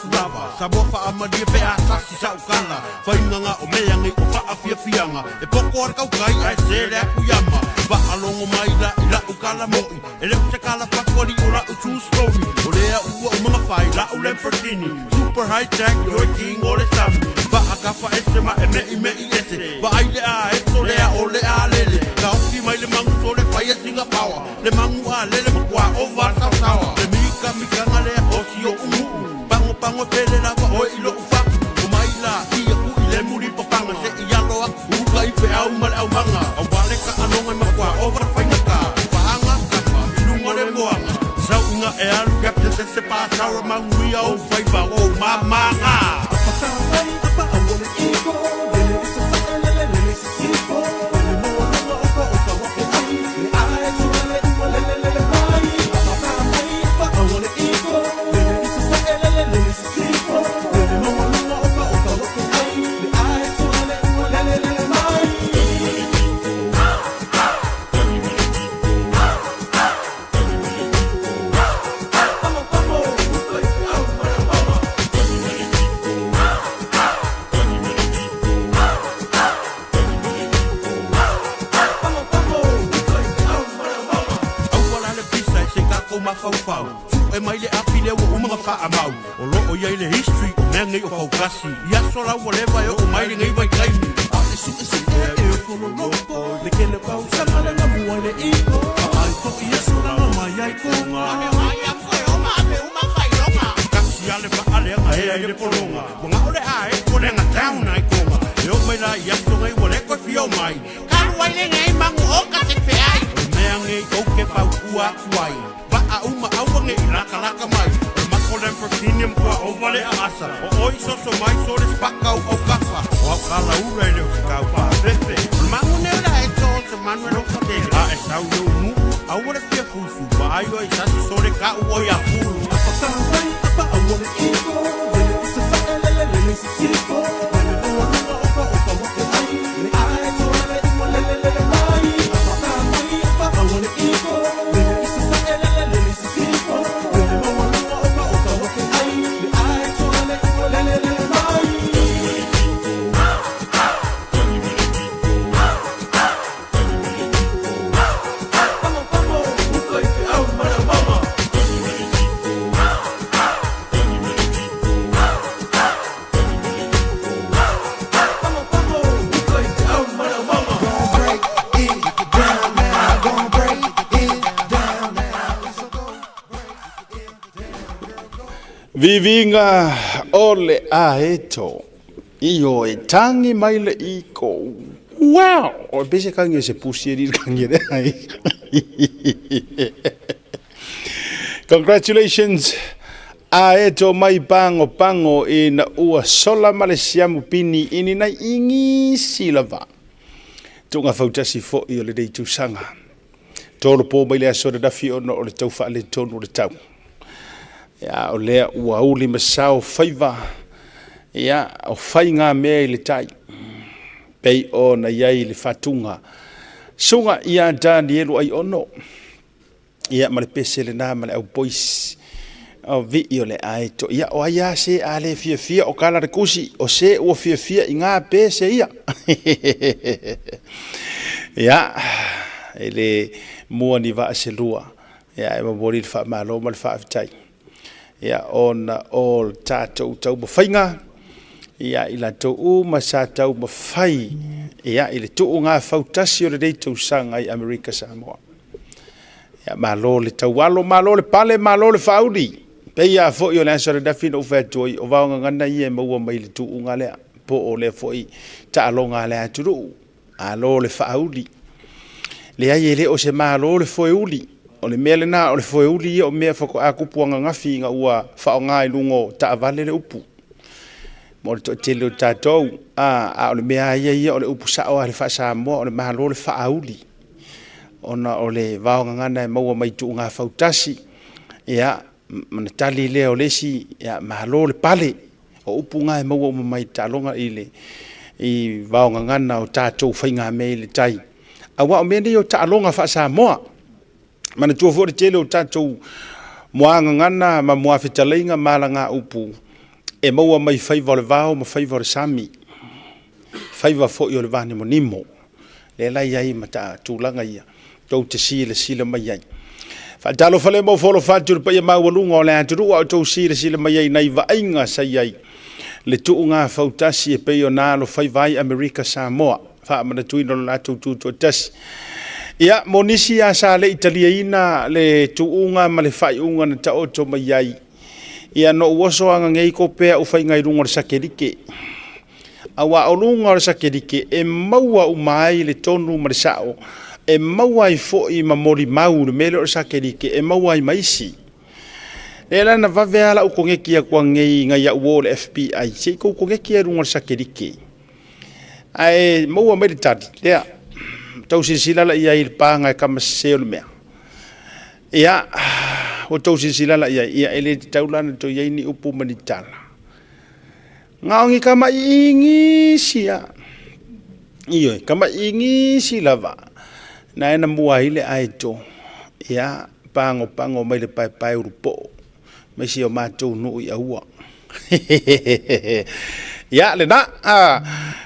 atu lava Samoa faamalie pe a sasi sa'u kala Faiganga o mea nei o faafiafiaga E poto a le tautai ae se le atu iama Faalogo mai la i la'u tala mo'i E le o se tala fatuali o la'u true story O lea ua uma na fai la'u Lamborghini Super high tech ioe king o le sami Faatafa ese ma e me'ime'i ese Vaai le aeto lea o le alele Taofi mai le magu sole faia sina power Le magu alele matua ova le saosaoa Le mikamikaga lea o si o'u nu'u Pago pago e pele lava oe i lo'u fatu Omai la ia ku'i le mulipapaga Se'i alo atu uka i feau ma le aumaga Aua le taaloga e matua ova le faigata Paaga kapa i luga o le moana Sauiga e alu Captain se se pasaura Manuia ou faiva o ou mamaga. Aua la le pisa e se tatou mafaufau Su'e mai le api lea ua uma ona fa'amau O lo'o i ai le history o mea nei o fautasi I aso la ua leva e o'o mai lenei vaitaimi Ae su'esu'e e o fololopo Le kele o kausaga le gamu ai le ipo Aai to'i aso laga mai ai koga Kasi a le va'a leaga ea i le pologa Mana'o le ae ua leaga down ai koga E oo mai la i aso nei ua le toe fia o mai Talu ai lenei magu o ka te feai. O le mea nei ou te fautua atu ai, Vaa uma aua ne i latalata mai. O le mako Lamborghini matua ova le aasa, o oi soso mai sole spaka au autafa. O au kalaura e le o se tau paafefe. O le magu nei o le aeto o se manu e lofa tele. A e sau i ou nuu, aua le fia fusu, vaai oe i sasi sole ka'u oi a fulu. Viviga o le aeto. Io e tangi mai le iko. Wow! O pese kangi se pusi e le kangi le ai. Congratulations A e to mai pango pango ina ua sola ma le siamu pini ini nai igisi lava. Tuuga fautasi fo'i o lenei tausaga. Tolo po mai le aso ananafi ona o le tau faaletonu o le tau. Ia, o lea ua uli ma sao faiva, ia, o faiga mea i le tai, pei ona i ai le faatuga. Suga ia Danielu Aiono. Ia, ma le pese lena ma le au boys. O vii o le aeto. Ia, o ai a se a le fiafia o kala le kusi, o se ua fiafia i ngā pese ia. Ia, e le mua ni vaa se lua. Ia, e momoli le faamalo ma le faafetai. Ia, ona o le tatou taumafaiga, ia, i latou uma sa taumafai, ia, i le tuuga fautasi o lenei tausaga i Amerika Samoa. Ia, malo le taualo, malo le pale, malo le faauli. Pei lava foi o le aso ananafi na ou fai atu ai, o vaogagana ia e maua mai i le tuuga lea, po o lea foi taaloga a le atunuu. Malo le faauli. Leai, e le o se malo le foeuli. O le mea lena, o le foeuli ia o mea faatoa tupu ananafi ina ua faaaoga i luga o taavale le upu. Mo le toatele o tatou, a, a o le mea lava ia ia o le upu sao lava i le faa-Samoa, o le malo le faauli. Ona o le vaogagana e maua mai tuuga fautasi, ia, ma na tali lea o le isi, ia, malo le pale. O upu na e maua uma mai taaloga i le i vaogagana o tatou faigamea i le tai. Aua o mea nei o taaloga faa-Samoa. Manatua foi le tele o tatou muagagana ma muafetalaiga ma alagaupu. E maua mai faiva o le vao ma faiva o le sami, faiva foi o le vanimonimo, lea la e i ai ma tulaga ia tou te silasila mai ai. Faatalofa lea ma ofo alofa atu i le paia maualuga o le atunuu a o outou silasila mai ai i nai vaaiga sa i ai le tuuga fautasi e pei ona alofaiva ai Amerika Samoa, faamanatuina o le latou tutoatasi. Ia, mo nisi lava sa le i taliaina le tuuga ma le faaiuga na taoto mai ai, ia na ou oso agagei ko pea au faiga i luga o le sakelike. Aua o luga o le sakelike e maua uma ai le tonu ma le sao, e maua ai foi ma molimau i le mea lea o le sakelike, e maua ai ma isi. Lea la na vave lava lau koneti atu anei nai au uo o le FBI, se i tou koneti lava i luga o le sakelike. Ae maua mai le tali, lea, tou silasila la i ai i le paga e kama sese o le mea. Ia, ua tou silasila la i ai, ia e le tatau la ona toe i ai ni upu ma ni tala. Na o ni tama'i igisi lava, ioe, tama'i igisi lava, na e na mua ai le aeto, ia, pagopago mai le paepae ulupoo mai si o matou nuu i Aua. Ia, lena,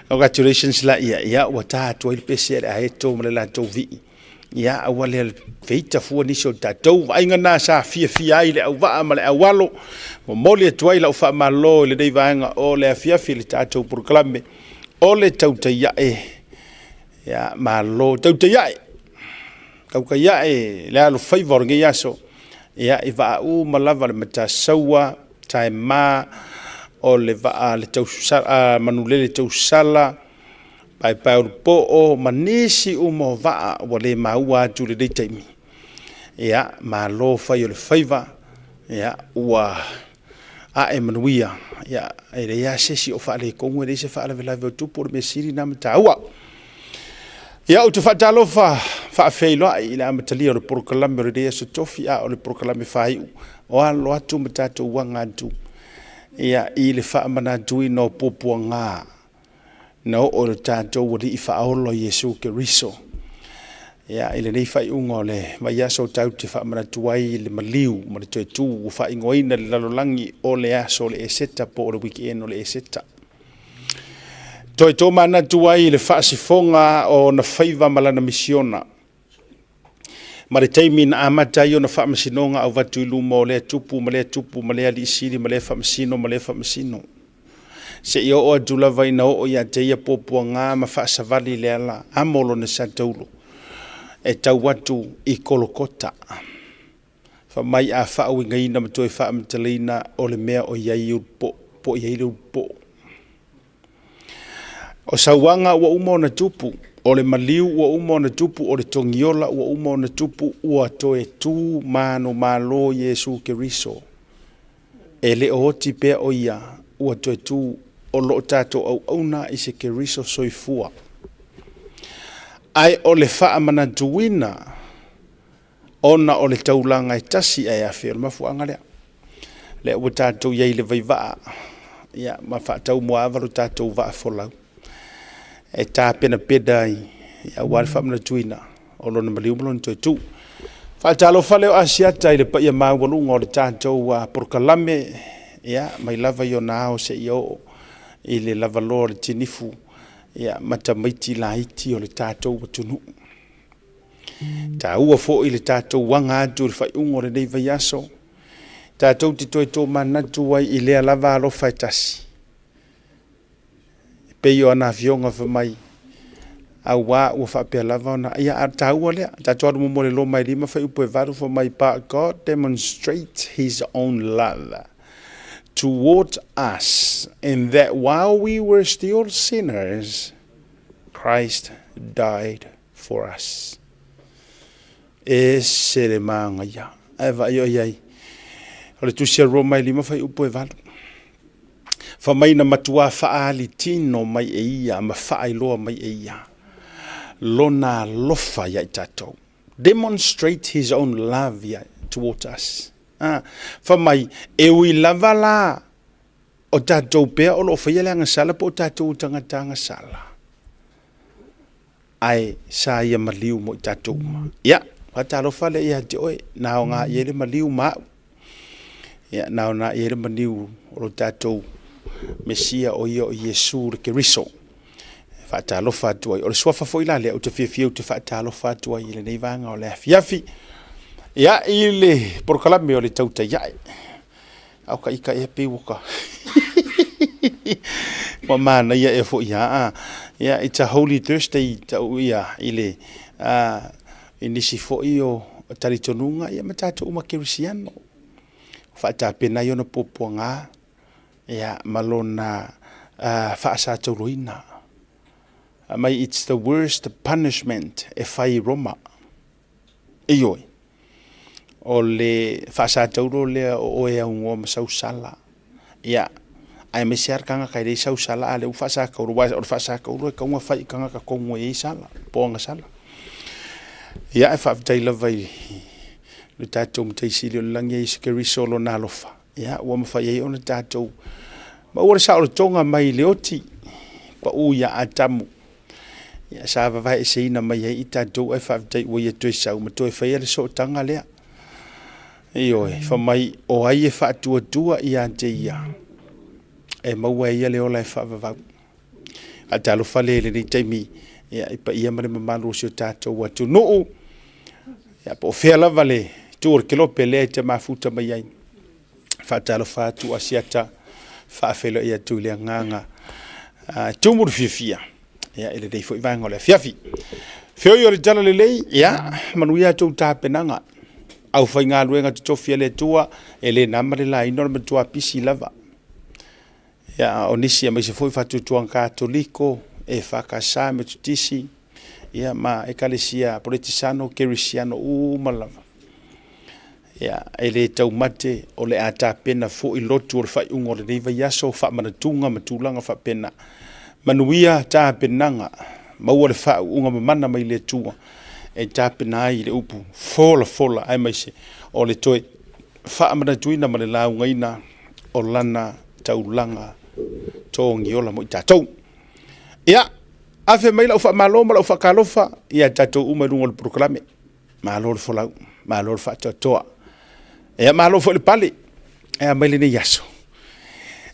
congratulations la ia, ia, ua ta atu ai le pese a le aeto ma le latou vii. Ia, aua lea le feita fua nisi o tatou. Vaaiga na sa fiafia ai le auvaa ma le aualo. Momoli atu ai lau faamalo i lenei vaega o le afiafi i le tatou polokalame o le Tautai Ae. Ia, malo tautai ae. Tautai ae le alofaiva o lenei aso. Ia, i vaa uma lava le Matasaua, Taema, o le vaa le tausala, manulele tausala, Paepaeulupo'o ma nisi uma o vaa ua le maua atu i lenei taimi. Ia, malo fai o le faiva, ia, ua ae manuia. Ia, e leai lava se isi o faaletonu, e leai se faalavelave o tupu, o le mea sili lena ma taua. Ia, ou te faatalofa faafeiloai i le amatalia o le polokalame o lenei Aso Tofi, a o le polokalame faaiu o alo atu ma tatou aga atu ia, i le faamanatuina o puapuaga na oo i lo tatou Alii Faaola Iesu Keriso. Ia, i lenei faaiuga o le vaiaso tatou te faamanatu ai le maliu ma le toe tu ua faaigoaina i le lalolagi o le aso o le Eseta po o le weekend o le Eseta. Toe tomanatu ai i le faasifoga o ona faiva ma lana misiona ma le taimi na amata ai ona faamasinoga avatu i luma o lea tupu ma lea tupu ma lea alii sili ma lea faamasino ma lea faamasino, seia oo atu lava ina oo ia te ia puapuaga ma faasavali le ala amo lona sataulo e tau atu i Kolokota. Fai mai a faauigaina ma toe faamatalaina o le mea o i ai ulupo, po o i ai le ulupo. O sauaga ua uma ona tupu, o le maliu ua uma ona tupu, o le togiola ua uma ona tupu, ua toe tu manumalo Iesu Keriso. E le o oti pea o ia, ua toe tu, o lo o tatou auauna i se Keriso soifua. Ae o le faamanatuina ona o le taulaga e tasi ae afe, o le mafuaaga lea. Lea ua tatou i ai i le vaivaa, ia, ma faataumuaava lo tatou vaa folau e tapenapena ai aua le faamanatuina o lona maliu ma lona toe tu. Faatalofa lea o Asiata i le paia maualuga o le tatou polokalame, ia, mai lava i ona ao seia oo i le lavaloa o le tinifu, ia, ma tamaiti laiti o le tatou atunuu. Taua foi le tatou aga atu i le faaiuga o lenei vaiaso, tatou te toe tomanatu ai i lea lava alofa e tasi. E pei o ana afioga fai mai, auā ua faapea lava ona, ia a taua lea, tatou alu muamua i le Roma e 5 fuaiupu e 8 fai mai, but God demonstrates his own love toward us in that while we were still sinners, Christ died for us. E ese le manaia. Ae vaai o i ai. O le tusi a Roma e 5 fuaiupu e 8. Fai mai na matuā faaali tino mai e ia ma faailoa mai e ia lona alofa ia i tatou. Demonstrate his own love ia toward us. Ah, fai mai, e ui lava la o tatou pea o lo o faia le agasala po o tatou o tagata agasala. Ae sa ia maliu mo i tatou uma. Ia, faatalofa lea ia te oe, na aoga i ai le maliu ma au. Ia, na aoga i ai le maliu o lo tatou Mesia o ia o Iesu le Keriso. E faatalofa atu ai. O le suafa foi la lea ou te fiafia ou te faatalofa atu ai i lenei vaega o le afiafi. Ia, i le polokalame o le tautai ae. Au ka ika ea pei ua ka... Ua manaia ea foi ia. Ia, it's a Holy Thursday tau ia i le... i nisi foi o talitonuga ia ma tatou uma kerisiano. Faatapena ai ona puapuaga ia ma lona faasatauloina. Mai it's the worst punishment e fai i Roma. Ioe. O le faasataulo lea o oe augoa ma sau sala. Ia, aemaise lava le tagata e leai sau sala a o lea ua faasataulo, aua o le faasataulo e tatau ona fai i tagata tonu e i ai sala, po o ana sala. Ia, ae faafetai lava i le tatou Matai Sili o i le Lagi ia Iesu Keriso o Lona alofa, ia, ua mafai ai ona tatou maua le saolotoga mai le oti pau ia Atamu. Ia, sa vavaeeseina mai ai i tatou, ae faafetai ua ia toe sau ma toe faia le sootaga lea. Ioe, fai mai, o ai e faatuatua ia te ia, e maua e ia le ola e faavavau. Faatalofa le i lenei taimi ia, i paia ma le mamalu o si o tatou atunuu, ia, po o fea lava le itu o le kelope lea e te mafuta mai ai. Faatalofa atu Asiata, faafeiloai atu i le agaga tumu le fiafia ia, i lenei foi vaega o le afiafi. Feoi o le tala lelei, ia, manuia a outou tapenaga. Aufaigaluega totofi a le Atua, e le na ma le laina o le matua pisi lava. Ia, o nisi aemaise foi faatuatuaga Katoliko, EFKS, Metotisi, ia, ma Ekalesia Poletisano, Kerisiano uma lava. Ia, e le taumate o le a tapena foi lotu o le faaiuga o lenei vaiaso, faamanatuga ma tulaga faapena. Manuia tapenaga, maua le faauuga mamana mai le Atua e tapena ai le upu folafola aemaise o le toe faamanatuina ma le laugaina o lana taulaga togiola mo i tatou. Ia, afe mai lau faamalo ma lau faatalofa ia tatou uma i luga o le polokalame. Malo le folau, malo le faatoatoa. Ia, malo foi le pale. E a mai lenei aso.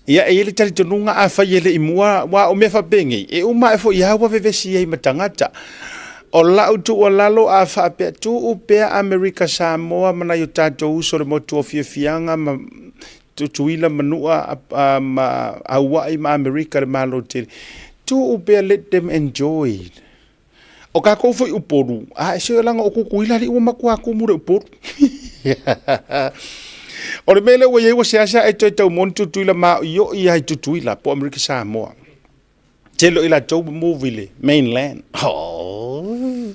Ia, e i ai le talitonuga afai e le i mua, aua o mea faapenei, e uma ae foi lava ua vevesi ai ma tagata. O lau tuualalo a faapea, tuu pea Amerika Samoa ma nai o tatou uso i le motu o Fiafiaga ma Tutuila ma Nua ma Auai ma Amerika le Malo tele, tuu pea let them enjoy. O tatou foi Upolu, a e se leaga o Tutuila alii ua matua tumu le Upolu. O le mea lea ua i ai ua seasea e toe tau moni Tutuila maoioi lava i Tutuila po o Amerika Samoa. Tele o i latou ua move i le mainland. Oh.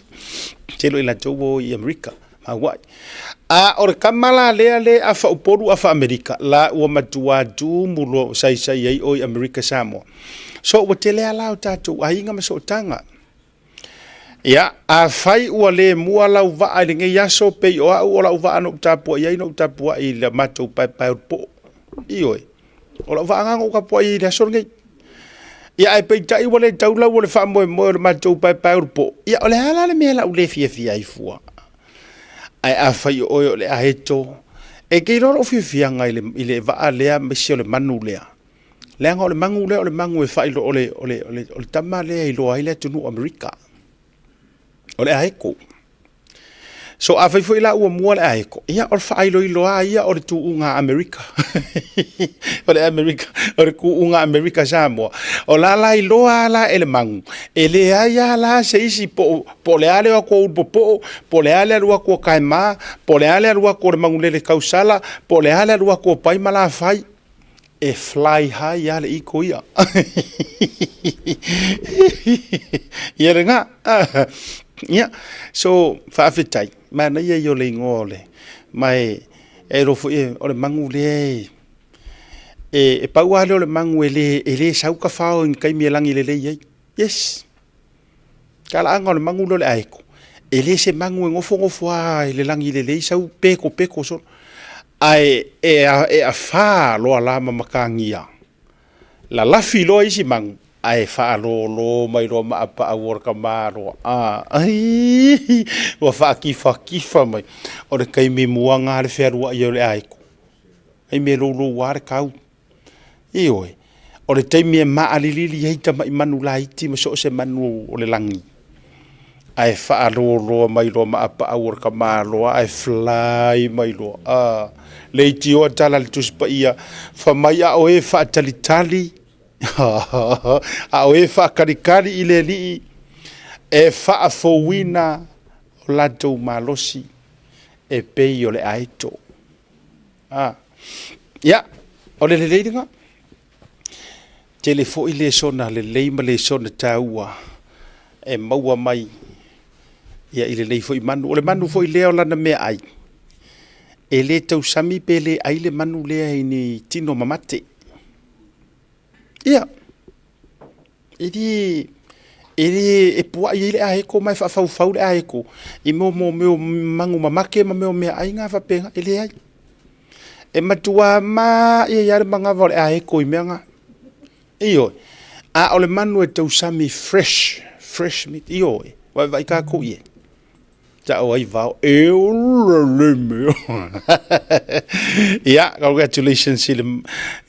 Tele o i latou ua o i Amerika ma Hawaii. A o le kama la lea le afa Upolu afa Amerika, la ua matua tumu loa saisai ai o i Amerika Samoa. So ua tele lava la o tatou aiga ma sootaga. Ia, afai ua le mua lau vaa i lenei aso, pei o au o lau vaa na ou tapuai ai, na ou tapuai i le matou paepae o le poo. Ioe, o lau vaa lena na ou tapuai ai i le aso lenei. Ia, ae peitai ua le tau lau o le faamoemoe o le matou paepae o le poo. Ia, o le a la le mea la u le fiafia ai fua? Ae afai o oe o le aeto, e te iloa lou fiafiaga i le vaa lea aemaise o le manu lea. Leaga o le magu lea o le magu e faailoa, o le, o le, o le, o le tama lea e iloa ai le atunuu o Amerika. O le aeko. So afai foi la ua mua le aeko, ia o le faailoilo lava ia o le tuuga a Amerika. O le Amerika, o le tuuga a Amerika Samoa. O la la iloa lava la e le magu, e leai lava la se isi po o le a le o atu o Ulupopo, po o le a le alu atu o Taema, po o le a le alu atu o le Manulele Tausala, po o le a le alu atu o Pai ma Lafai. E fly high lava le iko ia. Ia lena. Ia, so faafetai, manaia ia o le igoa o le, ma e iloa foi o le magu lea e pau lava lea o le magu e le sau tafao i ni taimi e lagi lelei ai. Yes. Talaaga o le magu lea o le aeko, e le se magu e nofonofo lava i le lagi lelei sau pekopeko solo, ae e afa loa la ma matagia, lalafi loa isi magu, ae faalolo mai loa ma apaau o le tamaloa. Aii! Ua faatifatifa mai. O le taimi muaga lava le fealuai ai o le aeko, taimi e loulou lava le tau. Ioe. O le taimi e maalilili ai tamai manu laiti ma so o se manu o le lagi, ae faaloloa mai loa ma apaau o le tamaloa ae fly mai loa. A, leitioa tala a le Tusi Paia, fai mai a o e faatalitali, a o e faatalitali i le Alii, e faafouina o latou malosi e pei o le aeto. A, ia, o le lelei lena. Tele foi lesona lelei ma lesona taua e maua mai ia i lenei foi manu. O le manu foi lea o lana meaai, e le tausami pe le ai le manu lea i ni tino mamate. Ia, e le, e le, e puai ai le aeko ma e faafaufau le aeko i mea o mea o manu mamate ma mea o meaai na faapena, e leai. E matua ma'i ai lava le manava o le aeko i mea na. Ioe. A o le manu e tausami fresh, fresh meat, ioe, vaivai tatou i ai. Tau ai vao, e ola le mea. Ia, congratulations i le,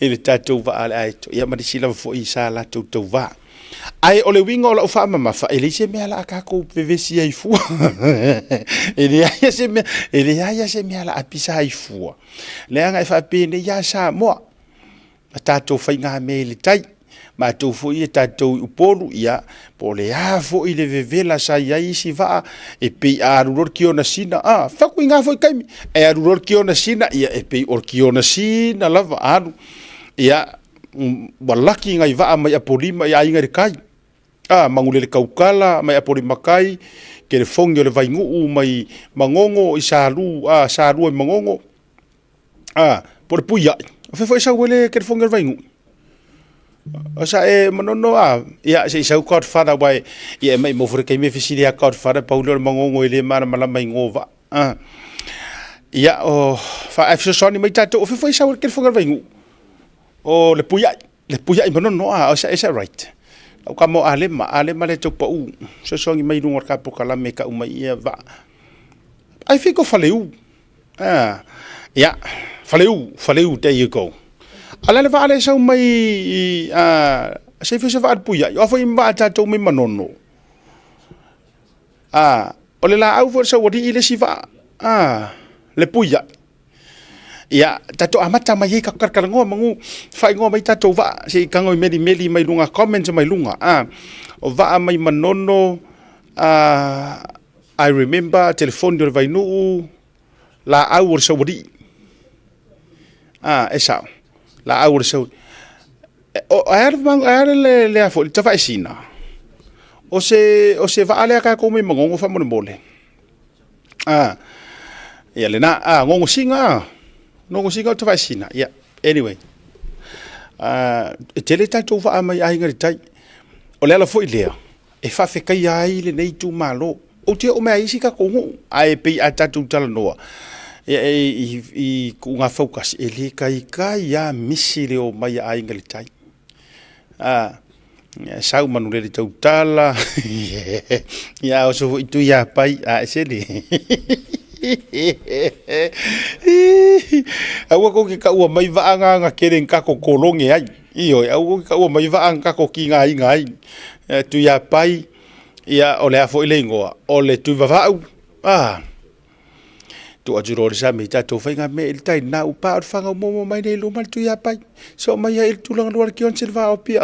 i le tatou vaa a le aeto. Ia, ma nisi lava foi sa latou tauva. Ae o le uiga o lau faamamafa, e leai se mea la a tatou vevesi ai fua. E leai se mea, e leai se mea la a pisa ai fua. Leaga e faapenei lava Samoa. Ma tatou faigamea i le tai. Matou foi e tatou i Upolu, ia, po o le a foi le vevela sa i ai isi vaa, e pei a alu loa le kiona sina, a, fai atu i na foi taimi, e alu loa le kiona sina, ia, e pei o le kiona sina lava alu. Ia, ua laki nai vaa mai Apolima i aiga i le tai. A, Manulele Tautala mai Apolima Tai, Kelefogi o le Vainuu mai Manono i Salua, a, Salua i Manono, A, po o le Puiai. O fea foi e sau ai le telefoni a le Vainuu? O sa e manono a, ia se i sau Godfather aua e, ia e maimau foi le taimi e fesili ia Godfather pau lea o le Manono e le malamalama i igoa o vaa. A. Ia o, fa, ae fesoasoani mai tatou, o fea foi e sau ai le telefoni a le Vainuu? O le Puiai, le Puiai Manono a, is that right? Lau tama o Alema, Alema lea e tau pau, fesoasoani mai i luga o le ta polokalame e tau mai ia vaa. I think o Faleu. Ah, ia, Faleu, Faleu, there you go. A le vaa le sau mai i, a, se fai se vaa le puiai, o a foi vaa tatou mai Manono. A, o le laau foi le sau alii le isi vaa, a, le puiai. Ia, tatou amata mai ai tatou talatalanoa manu faaigoa mai tatou vaa, se i tago i melimeli mai luga, comments mai luga, a, o vaa mai Manono, a, I remember telefoni o le Vainuu, laau o le Saualii. Ah, e sao. Laau o le Saualii. O, ae a le, le, le a foi, le Tavaesina. O se, o se vaa lea tatou mai Manono faamolemole. Ah, ia lena, ah, Gogosiga, ah. Gogosiga o Tavaesina. Yeah, anyway. Ah, e tele tatou vaa mai aiga i le tai. O le ala foi lea, e faafetaia ai lenei itumalo. Ou te oo mai lava i isi tatou nuu, ae pei a tatou talanoa i tuuga fautasi, e le taitai lava misi le omai a Aiga i le Tai. A, sau manulele tautala, ia oso foi Tuiapai, a e sele. Aua kou te taua mai vaa na na kele ni tatou kologe ai. Ioe, aua kou te taua mai vaa na tatou tigaina ai. Tuiapai, ia o le a foi le igoa? O le Tuivavau, a, tuu atu loa le sami i tatou faiga mea i le tai na upa o le whangau momo mai nei luma le Tuiapai. So mai ai le tulaga lua le kion se le vaa o pia.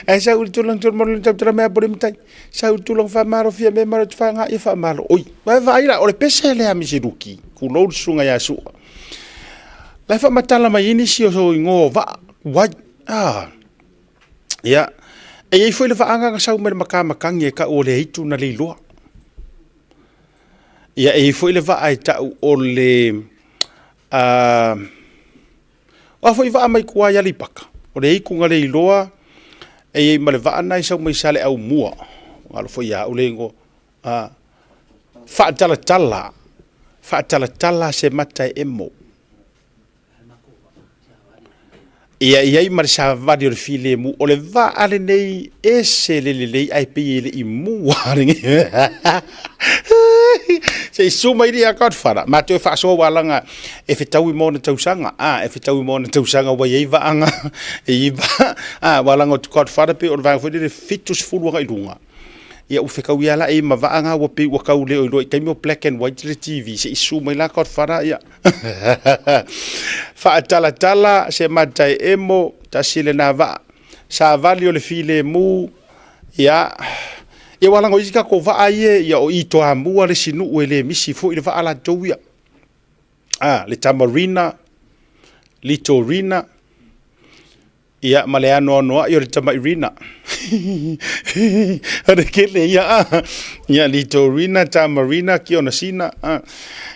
Ai sau le tulaga tulaga mo le tau mea pole matai. Sau le tulaga whamaro fia me maro te whanga i whamaro. Oi, vai vai la o le pese le a misi ruki. Kulou le sunga ia sua. Lai whamatala mai ini si o so ingoa vaa. Wai, ah. Ia, e i ai foi le vaaga na sau mai le makamakagi e tau o le aitu na leiloa. Ia, e i ai foi le vaa e tau o le, uh, o a foi vaa mai tua i Aleipata, o le aitu na leiloa, e i ai ma le vaa na e sau mai Saleaaumua, galo foi ia au le igoa, uh, faatalatala, faatalatala se mata e emo. Ia i ai ma le savali o le filemu, o le vaa lenei ese le lelei ae pei e le i mua lenei. Se i susu mai ia Godfather, matou e faasoa aua leaga e fetaui ma ona tausaga, a, e fetaui ma ona tausaga ua i ai vaaga, e i ai vaa, a, aua leaga o Godfather pei o le vaega foi lele 70 agai i luga. Ia ua fetaui lava la e ma vaa na ua pei ua tau le o iloa i taimi o black and white le TV, se i susu mai la Godfather ia. Faatalatala se mata e emo, tasi lena vaa. Savali o le filemu, ia, ia aua leaga o isi tatou vaa ia, ia o i Toamua le isi nuu e le misi foi le vaa latou ia. A, le Tamarina, Litorina, ia ma le anoanoai o le Tamairina. O le tele ia, a. Ia, Litorina, Tamarina, Kionasina, a.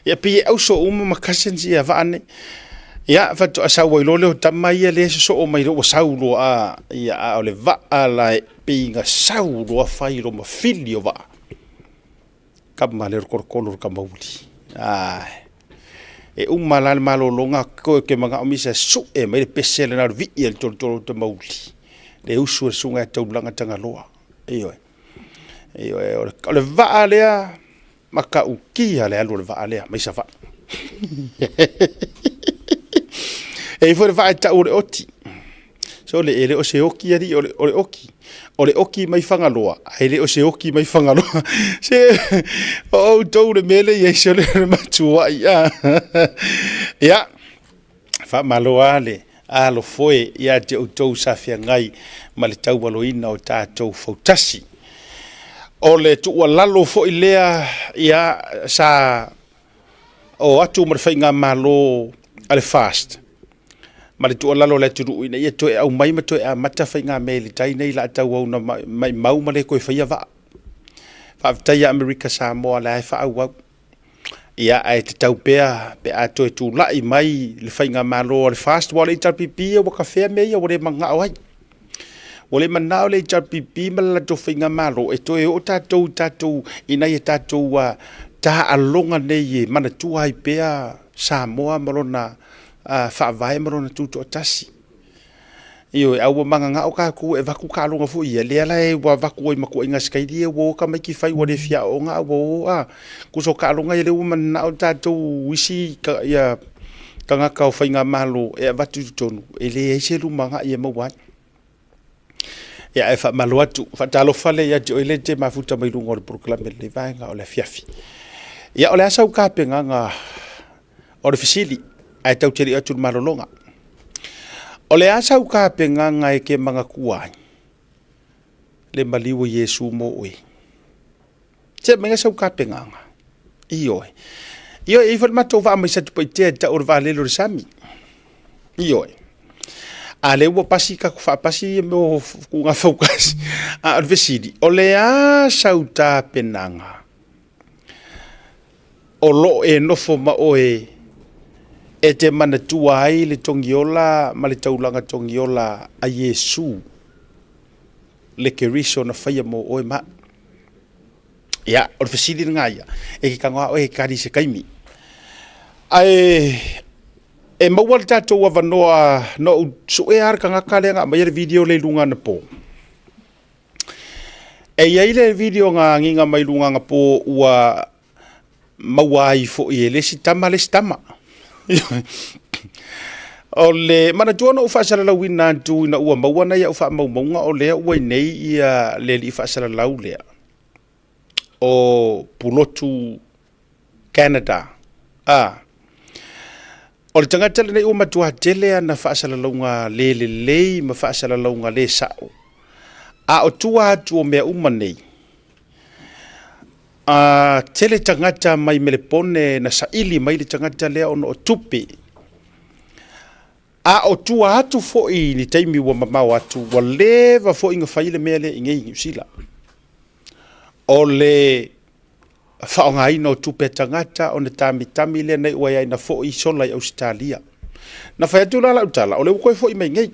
Ia pei e auso uma ma cousins ia vaa nei. Ia, faatoa sau ai loa lea o tama ia lea e sosoo mai loa ua sau loa, a, ia, a o le vaa la e pei na sau loa fai loma fili o vaa. Tama lea o le tolotolo o le tamauli. Ai. E uma la le malologa, toe te manao misa e sue mai le pese lena o le vii a le tolotolo o le tamauli. Le usu a le susuga ia Taulaga Tagaloa. Ioe. Ioe, o le vaa lea, matautia le alu o le vaa lea mai Savaii. E i ai foi le vaa e tau o le Oti. Sole, e le o se oti alii, o le oti. O le oti mai Fagaloa, ae le o se oti mai Fagaloa. Se, o outou le mea lea e i ai, sole, o le matuai. Ia, faamalo lava le alofoe ia te outou sa feagai ma le taualoina o tatou fautasi. O le tuualalo foi lea ia, sa o atu ma le faigamalo a le FAST ma le tuualalo a le atunuu ina ia toe aumai ma toe amata faigamea i le tai nei o le a tauau ina maumau ma le toe faia vaa. Faafetai ia Amerika Samoa o la e faaauau. Ia, ae tatau pea pe a toe tulai mai le faigamalo a le FAST, aua o le HRPP ua tafea mea ia ua le mananao ai. Ua le mananao le HRPP ma le latou faigamalo e toe oo tatou i tatou i nai a tatou taaloga nei e manatua ai pea Samoa ma lona faavae ma lona tutoatasi. Ioe, a ua mananao tatou e avatu taaloga foi ia, lea la ua avatu ai ma ituaiga sikaili ia ua o tamaiti fai ua le fia aooga ae ua o a. Tusa o taaloga ia lea ua mananao tatou isi ia tagata o faigamalo e avatu i totonu, e leai se lumanai e maua ai. Ia ae faamalo atu, faatalofa lea ia te oe lea e te mafuta mai luga o le polokalame i lenei vaega o le afiafi. Ia o le a sau tapenaga o le fesili, ae tau te le i atu i le malologa. O le a sau tapenaga e te manatua ai le maliu o Iesu mo oe? Se aumaiga sau tapenaga. Ioe. Ioe, e i ai foi le matou vaa mai Satupaitea e tau o le vaalele o le sami. Ioe. A lea ua pasi tatou faapasi ia mea o tuuga fautasi. A o le fesili, o le a sau tapenaga o lo o e nofo ma oe e te manatua ai le togiola ma le taulaga togiola a Iesu le Keriso na faia mo oe ma au? Ia, o le fesili lena ia, e te tago lava oe e tali i se taimi. Ae e maua le tatou avanoa na ou suea lava le tagata lea na aumaia le video lea i luga anapo. E i ai le video na agiga mai luga anapo ua maua ai foi e le isi tama le isi tama. O le manatua na ou faasalalauina atu ina ua maua nai au faamaumauga o lea ua i nei ia le alii faasalalau lea o Pulotu Canada. A, o le tagata lenei ua matua tele ana faasalalauga le lelei ma faasalalauga le sao. A o tua atu o mea uma nei, A tele tagata mai Melepone na saili mai le tagata lea ona o tupe. A o tua atu foi i ni taimi ua mamao atu, ua leva foi na fai le mea lea i inei i Niu Sila. O le faaaogaina o tupe a tagata ona tamitami lea na iu ai na foi sola i Ausetalia. Na fai atu la lau tala, o lea ua toe foi mai nei.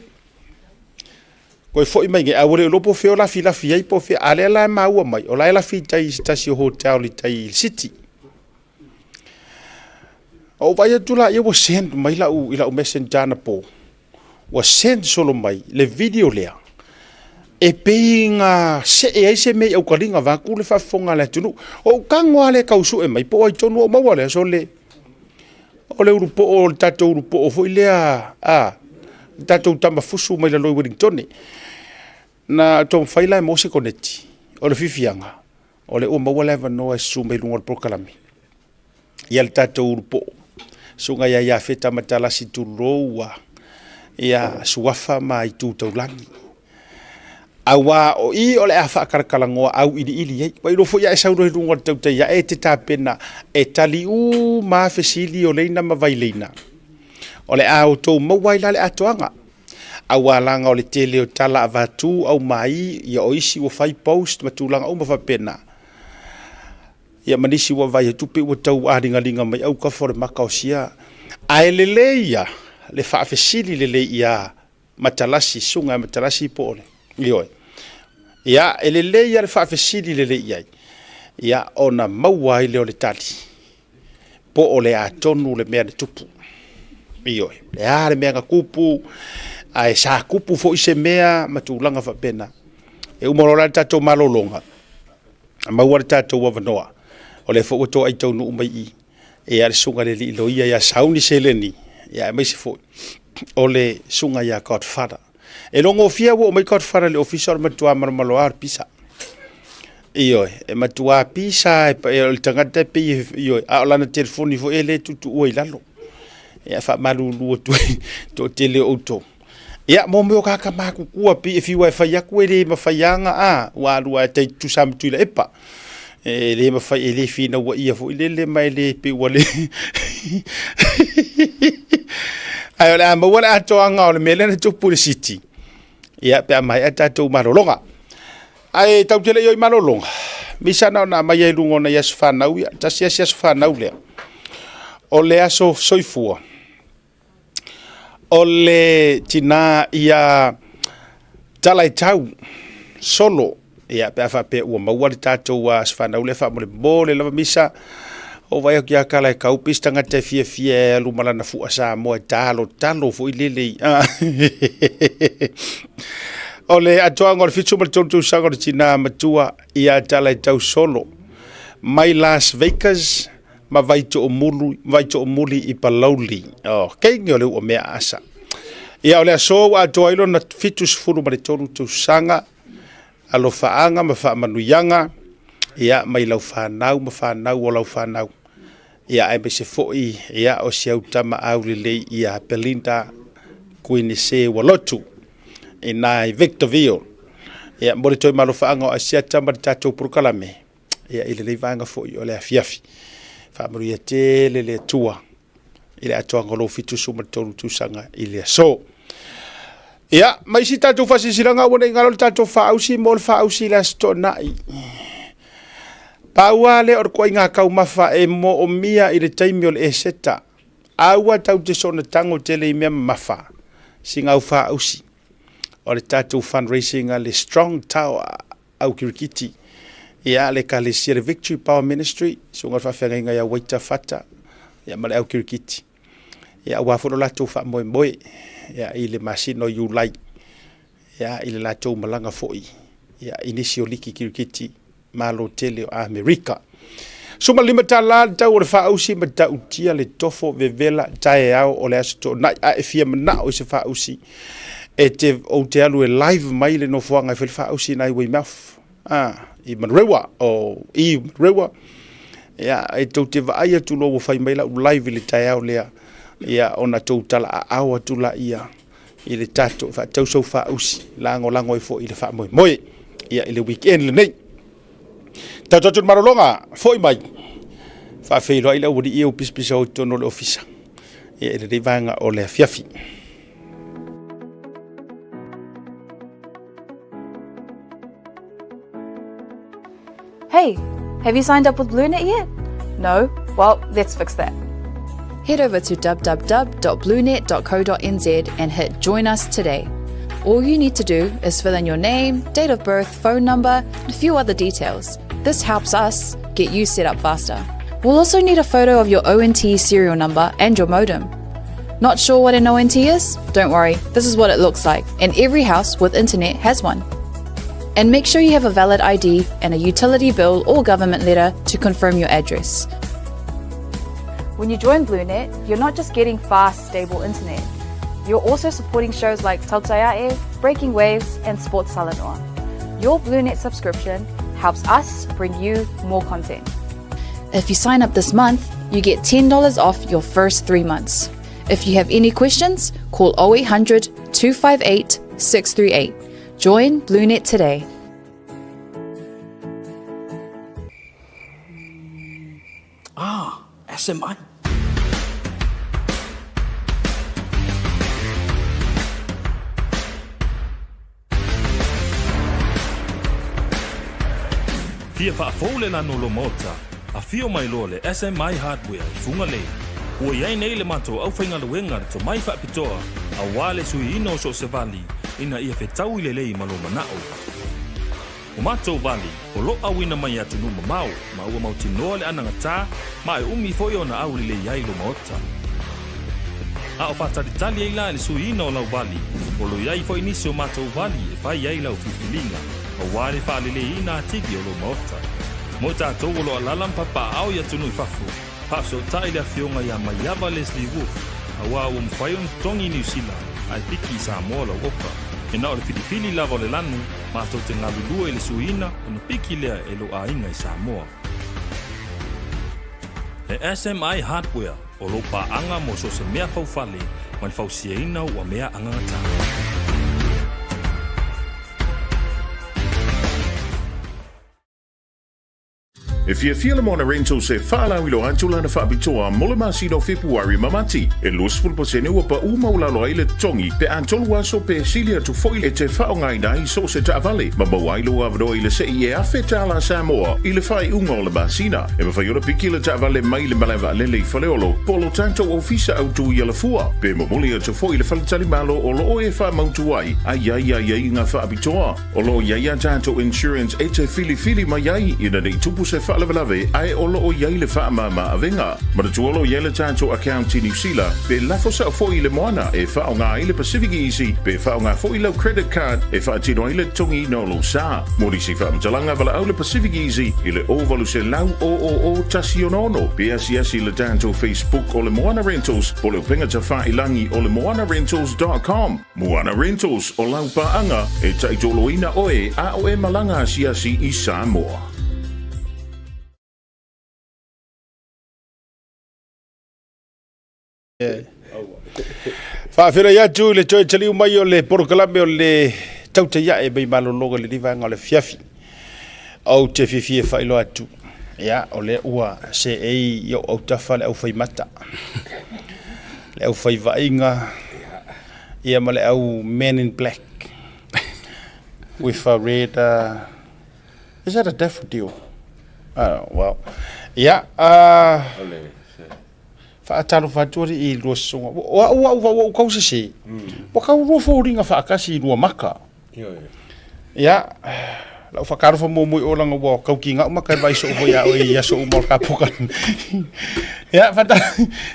Toe foi mai nei, ae ua le iloa po o fea o lafilafi ai po o fea, a o lea la e maua mai, o la e lafi i tai i se tasi o hotel i tai i le city. Ou vaai atu la ia ua send mai lau, i lau messenger anapo, ua send solo mai le video lea. E pei na see ai se mea i aukaliga vaeatu le faafofoga a le atunuu. O ou tago lava lea e tau sue mai po o ai tonu ou maua lea, sole, o le ulupoo o le tatou ulupoo foi lea, a, le tatou tama fusu mai lalo i Ueligitone. Na taumafai la e maua se koneti, o le fiafiaga, o lea ua maua le avanoa e susu mai i luga o le polokalame ia le tatou ulupoo, susuga ia Iafeta Matalasi tulou a, ia Suafa ma Itu Taulagi. Aua o i o le a faatalatalanoa auiliili ai. Ua iloa foi a e sau loa i luga o le tautai ae e te tapena e tali uma lava fesili o Leina ma Vaileina. O le a outou maua ai la le atoaga. Aua leaga o le tele o tala avatu aumai, ia o isi ua fai post ma tulaga uma faapena. Ia ma nisi ua vaai atu pei ua tau aligaliga mai autafa o le maka o sia. Ae lelei ia le faafesili lelei ia Matalasi, Susuga ia Matalasi po o le, ioe. Ia, e lelei lava le faafesili lelei i ai, ia, ona maua ai lea o le tali, po o le a tonu le mea na tupu. Ioe, le a le mea na tupu, ae sa tupu foi se mea ma tulaga faapena. E uma loa la le tatou malologa, maua le tatou avanoa, o lea foi ua toai taunuu mai i i, ia le susuga i le alii loia ia Sauni Seleni, ia aemaise foi o le susuga ia Godfather. E logofia ua oo mai Godfather i le ofisa o le matua malomaloa o le pisa. Ioe, e matua pisa e, o le tagata e pei, ioe, a o lana telefoni foi e le tuutuua i lalo. Ia faamalulu atu ai toatele o outou. Ia, mo mea o tagata matutua pei e fiu e fai atu e le mafai lava a, ua alu lava e tai tutusa ma Tuilaepa. E le mafai, e le finauaia foi lele ma e le pei ua le Ae o le a maua le atoaga o le mea lea na tupu i le City, ia pe a maea tatou malologa. Ae tatou te le i o i malologa, misa na ona aumai ai i luga o nai aso fanau ia, tasi lava si aso fanau lea, o le aso soifua. O le tina ia Talaitau Solo, ia pe a faapea ua maua le tatou aso fanau lea faamolemole lava misa, ou vaai atu ia Talaitau pei se tagata e fiafia e alu ma lana fua Samoa e talotalo foi lele i O le atoaga o le 73 tausaga o le tina matua ia Talaitau Solo mai Las Vegas ma Vaitoomuli, Vaitoomuli i Palauli. Oh, keini o le ua mea asa. Ia o le aso ua atoa ai lona 73 tausaga, alofaaga ma faamanuiaga, ia mai lau fanau ma fanau o lau fanau. Ia aemaise foi ia o si au tama aulelei ia Belinda Kuinise Walotu i nā i Victorville. Ia mo le toe malofaaga o Asiata ma le tatou polokalame. Ia, i lenei vaega foi o le afiafi. Faamanuia tele le Atua i le atoaga o lou 73 tausaga i le aso. Ia, ma isi tatou faasilasilaga ua ne i galo le tatou faausi mo le faausi i le Aso Toonai. Pau lava lea o le ituaiga taumafa e moomia i le taimi o le Eseta. Aua tatou te soona tago tele i mea mamafa, sina au faausi o le tatou fundraising a le Strong Tower au kirikiti. Ia, le Ekalesia le Victory Power Ministry, susuga i le faafeagaiga ia Waita Fata, ia ma le au kirikiti. Ia, aua foi lo latou faamoemoe, ia, i le masina o Iulai, ia, i le latou malaga foi, ia, i nisi o liki kirikiti malo tele o Amerika. $15 le tau o le faausi ma tautia le tofo vevela taeao o le Aso Toonai. A e fia manao i se faausi, e te, ou te alu e live mai le nofoaga e fai le faausi i nai Weymouth, ah, i Manurewa, o i Manurewa. Ia, e tou te vaai atu loa ua fai mai lau live i le taeao lea, ia, ona tou talaaao atu laia i le tatou faatau sau faausi, lagolago ai foi i le faamoemoe, ia, i le weekend lenei. Tatou atu i le malologa, foi mai, faafeiloai le aualii ia ua pisapisa i totonu o le ofisa, ia, i lenei vaega o le afiafi. Hey, have you signed up with BlueNet yet? No? Well, let's fix that. Head over to www.bluenet.co.nz and hit Join Us today. All you need to do is fill in your name, date of birth, phone number, and a few other details. This helps us get you set up faster. We'll also need a photo of your ONT serial number and your modem. Not sure what an ONT is? Don't worry, this is what it looks like, and every house with internet has one. And make sure you have a valid ID and a utility bill or government letter to confirm your address. When you join BlueNet, you're not just getting fast, stable internet. You're also supporting shows like Tautaiae, Breaking Waves, and Sports Salanoa. Your BlueNet subscription helps us bring you more content. If you sign up this month, you get $10 off your first three months. If you have any questions, call 0800 258 638. Join BlueNet today. Ah, SMI. Fia faafou le lanu o lo maota, afio mai loa le SMI Hardware i Fugalei. Ua i ai nei le matou aufaigaluega le tomai faapitoa aua le suiina o so o se vali ina ia fetaui lelei ma lou manao. O matou vali o lo auina mai i atunuu mamao ma ua mautinoa le anagatā ma e umi foi ona aulelei ai lo maota. A o faatalitali ai la i le suiina o lau vali, o lo i ai foi nisi o matou vali e fai ai lau filifiliga aua le faaleleiina atili o lou maota. Mo i tatou o lo alala ma papaaao i atunuu i fafo, faafesootai le afioga ia Maiava Leslie Wolfe, aua ua mafai ona totogi i Niu Sila ae piki i Samoa lau oka. E na o le filifili lava o le lanu, matou te galulue i le suiina ona piki lea e lou aiga i Samoa. E SMI Hardware o lou paaga mo so o se mea faufale ma le fausiaina ua mea agagatā. E fiafia le Moana Rentals e faalauiloa atu lana faapitoa mo le masina o Fepuari ma Mati. E 20% ua paʻu maualalo ai le totogi pe a tolu aso pe sili atu foi e te faaaogaina ai so o se taavale ma maua ai lou avanoa i le sei e $1,000 Samoa i le faaiuga o le masina. E mafai ona piki le taavale mai le malae vaalele i Faleolo po o lo tatou ofisa autu i Alafua pe momoli atu foi i le faletalimalo o loo e faamautu ai a i ai aiaiga faapitoa. O lo o i ai a tatou insurance e te filifili mai ai ina nei tupu se faalavelave ae o lo o i ai le faamama avega. Manatua o lo o i ai le tatou account i Niu Sila pe lafo sao foi i le moana e faaaoga ai le Pacific Easy pe faaaoga foi lau credit card e faatino ai le totogiina o lou sa. Mo nisi faamatalaga valaau le Pacific Easy i le 0800 000 166 pe asiasi i le tatou Facebook o le Moana Rentals po o le upega tafailangi o le moanarentals.com. Moana Rentals, o lau paaga e taitoloina oe a o e malaga asiasi i Samoa. Faafeiloai atu i le toe taliu mai o le polokalame o le Tautai Ae mai malologa i lenei vaega o le afiafi. Ou te fiafia e faailoa atu, ia, o lea ua seei i ou autafa le aufaimata, le aufaivaiga, ia ma le au man in black with a red, is that a daffodil? I don't know, well, ia, faatalofa atu alii i lua sosoga. O au au ua ou kau sese, ua kau lua foliga faatasi i lua maka. Ia, lau whakarofa mō mui oranga ua kau ki ngau maka e vai soo foi a oe i aso uma o le kapoka. Ia, whata,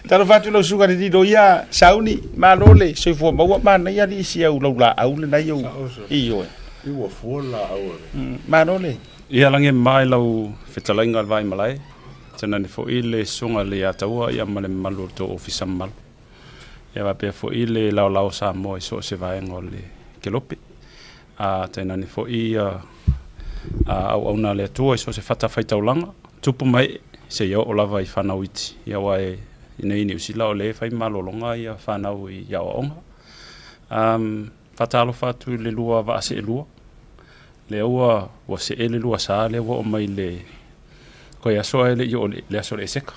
talo whatu lau suka re riro ia, sauni, malo le, soifua maua mānei ali isi au lau la au le nai au i oe. I ua fua la au ale. Malo le. Ia lagi e mai lau fetalaiga le vaai malae, tainane foi le susuga i le Ataua ia ma le mamalu o le tou ofisa mamalu. Ia faapea foi le laolao o Samoa i so o se vaega o le kelope, a tainane foi ia auauna a le Atua i so o se fatafaitaulaga, tupu ma ee, seia oo lava i fanau iti. Ia aua i inei i Niu Sila o lea e fai malologa ia fanau i aoaoga. Faatalofa atu i le lua vaa seelua, lea ua ua see le lua sa lea ua oo mai le koe aso ae le i oo le aso o le Eseka.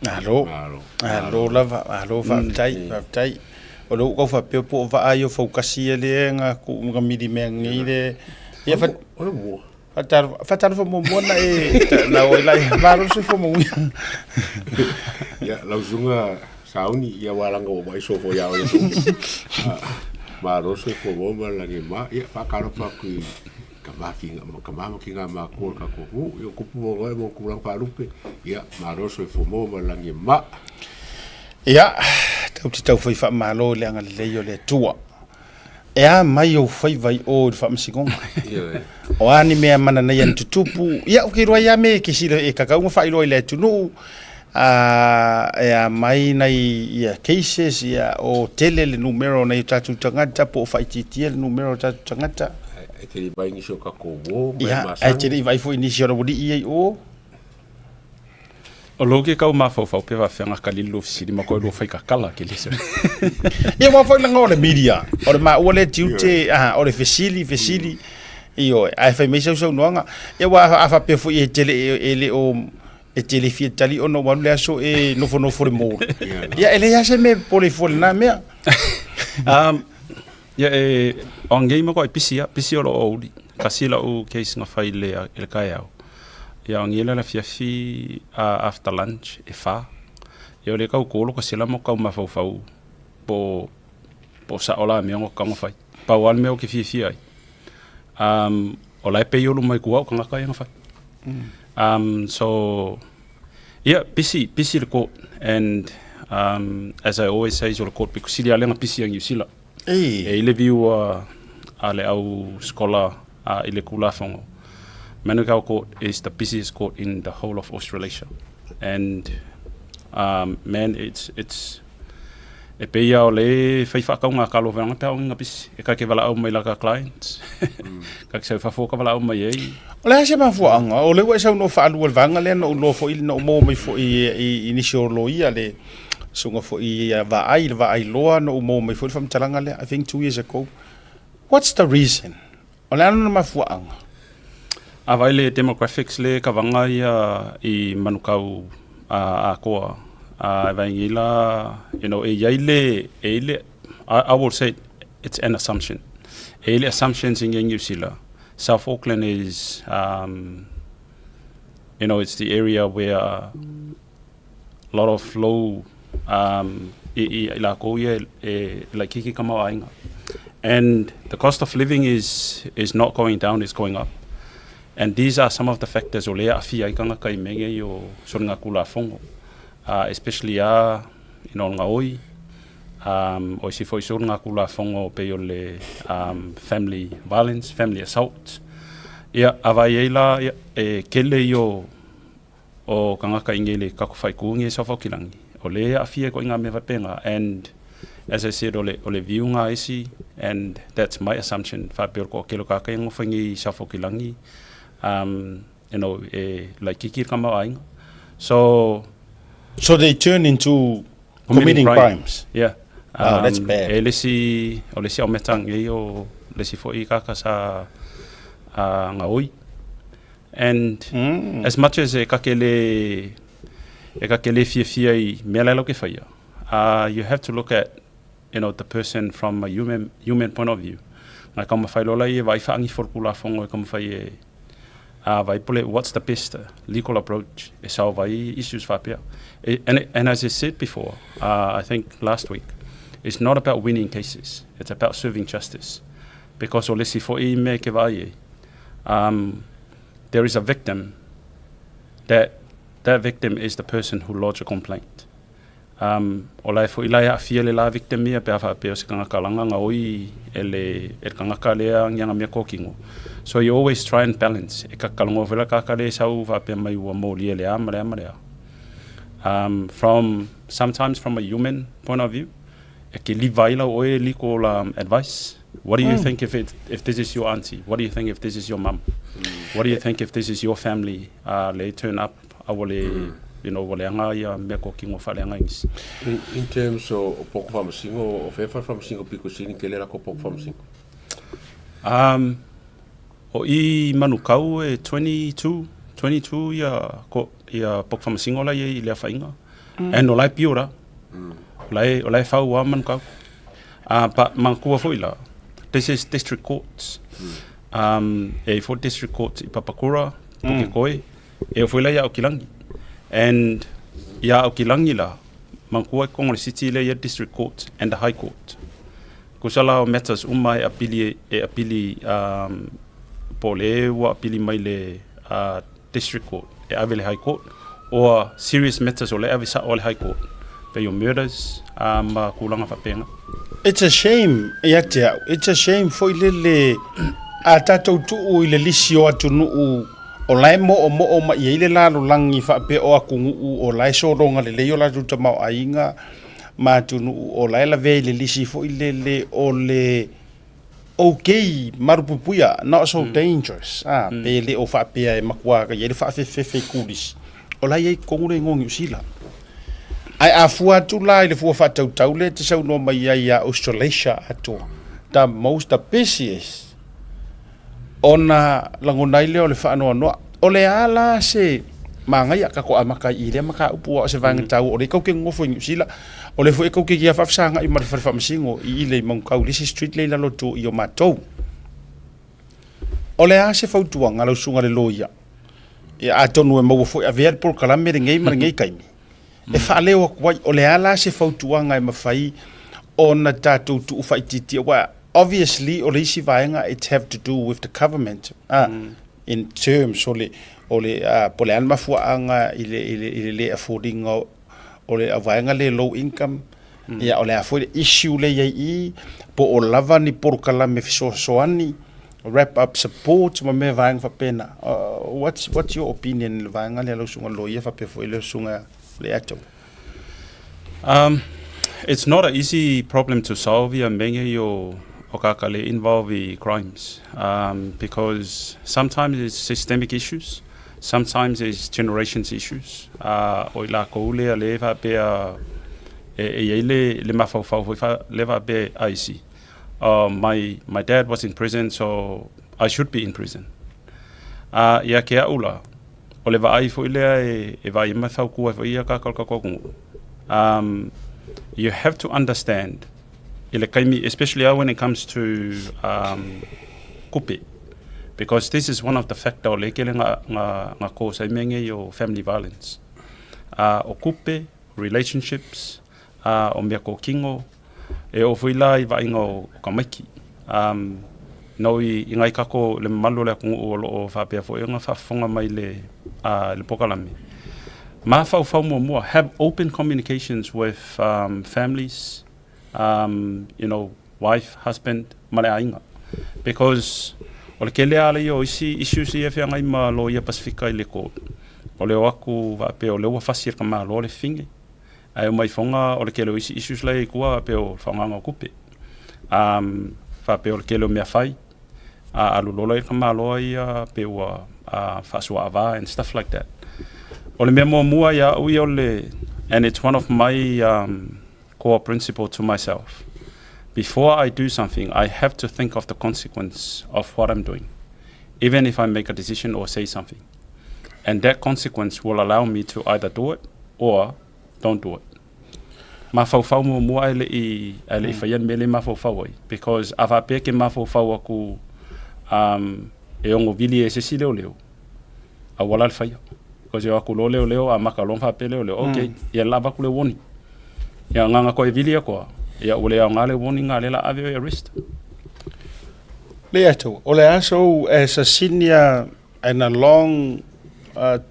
Malo, malo lava, malo faafetai, faafetai. O lea ua tau faapea po o vaa ia o faukasi ia lea na ku na mili mea nei le ia fa O le mua. faatalofa faatalofa muamua na e na oi lai malo le soifua manuia. Ia, lau susuga Sauni, ia ua langa ua mai sofo ia oe so. Malo soifua maua ma le lagi ma. Ia, faatalofa atu i ka maki ka mama ki ngā mākua ka kohu, ia kupu mo ngoe mo kulang whaalupe, ia, malo soifua maua ma le lagi ma. Ia, tau te tau whai whaamalo i le agalelei o le Atua. E a mai ou faiva i o i le faamasinoga? Ioe. O a ni mea mananaia na tutupu? Ia, ou te iloa ai lava mea e te sila, e tatau ona faailoa i le atunuu, a, e a mai nai ia cases, ia, o tele le numera o nai o tatou tagata po o faaitiitia le numera o tatou tagata. Ae te le i vaai nisi o tatou uo ma e Ia, ae masani. te le i vaai foi i nisi o le aualii ia i o. O lou ke kau mafaufau pe faafefea ga kalili lou fesili ma koe lua fai kakala ke le Ia aua foi leaga o le media, o le maua lea tiute, ah, o le fesili, fesili, ioe, ae fai mai sau saunoaga. Ia aua a faapea foi e te le e le o e te le fia tali ona ua alu le aso e nofonofo i le mall. Ia e leai lava se mea e popole ai fua i lena mea. Um, ia e, o angei ma koe pisi ia, pisi o loo aoauli. Kasi lau case na fai le, i le kaeao. Ia o angei la le afiafi after lunch e fa. Ia o le kau kolo ka sela mo kau mafaufau po po sa'o la mea ngo kau fai. Pau a le mea o ke fiafia ai. Um, o la e pei olu mai kua o kangaka ia nga fai. So yeah, busy, busy le court and as I always say, so le court because sili a lenga busy ang New Zealand. E i le view a, a le au scholar a i le kulafongo. Manukau Court is the busiest court in the whole of Australasia. And man, it's, it's, e pei a o le fai whaakau ngā kalo whaanga pea o ngā bisi. E ka ke walaau mai laka clients. Ka ke sau whafo ka walaau mai ei. O le a se mafuaaga? O lea ua e saunoa faalua i le vaega lea na ou iloa foi, na ou maua mai foi i nisi o loia le susuga foi ia Vaai, le Vaai Loa, na ou maua mai foi le faamatalaga lea, I think 2 years ago. What's the reason? O le a lona mafuaaga? A vaai le demographics le kavaga ia i Manukau atoa, a e vaai la, you know, e i ai le, e i le, I will say it's an assumption. E i le assumptions i New Zealand. South Auckland is, it's the area where a lot of low i, i, i lākou ia e laitiiti tamaoaiga. And the cost of living is not going down, it's going up. And these are some of the factors o lea aafia ai tagata i mea nei o soligatulafono. Especially a, gaoi, o isi foi soligatulafono pei o le family violence, family assault. Ia, a vaai ai la, ia, e tele ia o tagata i nei le tatou faaitu nei South Aukilani, o lea e aafia i ituaiga mea faapena. And as I said, o le view ga isi, and that's my assumption, faapea o le toatele o tagata ia nofo i nei South Aukilani, e laitiiti le tamaoaiga. So, So they turn into committing crimes. Yeah. Wow, that's bad. E le isi, o le isi au mea nei o le isi foi kaka sa gaoi. And as much as e kake le fiafia i mea lai lau ke whaia, you have to look at the person from a human point of view. Ngai ka mawhai lola i e vai whaangi fo le kulafongo e ka mawhai e vai pole what's the best legal approach e sao vai issues whapea. E, and as I said before, I think last week, it's not about winning cases, it's about serving justice. Because o le si fo i me ke vai e, there is a victim that victim is the person who lodged a complaint. O la e foi la e aafia le la victim ia pe a faapea o se tagata laga gaoi e le tagata lea agiaga mea kokino. So you always try and balance. E kakalogo foi la kaka le sau faapea mai ua molia le a ma le a ma le a. From sometimes from a human point of view, e ke liva ai lau oe legal advice. What do you think if this is your auntie? What do you think if this is your mum? What do you think if this is your family? Le turn up a wale wale anga ia mea kokino whaleanga ingisi. In terms o poko whamasingo, o whewha whamasingo piko sini, ke le rako poko whamasingo? O i Manukau e 22, 22 ia, ko, ia poko whamasingo la ia i lea whainga. And o lai piora, o lai whau a Manukau. But mangkua foi la, this is district courts. E fo district courts i Papakura, Pukekohe, e o foi la ia Aokilangi. And ia Aokilangi la, mangkua i kongo le city le ia district court and the high court. Kusala o matters uma e apili po le ua apili mai le district court e ave le high court or serious matters o le ave sa o le high court. Pe o murders, ma tulaga faapena. It's a shame ia te au, it's a shame foi lele a tatou tuu i le lisi o atunuu o la e moomoo mai ai le lalolagi faapea o atunuu o la e sologa lelei o latou tamaoaiga ma atunuu o la e lavea i le lisi foi lele o le okay malupuipuia, not so dangerous, a, pe le o faapea e matua i ai le faafefefe i kulisi, o la e i ai i totonu le igoa o Niu Sila. Ae a fua atu la i le fua faatautau lea e te saunoa mai ai ia Australasia atoa, the most, the busiest, ona lagona ai lea o le faanoanoa. O le a la se magaia tatou amata ai i lea mataupu aua o se vaega taua, o lea tatou te nonofo i Niu Sila, o lea foi tatou te ia faafesagai ma le fale faamasino i i le Manukau i le isi street lea i lalo atu i o matou. O le a se fautuaga lau susuga i le loia? Ia atonu e maua foi avea le polokalame lenei ma lenei taimi e faaleo atu ai o le a la se fautuaga e mafai ona tatou tuu faaitiitia aua obviously o le isi vaega it have to do with the government in terms o le o le po o le a le mafuaaga i le i le i le le afford ina o le vaega lea low income ia o le a foi le issue lea i ai i i po o lava ni polokalame fesoasoani wrap up support ma mea vaega faapena. What's what's your opinion i le vaega lea lau susuga loia faapea foi le susuga Leato? It's not an easy problem to solve ia mea i o o kaka le involve i crimes because sometimes it's systemic issues, sometimes it's generations issues. O i lakou lea le faapea e i ai le le mafaufau foi fa le faapea ai si my my dad was in prison so I should be in prison. A ia ke a'u la, o le vaai foi lea e, e vaai ma fautua ai foi ia kākau le atunuu. You have to understand i le taimi, especially when it comes to kupe, because this is one of the factor o le kele nga, nga, nga cause ai mea nei o family violence. O kupe, relationships, o mea kōkino, E oo foi la i vaaiga o tamaiti. No i i ngai kako le mamalu o le atunuu o lo o faapea foi ona faafofoga mai le le polokalame. Mafaufau muamua, have open communications with families, you know, wife, husband ma le aiga. Because o le tele lava ia o isi issues ia e feagai ma loia Pasefika i le court, o le o atu faapea o lea ua fasi e le tamaloa le fine, Ae uma ifoga o le tele o isi issues la e i tua pei o le faaaogaga o tupe. Um, faapea o le tele o mea fai, a alu loa la i le tamaloa ia pei ua faasuaava and stuff like that. O le mea muamua ia au ia o le, and it's one of my core principle to myself, before I do something, I have to think of the consequence of what I'm doing, even if I make a decision or say something. And that consequence will allow me to either do it or don't do it. Mafaufau muamua ae le i ae le i faia le mea lea e mafaufau ai because a faapea e ke mafaufau aku um, e ono vili e se isi leoleo, auala le faia. Because e o atu loa leoleo a maka loa faapea leoleo, okay, ia la avatu le warning. Ia nganga koe e vili akoa, ia ua le aoga le warning a lea la ave oe e arrest. Le atu, o le aso as a senior and a long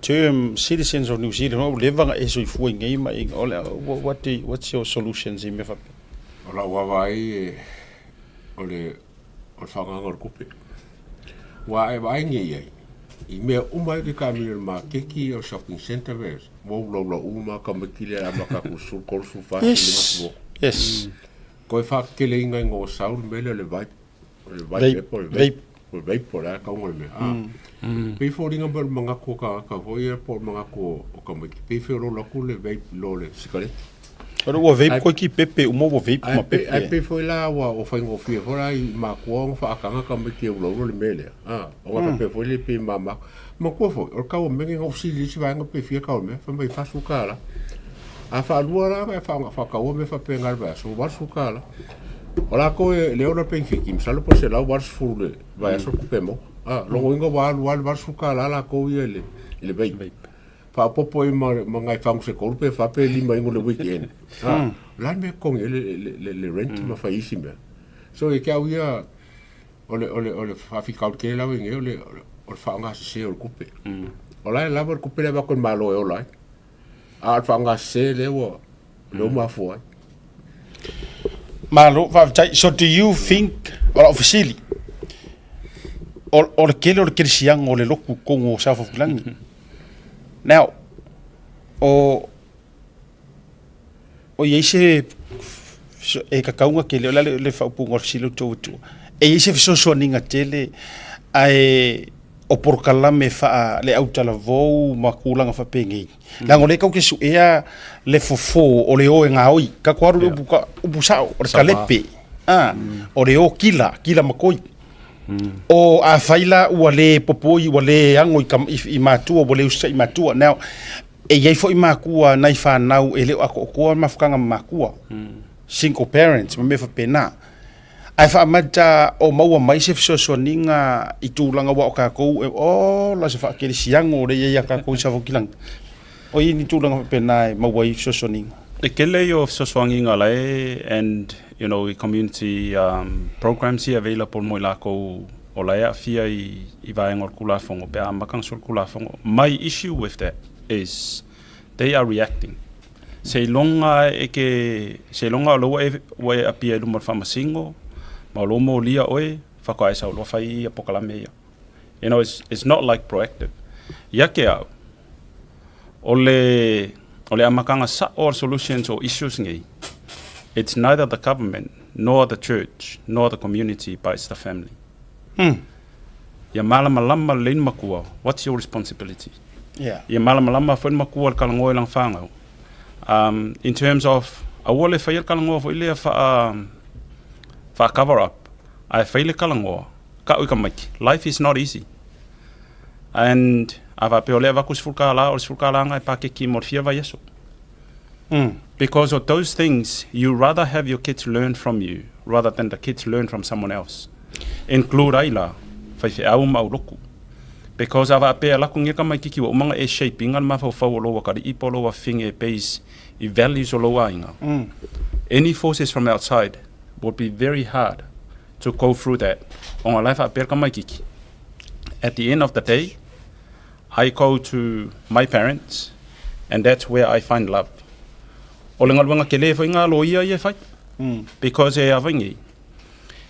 term citizens of New Zealand, ua leva ona e soifua i nei ma i, o le, what do, what's your solutions i mea faapea? O lau vaavaai e, o le, o le faagaga o le tupe. Ua e vaai nei ai, i mea uma ai ke kamina le makeki o shopping center ve, ua ulaula uma ka tamaiti le amata atu i le 13, 14, 15. Yes. Koe whakakele inga i ngō sau le mea lea o le vape. O le vape po o le vape. Po o le vape po o le a tauga o le mea. A. Pei foliga mai o le manatu o tagata foi ia po o le manatu o tamaiti, pei feoloolo atu le vape i lo le sikareti. Ora ua vape koe ki pepe uma ua vape ma pepe. Ae pei foi la ua faigofie foi la i matua ona faataga tamaiti e ulaula le mea lea. A, ona faapea foi lea pei mama. Manatua foi, o le tau o mea nei na ou fesili i le isi vaega pe fia tau o le mea, fai mai e $40. A faalua la ona e faataua mea faapena i le vaiaso, ua $80. O latou e le ona penefiti, masalo po o le $180 le vaiaso le tupe e maua. A, lona uiga ua alu lava le $80 latou ia i le vape. Faaopoopo i ai ma nai fagu se tolu pe fa pe lima inu i le weekend. A, o le a le mea e totogi ai le rent ma fai isi mea. So ia te au ia, o le, o le, o le faafitauli tele lava i nei, o le, o le faaaoga sese o le tupe. O la e lava le tupe lea e avatu e le Malo e ola ai, a o le faaaoga sese lea ua, lea ua mafua ai. Malo, faafetai. So do you think, o lau fesili, o, o le tele o le kerisiano o le lotu i totonu o South of Kilani. Now, o, o i ai se, e tatau ona tele, o le a le, le faaupuga o le fesili o tou atua. E i ai se fesoasoaniga tele ae o polokalame faa le autalavou ma tulaga faapenei. Leaga o lea tatou te suea le fofo o le o e gaoi. Tatou alu i le upu, upu sao, o le kalepe. Ah, o le o kila, kila makoi. O afai la ua le popoi, ua le ago i, i, i matua, ua le usitai i matua. Now, e i ai foi makua nai fanau e le o atoatoa mafutaga ma makua. Single parents ma mea faapena. Ae faamata o maua mai se fesoasoaniga i tulaga aua o tatou e ola se faakelesiano o lea e i ai ia tatou i Savokilang. O i ai ni tulaga faapena e maua ai fesoasoaniga? E tele ia o fesoasoaniga la e and you know i community um programs ia available mo i lakou o la e aafia i i vaega o le Tulafono pe a amata ona sui le Tulafono. My issue with that is they are reacting. Seiloga e ke, seiloga o lea ua e, ua e apia i luma o le faamasino, ma o lou molia oe, faatoa e sau loa fai ia pokalame ia. You know, it's, it's not like proactive. Ia te au, o le, o le amataga sao o solutions o issues nei, it's neither the government, nor the church, nor the community, but it's the family. Ia malamalama lelei le matua, what's your responsibility? Yeah. Ia malamalama foi le matua i le talanoa i lana fanau. Um, in terms of, aua le faia le talanoa foi lea faa, faa cover up, ae fai le talanoa, ka'u i tamaiti, life is not easy. And a faapea o lea avatu $10, o le $10 lena e paketi mo le fia vaiaso. Because of those things, you rather have your kids learn from you rather than the kids learn from someone else. Include ai la, faifeau ma aulotu. Because a faapea e laku nei tamaititi ua uma ona e shape ina le mafaufau o lou atalii po o lou afafine e base i values o lou aiga, any forces from outside would be very hard to go through that ona la e faapea le tamaititi, at the end of the day, I go to my parents and that's where I find love. O le galuega tele foi nga loia ia e fai. Because e ava nei.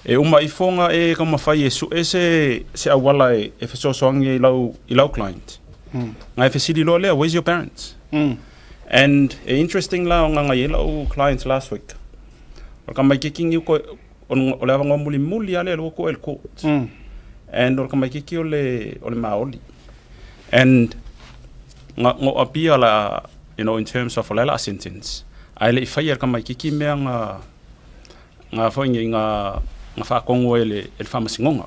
E uma ifo nga e taumafai e sue se, se auala e, e fesoasoani i lau, i lau client. Nga e fesili loa lea, where's your parents? And e interesting la o nga ngai e lau client last week. O le tamaititi ni ko, o le avanoa mulimuli lava lea lua koe i le court. And o le tamaititi o le, o le Maoli. And nga, nga o apia la, you know, in terms of o le ala a sentence, ae le i faia e le tamaititi mea nga, nga foi nei nga, nga faatonu ai e le, e le faamasinoga.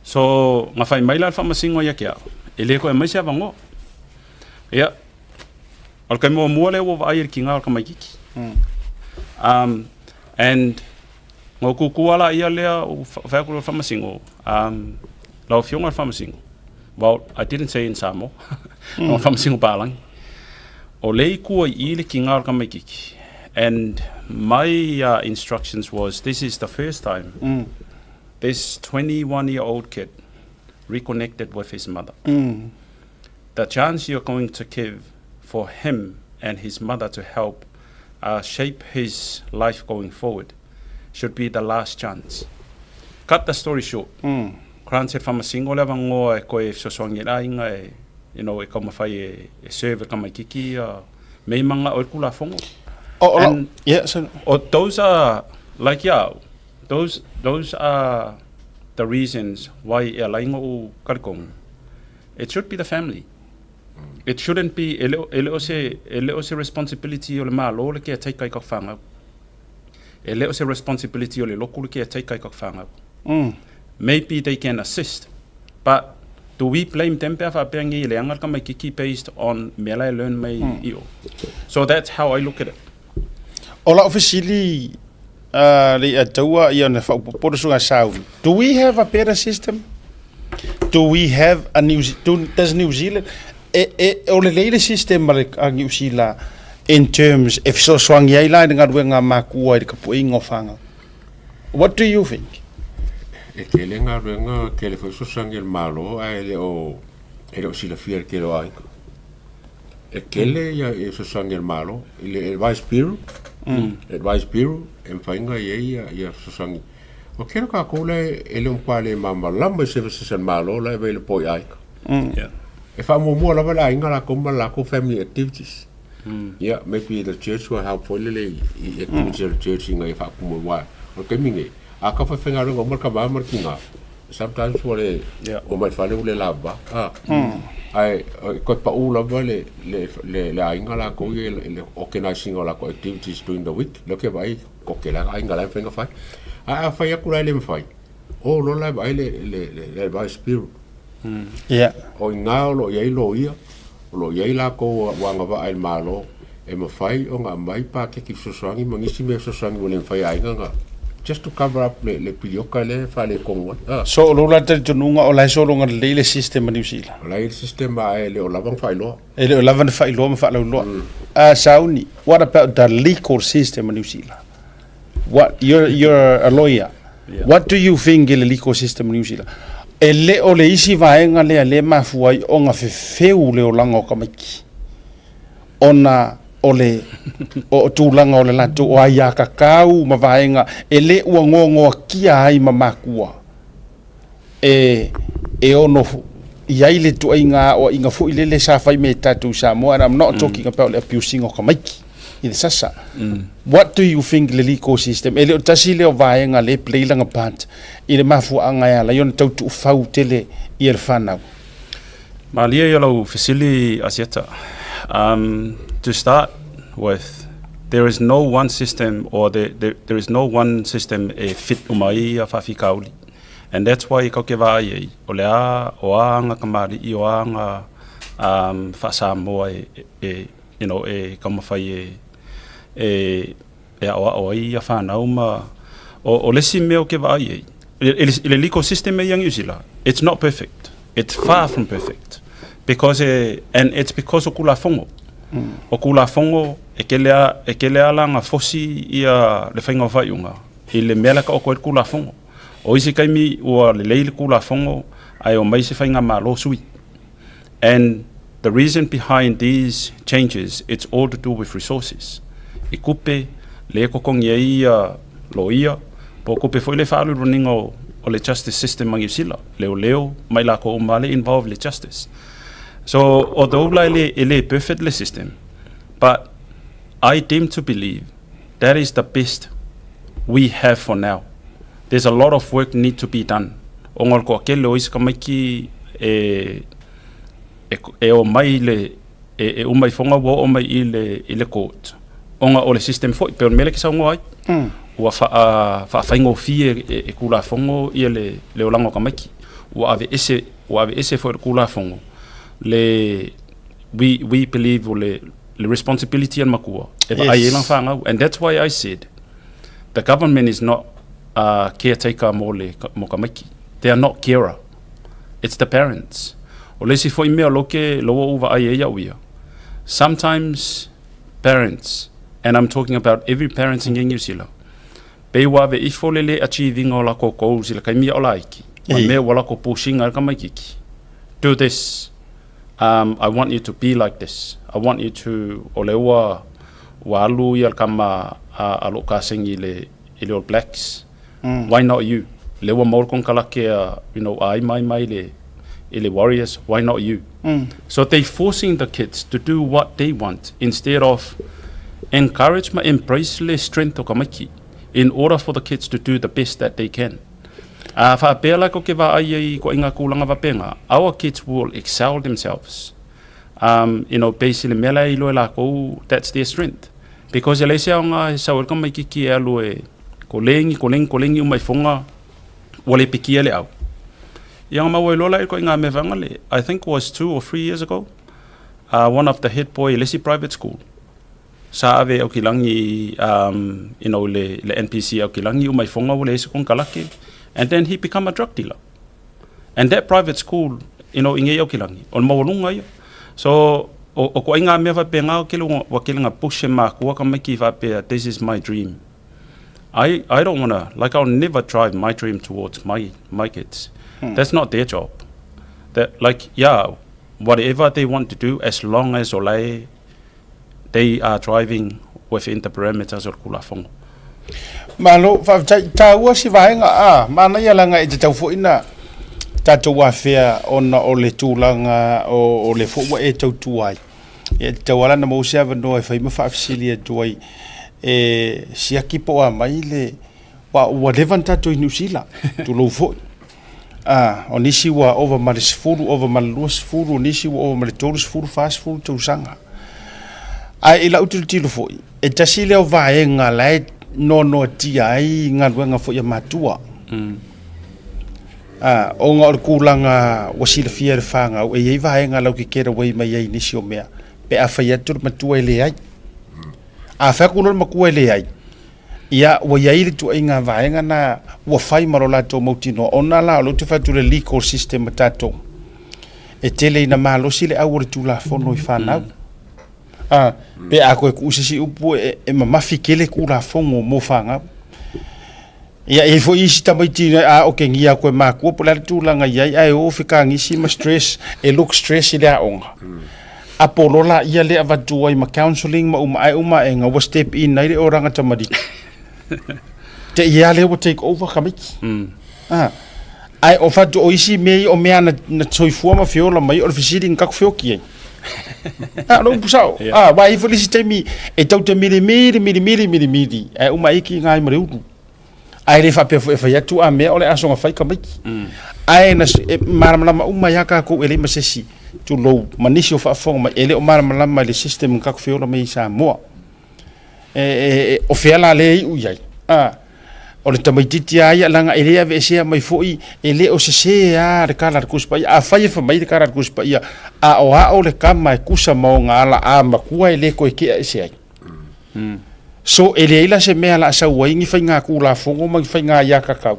So, nga fai mai la le faamasino ia te au, e le toe aumai se avanoa. Ia, o le taimi muamua lea ua vaai i le tiga o le tamaititi. Um, and na ou kūkū lava ia lea ou fai atu i le faamasino, um, lau Afioga i le Faamasino, well, I didn't say in Samoa, mm. Faamasino Palangi, o lea i tua i i le tiga o le tamaititi. And my instructions was, this is the first time mm. this 21-year-old kid reconnected with his mother. Mm. The chance you're going to give for him and his mother to help uh, shape his life going forward should be the last chance. Cut the story short. Mm. Granted faamasino le avanoa e koe fesoasoani e le aiga e, you know, e taumafai e, e serve le tamaititi ia me i manga o le Tulafono. Oh, oh, And yeah, so, oh, those are, like ia au, those, those are the reasons why e alai ngo'u kalikonu. It should be the family. It shouldn't be, e le, e le o se, e le o se responsibility o le Malo le caretaker i ka whangau. E le o se responsibility o le loku le caretaker i ka whangau. Maybe they can assist, but do we blame them pe a faapea ngi i leaga le tamaititi based on mea la e learn mai i o? So that's how I look at it. O lau fesili le ia taua ia na faaopoopo le susuga Sauli. Do we have a better system? Do we have a New do, does New Zealand e, e, o lelei le system a le a New Zealand in terms e fesoasoani ai la i le galuega a makua i le tapuaiga o fanau. What do you think? E tele galuega, e tele foi fesoasoani a le Malo ae le o e le o silafia e le tele o aiga. E tele ia fesoasoani a le Malo i le Vice Bureau. Advice Bureau e mafai ona i ai ia fesoasoani. O le tele o tatou la e le o matua le malamalama i services a le Malo la e available i aiga. E faamuamua lava le aiga latou ma le latou family activities. Ia, maybe the church will help foi lele i activities a le church ina ia faatumu aua o le taimi nei, a tau faifaigaluega uma le tama ma le tina, sometimes ua le omai i le fale ua le lavava. Ae toe pau lava le le aiga latou ia i le organize ina o latou activities during the week. Lea ou te vaai toatele lava aiga la e mafai ona fai. Ae a fai atu la e le mafai, o loa la e vaai le advice bureau. O i ina o lo o i ai loia, o lo o i ai latou ua agavaa e le Malo e mafai ona aumai paketi fesoasoani ma nisi mea fesoasoani ua le mafai e aiga ona just to cover up le piliota lea e faaletonu ai. So o lou la talitonuga o la e sologa lelei le system a Niu Sila? O la e i ai le system ae le o lava ona faailoa. E le o lava ona faailoa ma faalauiloa. Sauni, what about the legal system a Niu Sila? What, you're a lawyer. What do you think i le legal system o Niu Sila? E le o le isi vaega lea lea e mafua ai ona fefeu le olaga o tamaiti ona o le o tulaga o le latou o aiatatau ma vaega e le ua goagoatia ai ma makua e ono i ai le tuaiga aoaiga foi lele sa fai me tatou i Samoa, and I'm not talking about le abusing o tamaiti i le sasa. What do you think le legal system? E le o tasi lea o vaega le play lana part i le mafuaaga e ala ai ona tau tuufau tele ia le fanau. Malie ia lau fesili Asiata. To start with, there is no one system or there is no one system e fit uma ai ia faafitauli. And that's why kau ke vaai ai, o le a, o a aga kamali'i, o a aga faa-Samoa e, e taumafai e aoao ai ia fanau ma o le isi mea ou te vaai ai i le legal system e ia Niu Sila, it's not perfect, it's far from perfect, because e, and it's because o Tulafono, o Tulafono e tele a, e tele a la na fosi ia le faiga o faaiuga i le mea lea taoto ai le Tulafono. O isi taimi ua lelei le Tulafono ae omai se faigamalo sui. And the reason behind these changes, it's all to do with resources. I tupe le totogi ai ia loia, po o tupe foi le faaluluaniga o le justice system a Niu Sila, leoleo ma i latou uma lava le involve i le justice. So although la e le perfect le system, but I deem to believe that is the best we have for now. There's a lot of work need to be done. Ona o le toatele o isi tamaiti e omai i le e uma ifoga ua oo mai i le court ona o le system foi pei o le mea lea e te saunoa ai ua faafaigofie e Tulafono ia le olaga o tamaiti ua aveese foi e le Tulafono le we believe o le responsibility a le matua e vaai ai lana fanau. And that's why I said the government is not a caretaker mo le mo tamaiti. They are not carer, it's the parents. O le isi foi mea o lo ke lo ua ou vaai ai au ia, sometimes parents, and I'm talking about every parents in New Zealand, pei ua ave ifo le le achieve ina o lakou goals i le taimi o laiki ma mea ua lakou push ina ai le tamaititi, do this, I want you to be like this, I want you to, o le ua alu ia le tama a lou kasegi i le All Blacks, why not you? Le ua maua le konekarate a a ai mai mai i le Warriors, why not you? So they forcing the kids to do what they want instead of encourage ma embrace le strength o tamaiti in order for the kids to do the best that they can. A faapea la ko ke vaai ai ko inga tulaga faapena, our kids will excel themselves. Basically mea la e iloa e lakou, that's their strength. Because e leai se aoga e sau ai le tamaititi e alu e kolegi, kolegi, kolegi uma ifoga ua le pikia le au. Ia ona maua ai loa la i ituaiga mea vaega le, I think was 2 or 3 years ago, one of the head boy i le isi private school, sa ave i Aukilagi le NPC Aukilagi uma ifoga ua leai se konekarate, and then he become a drug dealer. And that private school, i nei Aukilagi, o le maualuga ia. So, o ituaiga mea faapena o tele ua tele na push e makua tamaiti faapea, this is my dream. I don't want to, like, I'll never drive my dream towards my kids. That's not their job. That, like, yeah, whatever they want to do, as long as o lae, they are driving where within the parameters o le Tulafono. Malo, faafetai. Taua si vaega, a, manaia leaga e tatau foi na tatou afea ona o le tulaga o, o le foi ua e tautua ai. Ia, e tatau lava la ona maua se avanoa e fai ma faafesili atu ai e siaki po o a mai le, aua ua leva ona tatou i Niu Sila, tulou foi. A, o nisi ua ova ma le 10, ova ma le 20, o nisi ua ova ma le 30, 40 tausaga. Ae i lau tilotilo foi, e tasi lea o vaega la e noanoatia ai galuega foi a matua. A, ona o le tulaga ua silafia e le fanau, e i ai vaega latou te get away mai ai i nisi o mea, pe a fai atu le matua e leai. A fai atu loa le matua e leai, Ia, ua i ai le ituaiga vaega na ua fai ma lo latou mautinoa, ona la o lea ou te fai atu i le legal system a tatou, e tele ina malosi le au o le Tulafono i fanau. A, pe a toe tuu se isi upu, e, e mamafi tele Tulafono mo fanau. Ia, e i ai foi isi tamaiti a otegia atu e matua po o le a le tulaga i ai, ae o fekagisi ma stress, e look stress i le aoga. Apo loa laia lea avatu ai ma counselling ma uma ae uma aega ua step in ai le oraga tamaliki. Te i a lea ua take over tamaiti. Ah. Ae o fatu o isi mea ia o mea na, na soifua ma feola mai o le fesili na taku feoki ai. Ah, o le upu sao. Ah, wa i foi le isi taimi e tau te milimili milimili milimili ae uma iki ngai ma le ulu. Ae le faapea foi e fai atu a mea o le aso na fai tamaiti. Ae na, e malamalama uma ai lava tatou e leai ma se isi, tulou, ma nisi o faafofoga mai, e le o malamalama i le system na tatou feola mai ai i Samoa. E, e, e, o fea la lea e iu i ai? A, o le tamaitiiti lava ia, leaga e le aveesea mai foi, e le o sese lava le tala a le Tusi Paia. Afai e fai mai le tala a le Tusi Paia, a o ao le tama e tusa ma ona ala a matua e le toe tea ese ai. So e leai la se mea la sau ai ni faiga tulafono ma ni faiga aiatatau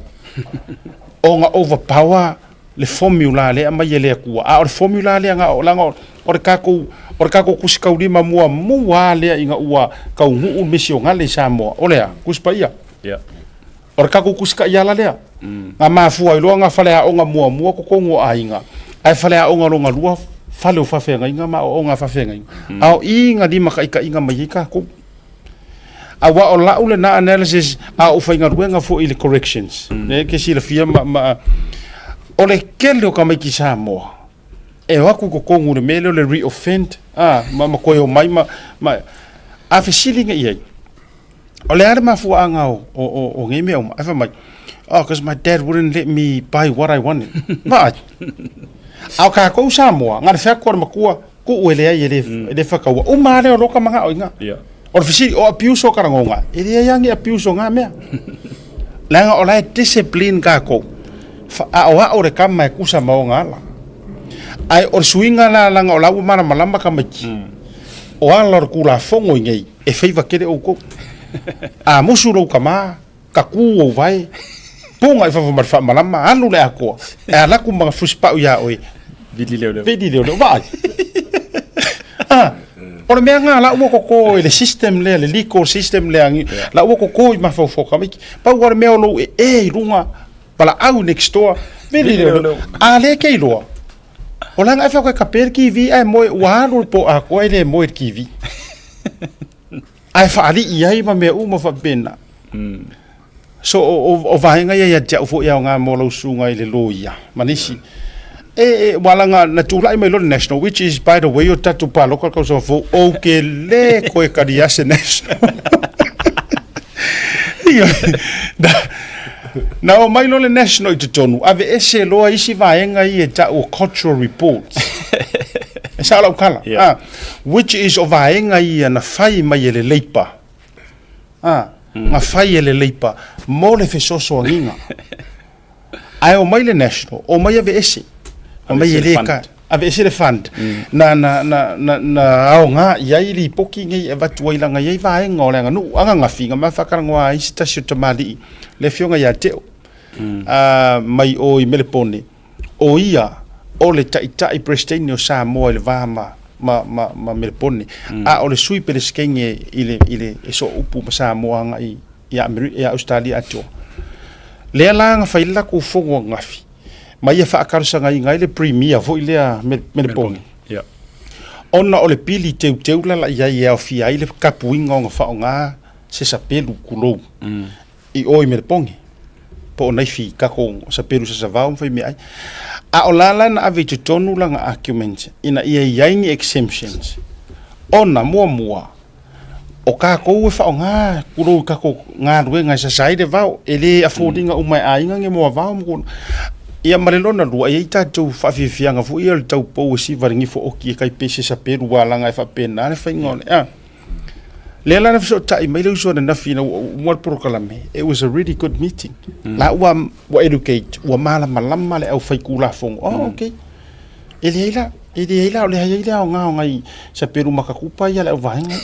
ona overpower le formula lea e aumai e le Atua. A o le formula lea na o leaga o le tatou o le tatou Tusi Taulima muamua lava lea ina ua taunuu le misionale i Samoa, o le a? Tusi Paia. Yeah. O le tatou Tusi Taiala lea. Na mafua ai loa ona faleaoga muamua totonu o aiga, ae faleaoga lona lua fale o faafeagaiga ma aoaoga a faafeagaiga. A o i na limataitaiga mai ai tatou. Aua o lau lena analysis a ou faigaluega foi i le corrections, e te silafia ma, ma o le tele o tamaiti Samoa e o atu i totonu i le mea lea o le re-offend, a, ma, ma toe omai ma, ma a fesili nei i ai, O le a le mafuaaga o, o, o, o nei mea uma? Ae fai mai, oh, cause my dad wouldn't let me buy what I wanted. Vaai. A o kākou Samoa, na le fai atu a le matua, tuu e leai e le, e le whakaua. Uma lea o loka mangao i ngā. Yeah. O le fesili, o abuse o karangonga. E leai a ni abuse o ngā mea. Leaga o la e discipline kākou. Fa, a o ao le kama e kusa ma o ngā ala. Ae o le suiga la laga o la ua malamalama tamaiti. O ala o le Tulafono i nei, e faiva tele outou. A musu lou tama, taku ou vae, puga i fafo ma le faamalama, alu le atoa, e alu atu ma fusipau iā oe, Vili leoleo. Vili leoleo, vaai. Ah, o le mea lena la ua koko i le system lea, le legal system lea, la ua koko i mafaufau o tamaiti. Pau lava le mea o lou ee i luga, valaau next door, vili leoleo. A lea e te iloa, O leaga e fai atu e kape le TV ae moe ua alu le po atoa e le moe i le TV. Ae faalii ai ma mea uma faapena. So o, o, o vaega ia ia te au foi aoga mo lau susuga i le loia ma nisi. E, e ua laga na tulai mai loa le national which is by the way o tatou palota le tausaga fou ou te le toe talia se national. Ioe. Na, na oo mai loa le National i totonu, aveese loa isi vaega ia e tau o cultural reports. E sao lau tala. Yeah. Ah, which is o vaega ia na fai mai e le Labour. Ah, na fai e le Labour mo le fesoasoaniga. Ae omai le National, omai aveese. Omai e Aveese le le fund. ka, aveese le fund. Na, na, na, na, na aoga i ai lipoti nei e avatu ai laga i ai vaega o le aganuu. Agagafi na mafatalanoa ai se tasi o tamalii, le afioga ia Teo, mai o i Melepone, o ia o le taitai Peresetene o Samoa i le va ma, ma, ma, ma Melepone. A o le sui Peresetene i le, i le, e sooupu ma Samoa agai i Amerika, i Ausetalia atoa. Lea la na fai le latou fono ananafi, ma ia faatalosagaina ai le Premier foi lea Melepone. Yeah. Ona o le pili teuteu lala i ai e aofia ai le kapuiga ona faaaoga se sapelu kulou i o i Melepoge po o naifi kako sapelu sasavao ma fai meaai. A o la la na ave i totonu lana argument ina ia i ai ni exemptions ona muamua o tatou e faaaoga kulou i tatou galuega e sasa ai le vao, e le afford ina uma e aiga ni moavao ma tulaga. Ia ma le lona lua, e i ai tatou faafiafiaga foi ia o le tau pou e siva i le nifo oki e tai pei se sapelu ua alaga e faapena le faiga o le a. Lea la na fesootai mai le uso ananafi ina ua uma le polokalame, it was a really good meeting. La ua ua educate, ua malamalama le aufai Tulafono. Oh, okay. E leai la, e leai la, o le ai le aoga o nai sapelu makakupa ia le auvaega.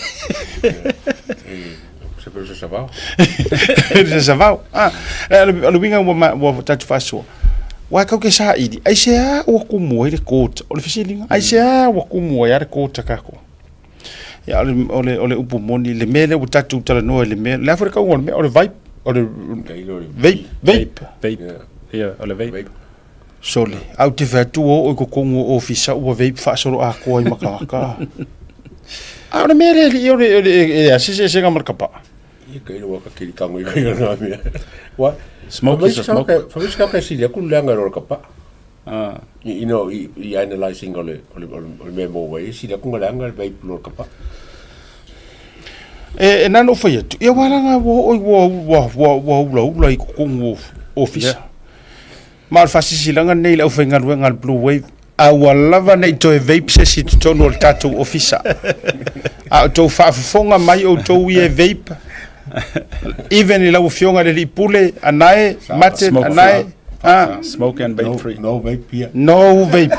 Sapelu sasavao. Sasavao. Ah, o le uiga ua, ua tatou faasoa. Ua kau ke saili, ai se a ua kumu ai le quota. O le fesiliga, ai se a ua kumu ai a le quota kako. Ia, o le, o le, o le upu moni, le mea lea ua tatou talanoa i le mea, le a foi le kauga o le mea, o le vibe, o le vape, vape. Vape. Ia, o le vape. Sole, a ou te fai atu ua oo i totonu o ofisa ua vape faasoloatoa ai ma tagata. A o le mea lea alii o le, o le, e a se eseesega ma le kapaa? Ia ka ilo waka kiri kango i kai na mea. Wa Smoke is a smoke. Fa ka ka sili aku le anga ro kapa. Ah. You know, i, i analyzing o le o le o le mea mo wai sili aku le anga le vape lo kapa. E, e nana o fai atu, ia wala ngā ua oi ua ua ua ua ula ula i totonu o ofisa. Yeah. Ma o le faasilasilaga lenei i le aufaigaluega a le Blue Wave, a ua lava ne i toe vape se isi i totonu o le tatou ofisa. A o outou faafofoga mai outou ia e vape, even i lau Afioga i le Alii Pule, Anae, Mate, Smoke Anae, free. ah, Smoke and vape No, free. no vape here. no vape.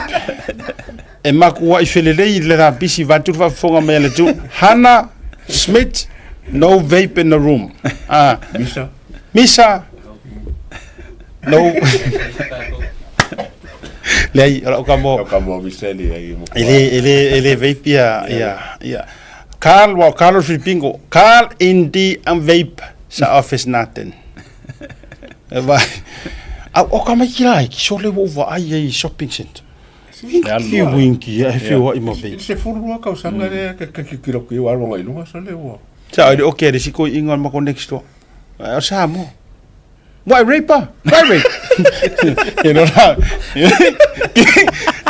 E makuai felelei le lapisi vaeatu le faafofoga mai a le atunuu. Hana Smith, no vape in the room. Ah. Misa. Misa. No. Leai, o lau kamo. Lau kamo Misa le ai. E le, e le, e le vape ia, ia, ia. Carl, wa Carl o Filipingo. Carl in the ang vape sa office natin. E vai. Au, o ka mai ki lai, ki sole wo vaai ai shopping center. Winki, winki, e whio ai ma vape. Se furu rua kausaga lea ka ka kilo ki wa ronga i lunga sole ua. Sa o ke le siko inga ma ko next door. O Samoa. Why rape? Ah? Why rape? You know la.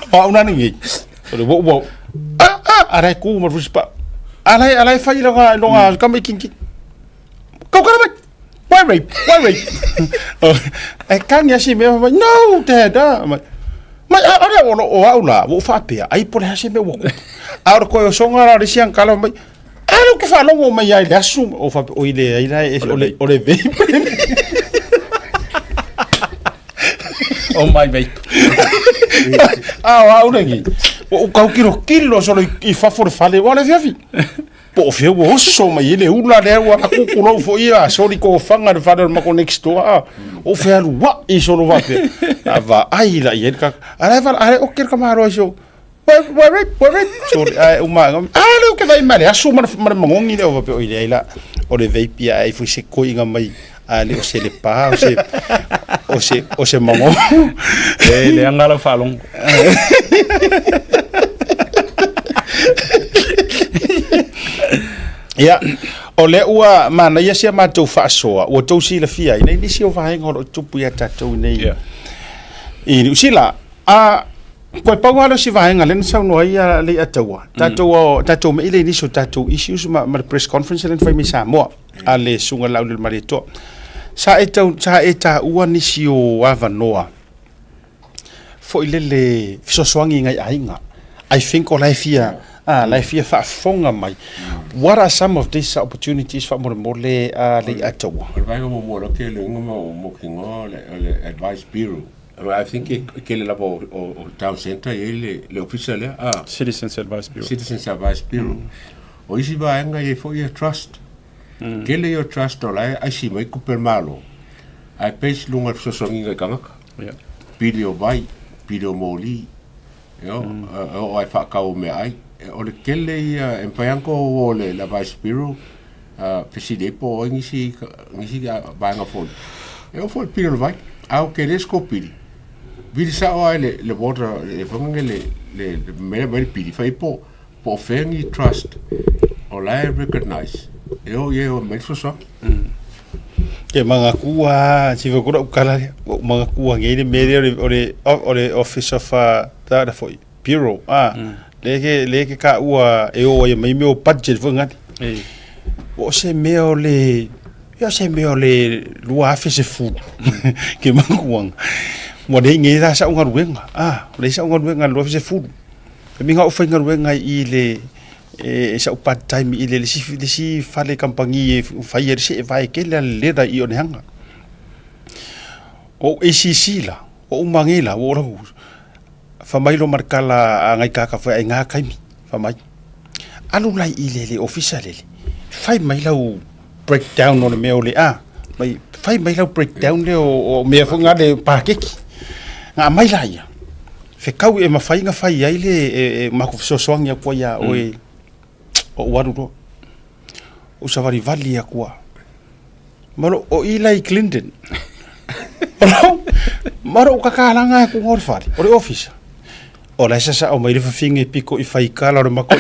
Pa una ni. O le wo wo. Ah ah ara ku ma ruspa. Ara ara fai longa longa ka mai kinki. Kau kara mai. Why rape? Why rape? E kangi asi mea mai. No, dad. Ah. Mai. Mai a ora o o au la, wo faapea. Ai pole hase me wo. A ora koe o songa la risi ang kala mai. A lea ou te faalogo mai ai i le aso, o faapea, oi leai la, e, o le, o le vape. Oh my vape. A o au lenei, ua ou tau kilokilo solo i fafo o le fale, ua le afiafi. Po o fea ua oso mai ai le ula lea ua akukulou foi ia soli kofaga i le fale o le matou next door. A, o fealuai solo faapea. A vaai la i ai le kaka. A la e vala, a le oke le tamaloa i si ou. Ua rape, ua rape. Sorry, ai uma. Ah, le ke vai male asu ma ma mangongi le ova pe o ile ai la. O le vape ia ai foi se koiga mai a le o se le pa o se o se o se mango. E le anga lau faalogo. Ia, o lea ua manaia si a matou faasoa, ua tou silafia ai nei nisi o vaega o lo o tupu ia tatou nei Yeah. i Niu Sila. A Koe pau lava lea o si vaega lea na saunoa ai a Leiataua, tatou o tatou mei lea i nisi o tatou issues ma, ma le press conference lea na fai mai Samoa a le Susuga Laaulialemalietoa. Sa e tau, sa e taua nisi o avanoa foi lele fesoasoani i nai aiga. I think o la e fia, ah, la e fia faafofoga mai. What are some of these opportunities faamolemole a Leiataua? O le vaega muamua o lea ou te iloa ma ou mautinoa o le Advice Bureau. I think e tele lava o, o, o town center e i ai le, le ofisa lea. Ah. Citizens Advice Bureau. Citizens Advice Bureau. O isi vaega e i ai foi ia trust. Tele ia o trust o la e aisi mai tupe a le Malo, ae base i luga o le fesoasoaniga i tagata. Yeah. Pili o vai, pili o moli, you know, e oo lava i faatau o meaai. O le tele ia, e mafai lava ona tou o i le Advice Bureau, fesili ai po o ai nisi, nisi vaega foi. E oo foi i le pili o le vai, a o tele se tou pili, vili sao lava i le, le water, le foi lea le, le, le mea lea e aumai le pili, fai ai po, Po o fea ni trust o la e recognize e o i ai o mai le fesoasoani. Ke mangakua si fa kura ukala lea. Ua ou mangakua ngei le mea lea o le o le Office of da da foi Bureau ah le ke le ke ka ua e o ai mai mea o budget foi ngani. Ua o se mea o le ia se mea o le 2010 ke mangakuanga. Ua le ngei la sa galuega. Ah, le sa galuega 2010. E minga o faigaluega i le e sa'u part time i le isi fale kamupani e fai ai le seevae tele a le leather i Oneaga. O ou ACC la, o ou mage la, ua ou alu atu, fai mai loa ma le tala a nai tagata foi ai na taimi, fai mai, alu la i le ofisa lele, fai mai lau breakdown o le mea o le a, mai fai mai lau breakdown lea o mea foi na le paketi. Na aumai laia, fetau e mafai ona fai ai le e matou fesoasoani atu ai ia oe o ou alu loa. Ou savalivali atu lava. Ma lou, o i la i Clinton. Ma lou tatalaga atu o le fale, o le ofisa. O la e sasao mai le fafine pito i faikala o le matou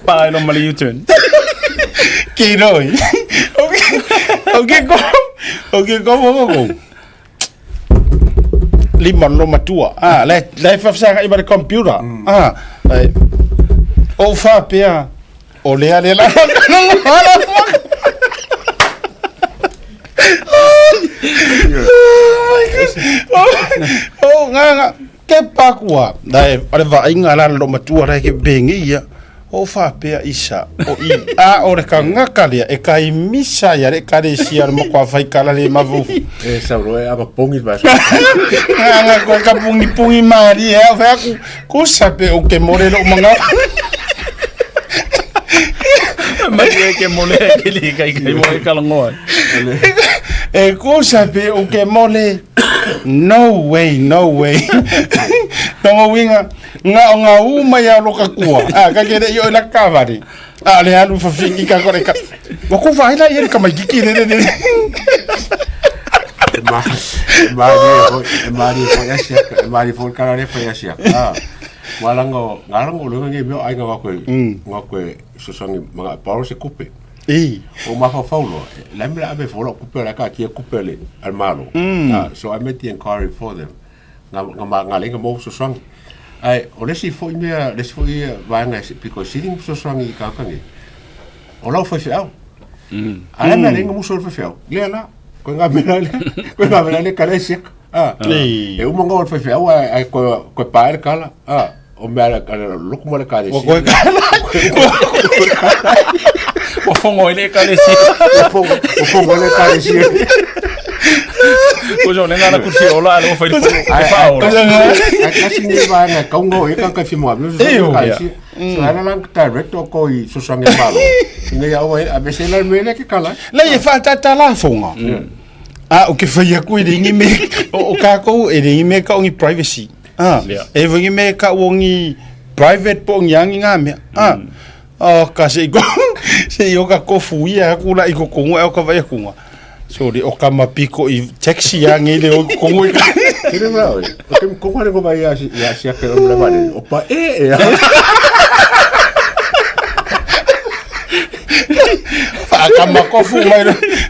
Pae lo ma le U-turn. Kinoi. Okay, ko. Okay, ko mo ko. Lima lo matua. Ah, le le fa sa i ma le computer. Ah, ai. O fa pea. O le ale la. Oh, nga nga. Ke pakua. Dai, ale vaaiga la lo matua la ke bengi ia. O faapea isa o i a o le kangaka lea e kai misa ia le ekalesia le makoa fai kala le mavuvu. E sau loa e ava pongi ma sa. Nga ko ka pungi pungi mari e au aku ko sape o ke more lo manga. Mai e ke mole ke li kai kai mo e kalangoa. E ko sape o ke mole. No way, no way. Tonga winga Nga o nga u mai a loka kua. A ka ke le i o la kavari. A le alu fa fingi ka kore ka. Wa ku vai la i ka mai kiki le le le. E ma e mari e foi e mari foi asia e mari foi kala le foi asia. Ah. Walango ngalango lo ngi meo ai nga koe nga koe sosangi mga paro se kupe. I. O mafaufau loa, la me la ave fo la kupe la ka kia kupe le al malo. Ah, so I made the inquiry for them. Nga nga ma nga lenga mo fesoasoani. Ae o le isi foi mea, le isi foi vaega e pito sili ona fesoasoani i tagata nei, o lau faifeau. A o le a le mea e ala ai ona musu ai le faifeau? Lea la, koe ngā mea la lea, koe ngā mea la lea kala e siaka. A, e uma ona oo i le faifeau ae ae toe toe pae le kala, a, o mea a le lotu ma le ekalesia. Ua koe kala. Ua fogo ai le ekalesia. Ua fogo, ua fogo ai le ekalesia. Ko so lenga la kursi ola ale o fai le whaola. Ai kasi ni vaega e kaunga o eka kai whimo api o Eo. ekalesia. So ana lang direct o ko i sosange malo. Ina ia oa a bese la mele ke kala. Lei e whātātā fonga. A o ke whai aku e ringi me o kākou e ringi me ka ongi privacy. Ah, e wingi me ka ongi private po ongi angi ngā mea. Ah, oh, ka se i ko, se i o ka kofu ia aku la i ko kongo e o ka vai akunga. Sorry, o ka mapiko i taxi a ngi le o kongo i ka. Kere mea oe, o te kongo hare ko vai ia ia sia ke o le vare. O pa e e. Whaakama kofu mai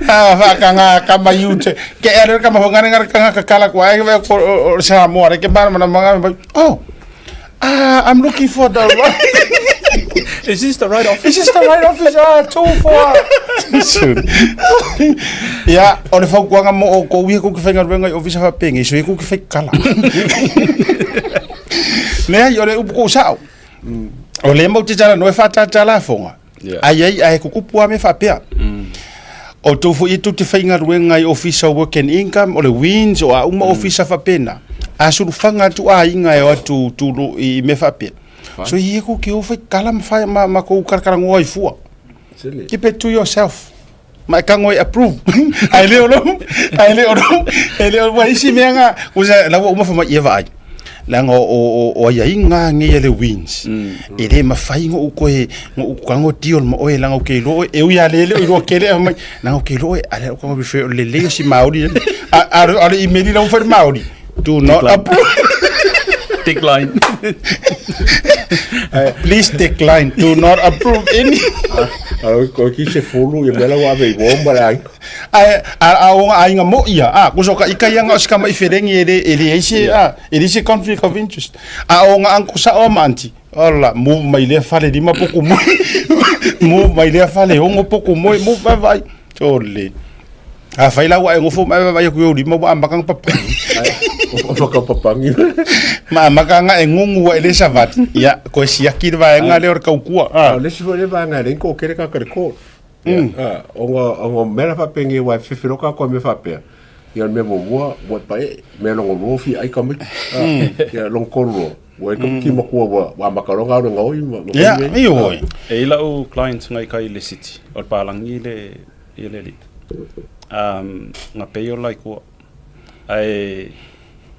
ah, whaakanga kama yute. Ke ere kama hongare ngare kanga kakala kwa ai ko o Samoa re ke mara mana manga oh ah I'm looking for the right Is this the right office? Is this the right office? Ah, 2 4. Ia, o le fautuaga mo o kou ia kou ke whaingaruenga i ofisa whapenge, so ia kou ke whai kala. Leai, o le upu kou sao. O le mau te tala no e whātātā la fonga. Ai ai ai kukupu a me whapea. O tō fo i te whaingaruenga i ofisa work and income, o le WINZ, o a uma ofisa whapena. A suru whanga atu a inga e o atu tūru i me whapea. So i e kou ke o whai kala ma whai ma, ma kou karakara ngoa i fua. Keep it to yourself. Ma e kango e approve. Ai le o lo, ai le o lo, e le o wa isi mea nga, kusa la ua uma wha mai e vaai. Leaga o aiaiga nei a le WINZ, e le mafai ona ou toe, ona ou tago deal ma oe leaga ou te iloa oe, e ui lava le o iloa tele ae fai mai, leaga ou te iloa oe, a o lea ou tago refer o le lelei o si Māori lenei. A o le email la ua fai i le Māori, do not approve. Decline. Please decline. Do not approve any. O ki se fulu ia mea la ua ave i uo ma le aiga. Ae a a o aiga mo'i ia, a kuso ka ika ia nga o se kama i felengi e le e leai se a e leai se conflict of interest. A o nga uncle sa'o ma aunty, ola move mai lea fale lima po ku moi. Move mai lea fale ono po ku moi, move vai vai. Ole. Afai la ua e gofo ma e vaavaai atu i ou lima ua amata ona papangi. Ua whakapapangi. Ma amata ona e gugu ai le savali. Ia, koe siaki le vaega lea o le taukua. A o le isi foi lea vaega e leai ni kokere kaka le court. Ia, ona, ona mea la faapea aua e fefeloka atu a mea faapea, ia o le mea muamua, ua e paee, mea lona lua ua fia ai tamaiti. Ia, lona tolu loa, ua i ai tamaiti matua ua, ua amata loa ona alu e gaoi ma, ma Ia, ioe. E i ai lau client ngai kai le city, o le palagi le, i le alii. Um, nga pei o lai kua. Ae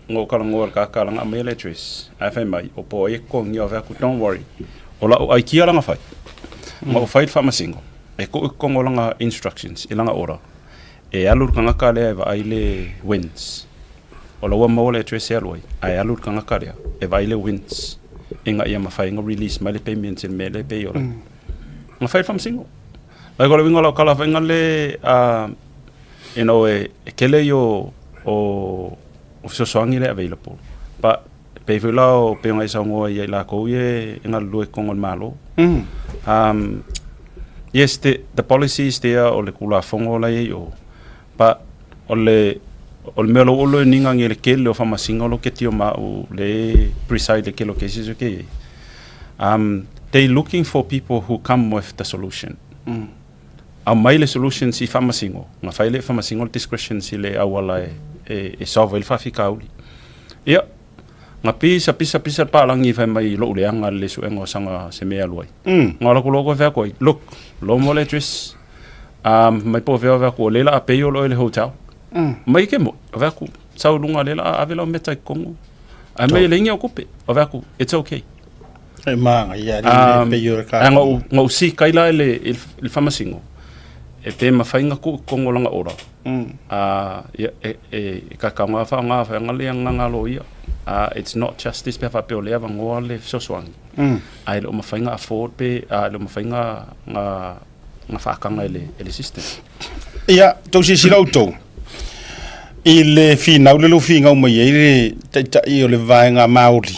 ngo kalangoa le kaka langa aumai le address. Ae fai mai, o po ai e kokongia o aku, don't worry. O lau aikia langa fai. Ma o fai le faamasino. E ko i kongo langa instructions, i langa order. E alu le kangaka lea e vaai le wins. O la ua maua le address e alu ai, ae alu le kangaka lea e vaai le wins. Ina ia mafai ona release mai le payment i le mea lea e pay o lai. Nga fai le faamasino. Like o le uiga o lau kala faiga le you know e e kele i o o o fesoasoani le available. But pei foi la o pei ona e saunoa ia i lakou ia e galulue i totonu o le Malo. Yes the the policy is there o le Tulafono la e i ai o but o le o le mea o lo o learning age le kele o faamasino lo ke tio ma au le preside le kele o cases o ke i ai. They looking for people who come with the solution. Aumai le solutions i faamasino, na fai le faamasino le discretions i le auala e, e, e solve ai le faafitauli. Ia, na pisa pisa pisa le palagi fai mai lou leaga le suega o saga se mea e alu ai. Na o latou loa koe fai atu ai, look, lomo le address, mai po o fea o fai atu o lea la a pay o loe le hotel. Mai ke moi, o fai atu, sau i luga lea la a ave lau meta i totonu. Ae mai e leai ni au tupe, o fai atu, it's okay. E māngai, a le pei o le ka. Ae na ou seek ai la i le faamasino, e pe mafai ona tuu i totonu o lana order. Ia, e kakau nga faaaoga faiga lea nga loia. It's not justice pe a faapea o lea e avanoa le fesoasoani, ae le o mafai ona afford pe le o mafai ona faataga e le system. Ia, tou silasila outou i le finau le lou finau mai ai le taitai o le vaega Maori.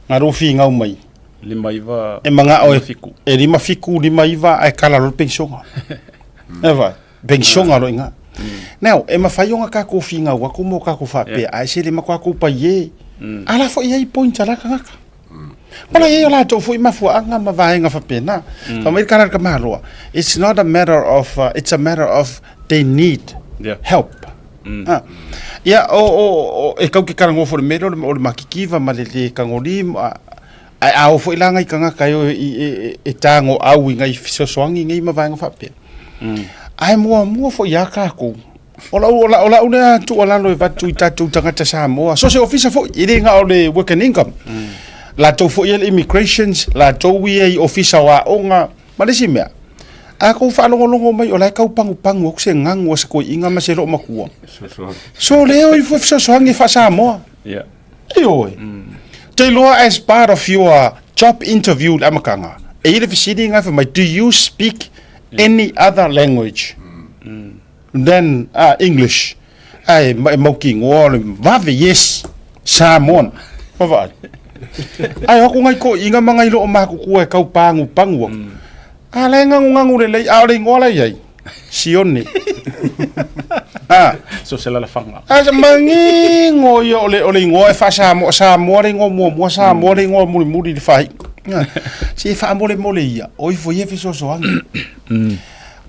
Nga lou finau mai. 59 E manao e 57. E 57, 59 ae kala loa le penisiona. E vai, penisiona loa i ina. Now, e mafai ona tatou finau atu ma o tatou faapea, ae se le matua tou pai e. A la foi e i ai point a la tagata. O la e i ai o latou foi mafuaaga ma vaega faapena. Fai mai le tala a le tamaloa, it's not a matter of, it's a matter of they need help. Ah. Ia, o, o, o, e kau ke talanoa foi i le mea lea o le, o le makikiva ma le lē tagolī ma, ae a oo foi la ngai tagata e o i, e, e, e tagoau i ngai fesoasoani nei ma vaega faapea. Ae muamua foi ia takou, o lau, o lau, o lau lea tuualalo e avatu i tatou tagata Samoa, so o se ofisa foi, e le na o le Work and Income. Latou foi ia le immigrations, latou ia i ofisa o aoga, Ma le isi mea, a kou faalogologo mai o la e tau pagupagu atu se gagu a se toeaina ma se loomatua, so lea o ifo e fesoasoani e faa-Samoa. Yeah. Ioe. Te iloa as part of your job interview i le amataga, e i ai le fesili lena e fai mai, do you speak any other language than English? Ae e mautinoa o le vave, yes, Samoan. Vaavaai. Ae o atu nai toeaiina ma nai loomatutua e tau pagupagu atu. A la e gagugagu lelei, a o le igoa la e i ai, Sione. A. So se lalafaga. A se manino ia o le, o le igoa e faa-Samoa, Samoa le igoa muamua, Samoa le igoa mulimuli i le faaiuga. Se faamolemole ia, o ifo ia e fesoasoani.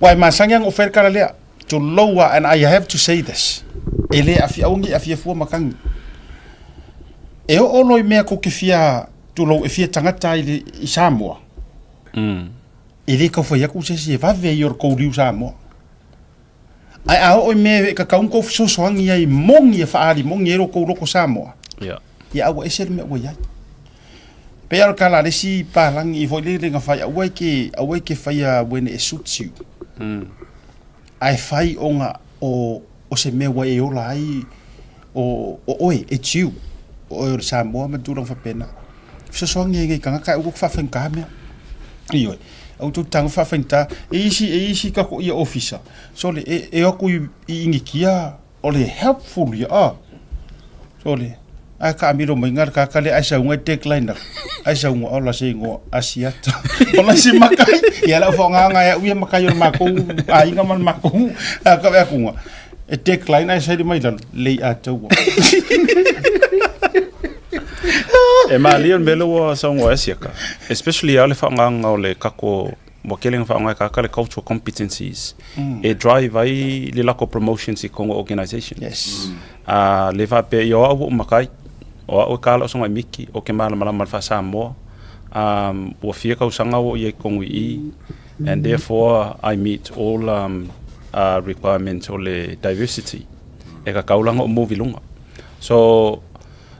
Aua e masani lava ona ou fai le tala lea, Tulou a, and I have to say this, e le afi, aua ne i afia fua matagi. E oo loa i mea tou te fia, tulou, e fia tagata ai i, i Samoa, e le tau fai atu se isi e vave ia o le tou liu Samoa. Ae a oo i mea e tatau ona tou fesoasoani ai moni e faaali moni ai lo tou loto Samoa, Yeah. ia a ua ese le mea ua i ai. Pei lava o le tala a le isi palagi foi lele na fai, aua e te, aua e te faia when it suits you. Ae fai ona o, o se mea ua e ola ai o, o oe, it's you. o oe o le Samoa ma tulaga faapena. Fesoasoani ai i tagata ae aua ku faafaigata mea. Ioe, aua tou te tago faafaigata. E i ai isi, e i ai isi kako ia ofisa, sole, e, e o atu i, i Inikia, o le helpful ia, a. Sole, ae taamilo mai le tagata lea ae sauga e decline atu. Ae sauga, ola se igoa, Asiata. Ola se makai. Ia lau faaaogaga e au ia makai o le matou aiga ma le matou a ka vaai atu e decline ae saili mai lalo, lei ataua. E malie le mea lea ua saunoa ai Siaka, especially lava le faaaogaina o le kako ua tele ina faaaoga e tagata le cultural competencies e drive ai le lako promotions i totonu o organization. Yes. A le faapea ia o au ua ou matai, o au e kala o soga i miki, o ke malamalama i le faa-Samoa, um, ua fia tausaga ua ou i ai i totonu i i, and therefore I meet all um, requirements o le diversity e kakau la ona ou move i luga. So,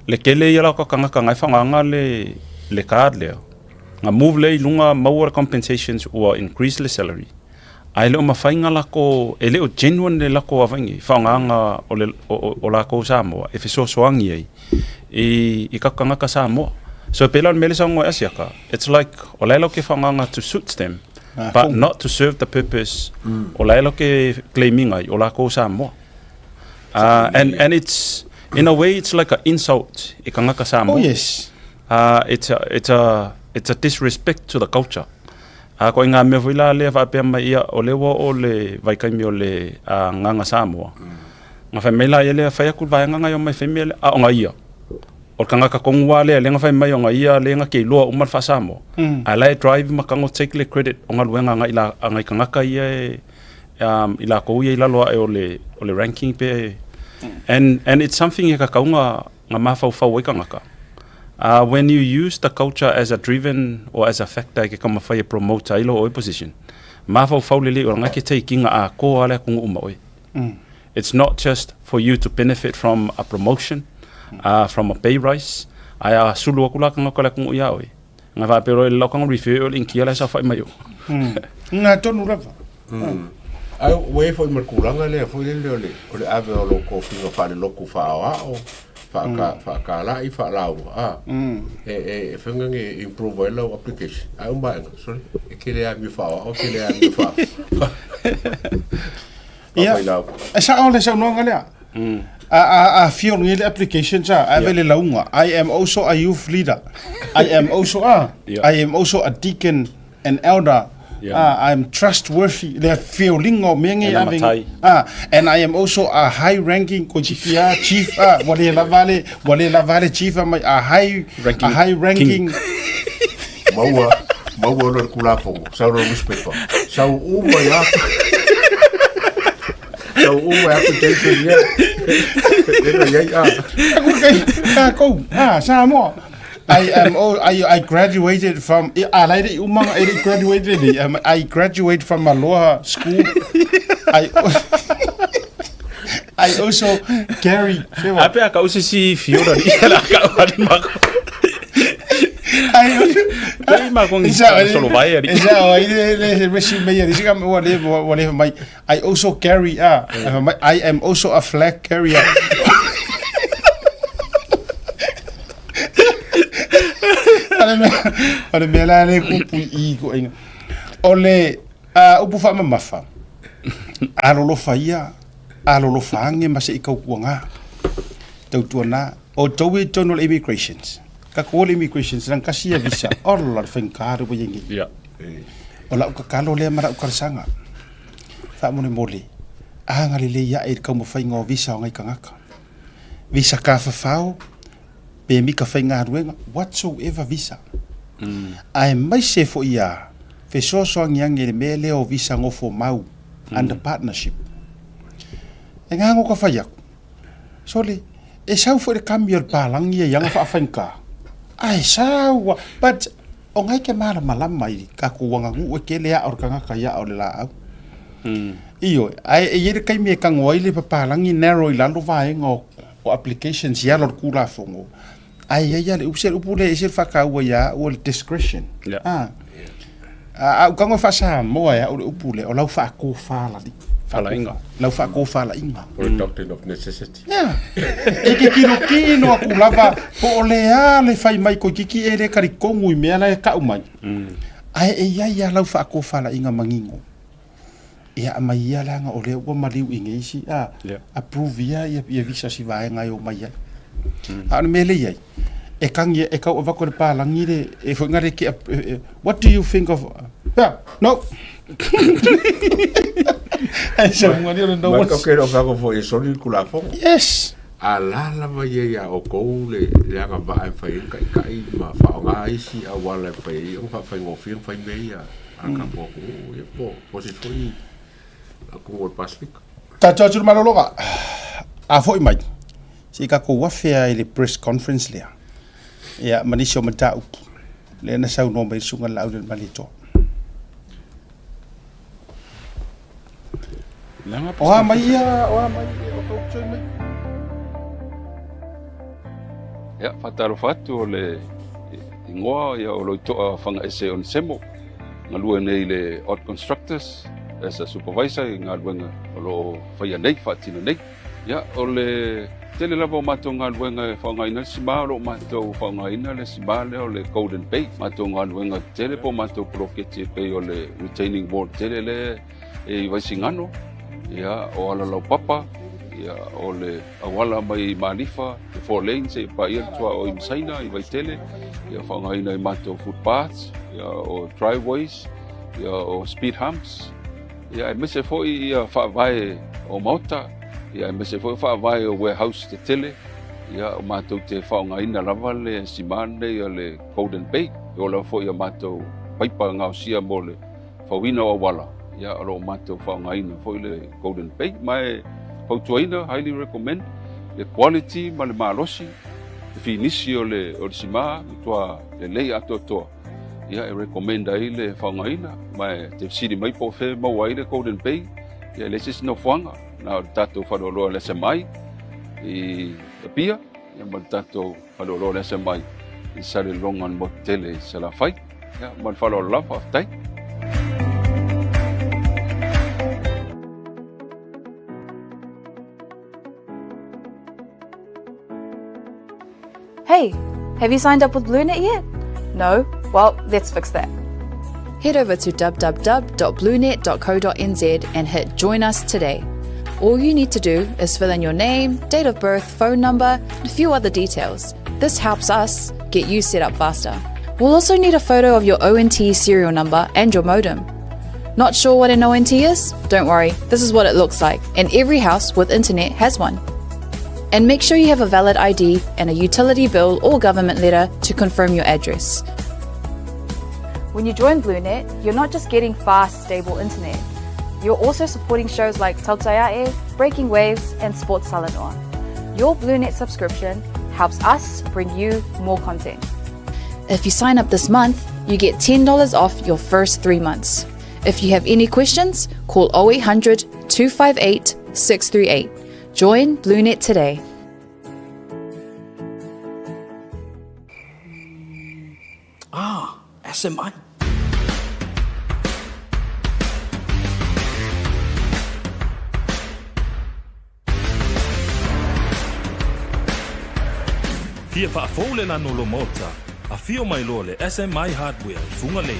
le tele ia la o tagata na e faaaogaina le, le card lea, na move lea i luga maua le compensations ua increase le salary, ae le o mafai ona lako, e le o genuine le lako avaigi, faaaogaina o, le, o, o, o lakou Samoa e fesoasoani ai i, i ka tagata Samoa. So e pei la o le mea lea e saunoa ai Asiata, it's like o la e latou te faaaogaina to suit them, but not to serve the purpose o la e latou te claim ina ai o lakou Samoa. And, and it's, in a way, it's like an insult i tagata Samoa. Oh yes. It's a, it's a, it's a disrespect to the culture. A ko i ngā mea foi la lea faapea mai ia, o lea ua oo le vaitaimi o le agaga Samoa. Na fai mai la ia lea, fai atu le vaega ngai o mai fai mea lea, a o nga ia. O le tagata tonu lava lea lea na fai mai o nga ia lea na te iloa uma le faa-Samoa. A la e drive ma tago take le credit o galuega agai la agai tagata ia e i lakou ia i lalo ae o le o le ranking pe and it's something e tatau na na mafaufau ai tagata. When you use the culture as a driven or as a factor e ke taumafai e promote ai lou oe position, mafaufau lelei o lana ke take ina atoa le atunuu ma oe. It's not just for you to benefit from a promotion, from a pay rise, ae a sulu atu la tagata o le atunuu ia oe, na faapea loa e le lau refer oe i le Inikia la e saofai mai o. Nga tonu lava. Ae ua i ai foi ma le tulaga lea foi lele o le, o le ave o lou tofiga faalelotu faaoao, faaka, faakalai, faalauga, a, e, e, e fai nge improve ai lau application. Ae uma aega, sorry, e te le amio faaoao, e te le amio faa, Ia, faafailau. e sao le saunoaga lea. A, a, a fill nge le application sa, ave le lauga. I am also a youth leader. I am also a, I am also a deacon and elder. Yeah. I am trustworthy. Le feeling o mea nge And I'm a ave. tai. And I am also a high ranking ko chief ah, chief ah, wa le lava le, wa le lava le chief ah, mai a high Ranking a high ranking. Maua, maua ona le Tulafono, sau le newspaper. Sau uma ia. Sau uma ia application ia. Ena iai a. Aku kai takou ah Samoa. I am oh, I graduated from I like it uma I graduated I graduate from Aloha School. I I also carry Ape a kau sisi fiora ni la kau ali mako. I also Pei ma kong solo vai ali. Esa ai le le resume ia sika ua le ua le mai I also carry ah I am also a flag carrier. O le mea la le kupu i ko inga. O le upu faamamafa, alolofa ia, alolofa age ma se i kaukuaga. Tautuana, o tou e i totonu o le immigrations. Ka ko le immigrations, lang kasi ia visa. Ola le faigata le ua i ai nei. Yeah. O lau tatalo lea ma lau talosaga, faamolemole, agalelei ae i le taumafaiga o visa o nai tagata. Visa tafafao, pemita faigaluega, whatsoever visa. Aemaise foi ia fesoasoani ane i le mea lea o visa nofo mau, under partnership. E ngā ka whai aku. Sole, e sau foi le kami o le pālangi ia i anga whaafaingata. Ai, sau, but o ngai ke malamalama i kakou aganuu e kele a'a o le tagata i a'a o le laau. Ioe, ae e i ai le taimi e tago ai le papalagi narrow i lalo vaega o, o applications i alo o le Tulafono, ae i ai lava le upu, se le upu lea e ese le faataua ia au o le discretion. Yeah. A, a, a ou tago e faa-Samoa e au le upu lea, o lau faatofalali. Faalaʻiga. Lau faatofalaiga. O le doctrine of necessity. Ia. E te tilotilo atu lava po o le a le fai mai toeitiiti e le talitonu i mea la e tau mai. Ae e i ai lava lau faatofalaiga manino. Ia aumai ia leaga o lea ua maliu i inei isi a approve ia ia visa si vaega e omai ai. A o le mea lea e i ai, e tagi e tau avatu e le palagi le e foi na le what do you think of yeah, no Ai sa munga ni o le no. Ma ka kero ka ko foi e soli le Tulafono. Yes. A la lava ia iā outou le le agavaa e fai ai le taʻitaʻi ma faaaoga isi auala e fai ai ona faafaigofie ona fai mea ia a le tatou atunuu ia po o se foi atunuu o le Pasefika. Tatou atu i le malologa. A foi mai, se i tatou afe lava i le press conference lea, ia ma nisi o mataupu lea na saunoa mai ai le Susuga i le Laaulialemalietoa. O a mai ia, o a mai ia, o tau toi mai. Ia, faatalofa atu o le igoa ia o Loitoa Fagaese Onesemo, galue nei i le Ott Constructors as a supervisor i galuega o lo o faia nei, faatino nei. Ia, o le tele lava o matou galuega e faaaogaina le sima, o lo o matou faaaogaina le sima lea o le Golden Bay. Matou galuega tele po o matou poloketi e pei o le retaining wall tele lea e i Vaisigano, ia, o Alalaupapa, ia, o le auala mai i Malifa, le four lanes seia paia le tuaoi i Masaina i Vaitele, ia, faaaogaina i matou footpaths, ia, o driveways, ia, o speed humps, Ia, aemaise foi ia faavae o maota, ia aemaise foi faavae o warehouse tetele, ia o matou te faaaogaina lava le sima lenei o le Golden Bay. E oo lava foi ia matou paipa gaosia mo le fauina o auala, ia o lo o matou faaaogaina foi le Golden Bay. Ma e fautuaina, highly recommend, le quality ma le malosi, le finisi o le, o le sima, matua lelei atoatoa. Ia e recommend ai le faaaogaina ma e te fesili mai po o fea e maua ai le Golden Bay, ia e leai se isi nofoaga, na o le tatou faleoloa o le SMI i Apia, ia ma le tatou faleoloa o le SMI i Salelologa i le motu tele i Salafai. Ia ma le faaaloalo lava, faafetai. Hey, have you signed up with BlueNet yet? No? Well, let's fix that. Head over to www.bluenet.co.nz and hit Join Us Today. All you need to do is fill in your name, date of birth, phone number, and a few other details. This helps us get you set up faster. We'll also need a photo of your ONT serial number and your modem. Not sure what an ONT is? Don't worry, this is what it looks like, and every house with internet has one. And make sure you have a valid ID and a utility bill or government letter to confirm your address. When you join BlueNet, you're not just getting fast, stable internet. You're also supporting shows like Tautaiae, Breaking Waves, and Sports Talanoa. Your BlueNet subscription helps us bring you more content. If you sign up this month, you get $10 off your first three months. If you have any questions, call 0800 258 638. Join BlueNet today. Ah, SMI. Fia faafou le lanu o lou maota, afio mai loa le SMI Hardware i Fugalei.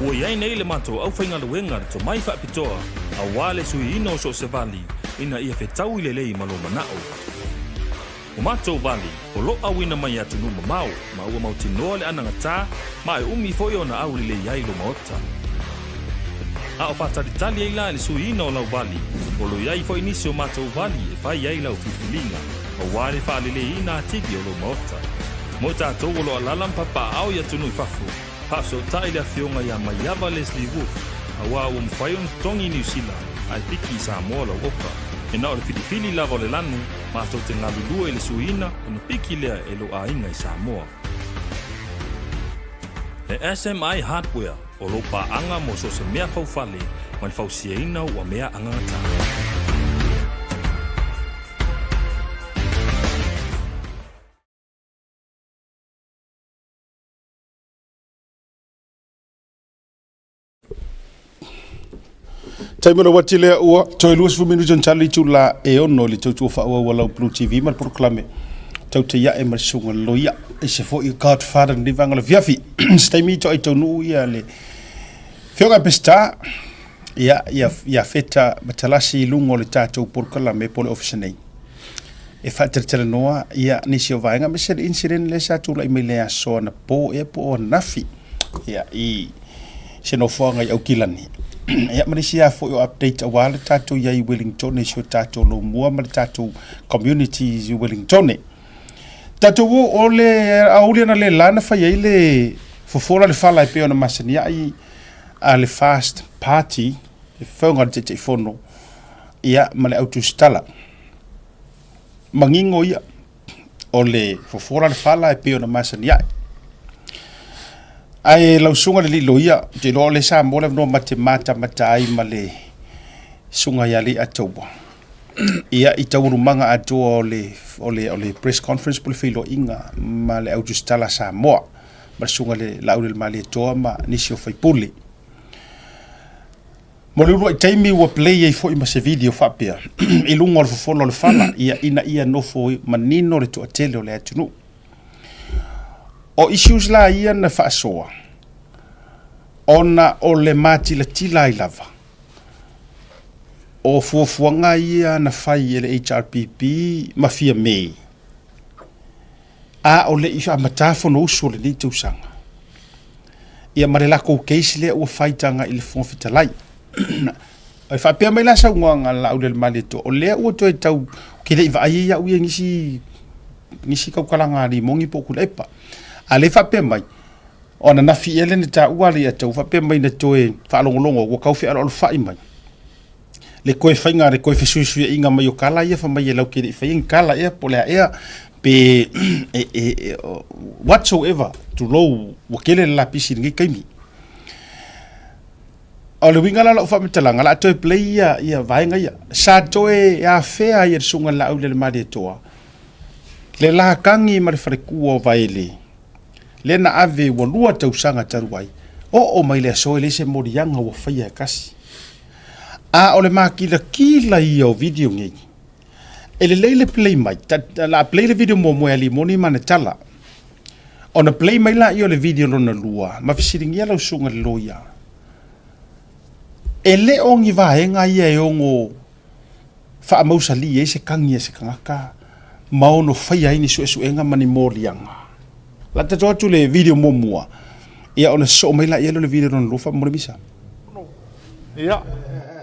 Ua i ai nei le matou aufaigaluega le tomai faapitoa aua le suiina o so o se vali ina ia fetaui lelei ma lou manao. O matou vali, o lo auina mai i atunuu mamao ma ua mautinoa le anagatā ma e umi foi ona aulelei ai lou maota. A o faatalitali ai la i le suiina o lau vali, o lo i ai foi nisi o matou vali e fai ai lau filifiliga, aua le faaleleiina atili o lou maota. Mo i tatou o lo alala ma papaaao i atunuu i fafo, faafesootai le afioga ia Maiava Leslie Wolfe, aua ua mafai ona totogi i Niu Sila ae piki i Samoa lau oka. E na o le filifili lava o le lanu, matou te galulue i le suiina ona piki lea e lou aiga i Samoa. E SMI Hardware o lou paaga mo so o se mea faufale ma le fausiaina ua mea agagatā. Taimi o le uati lea ua toe 20 minute ona tali itula e 6 i le tautua faaauau a lau Blue TV ma le polokalame tau teiae ma le susuga i le loia i se foi Godfather lenei vaega o le afiafi. Se taimi toai taunuu ia le Afioga i Peseta ia, ia, ia Feta Matalasi i luga o le tatou polokalame po o le ofisa nei e faatalatalanoa ia nisi o vaega aemaise le incident lea sa tulai mai le aso anapo ea po o ananafi ia i se nofoaga i Aukilani. Ia ma nisi lava foi o update aua le tatou i ai i Wellington i si o tatou lomua ma le tatou community i Wellington. Tatou o, o le aoauli ana le la na fai ai le fofola le fala e pei ona masani ai a le Fast Party, le fofoga o le Taitaifono, ia ma le autusitala. Manino ia, o le fofola le fala e pei ona masani ai. Ae lau susuga i le alii loia, ou te iloa o lea sa maua le avanoa ma te matamata ai ma le susuga ia Leiataua. Ia, i taualumaga atoa o le, o le, o le press conference po o le feiloaiga ma le au tusitala a Samoa ma le susuga i le Laaulialemalietoa ma nisi o faipule. Mo le uluai taimi ua play ai foi ma se video faapea i luga o le fofola o le fala ia ina ia nofo manino le toatele o le atunuu. O issues la ia na faasoa ona o le matilatila ai lava o fuafuaga ia na fai e le HRPP ma Fiame a o le i amata Fonousu o lenei tausaga. Ia ma le lakou case lea ua fai taga i le Fofoga Fetalai. E faapea mai la saunoaga a Laaulialemalietoa, o lea ua toe tau, ke le i vaai ai au ia i nisi, nisi taukalaga a Limoni po o Tuilaepa. A lea e faapea mai, o ananafi ea lea na taua Alaiata, ua faapea mai na toe faalogologo ua tau fealoalofai mai le toe faiga, le toe fesuisuiaiga mai o kala ia, fai mai e latou te le i faia ni kala ea po o le a ea, pe whatsoever, tulou, ua tele le lapisi i lenei taimi. O le uiga la o lau faamatalaga, o le a toe play ia, ia vaega ia. Sa toe afea ai e le Susuga i le Laaulialemalietoa le latagi ma le faletua o Vaele, lea na ave ua 2 tausaga talu ai, oo mai le aso e leai se moliaga ua faia e tasi. A o le makilatila ia o video nei, e lelei le play mai, o le a play le video muamua e Alimoni ma ana tala, ona play mai laia o le video lona lua, ma fesiligia lau susuga i le loia, e le o ni vaega ia e ono faamausali ai se tagi a se tagata ma ono faia ai ni suesuega ma ni moliaga. O le a tatou atu le video muamua, ia ona sosoo mai laia lea o le video lona lua faamolemole Misa. Ia,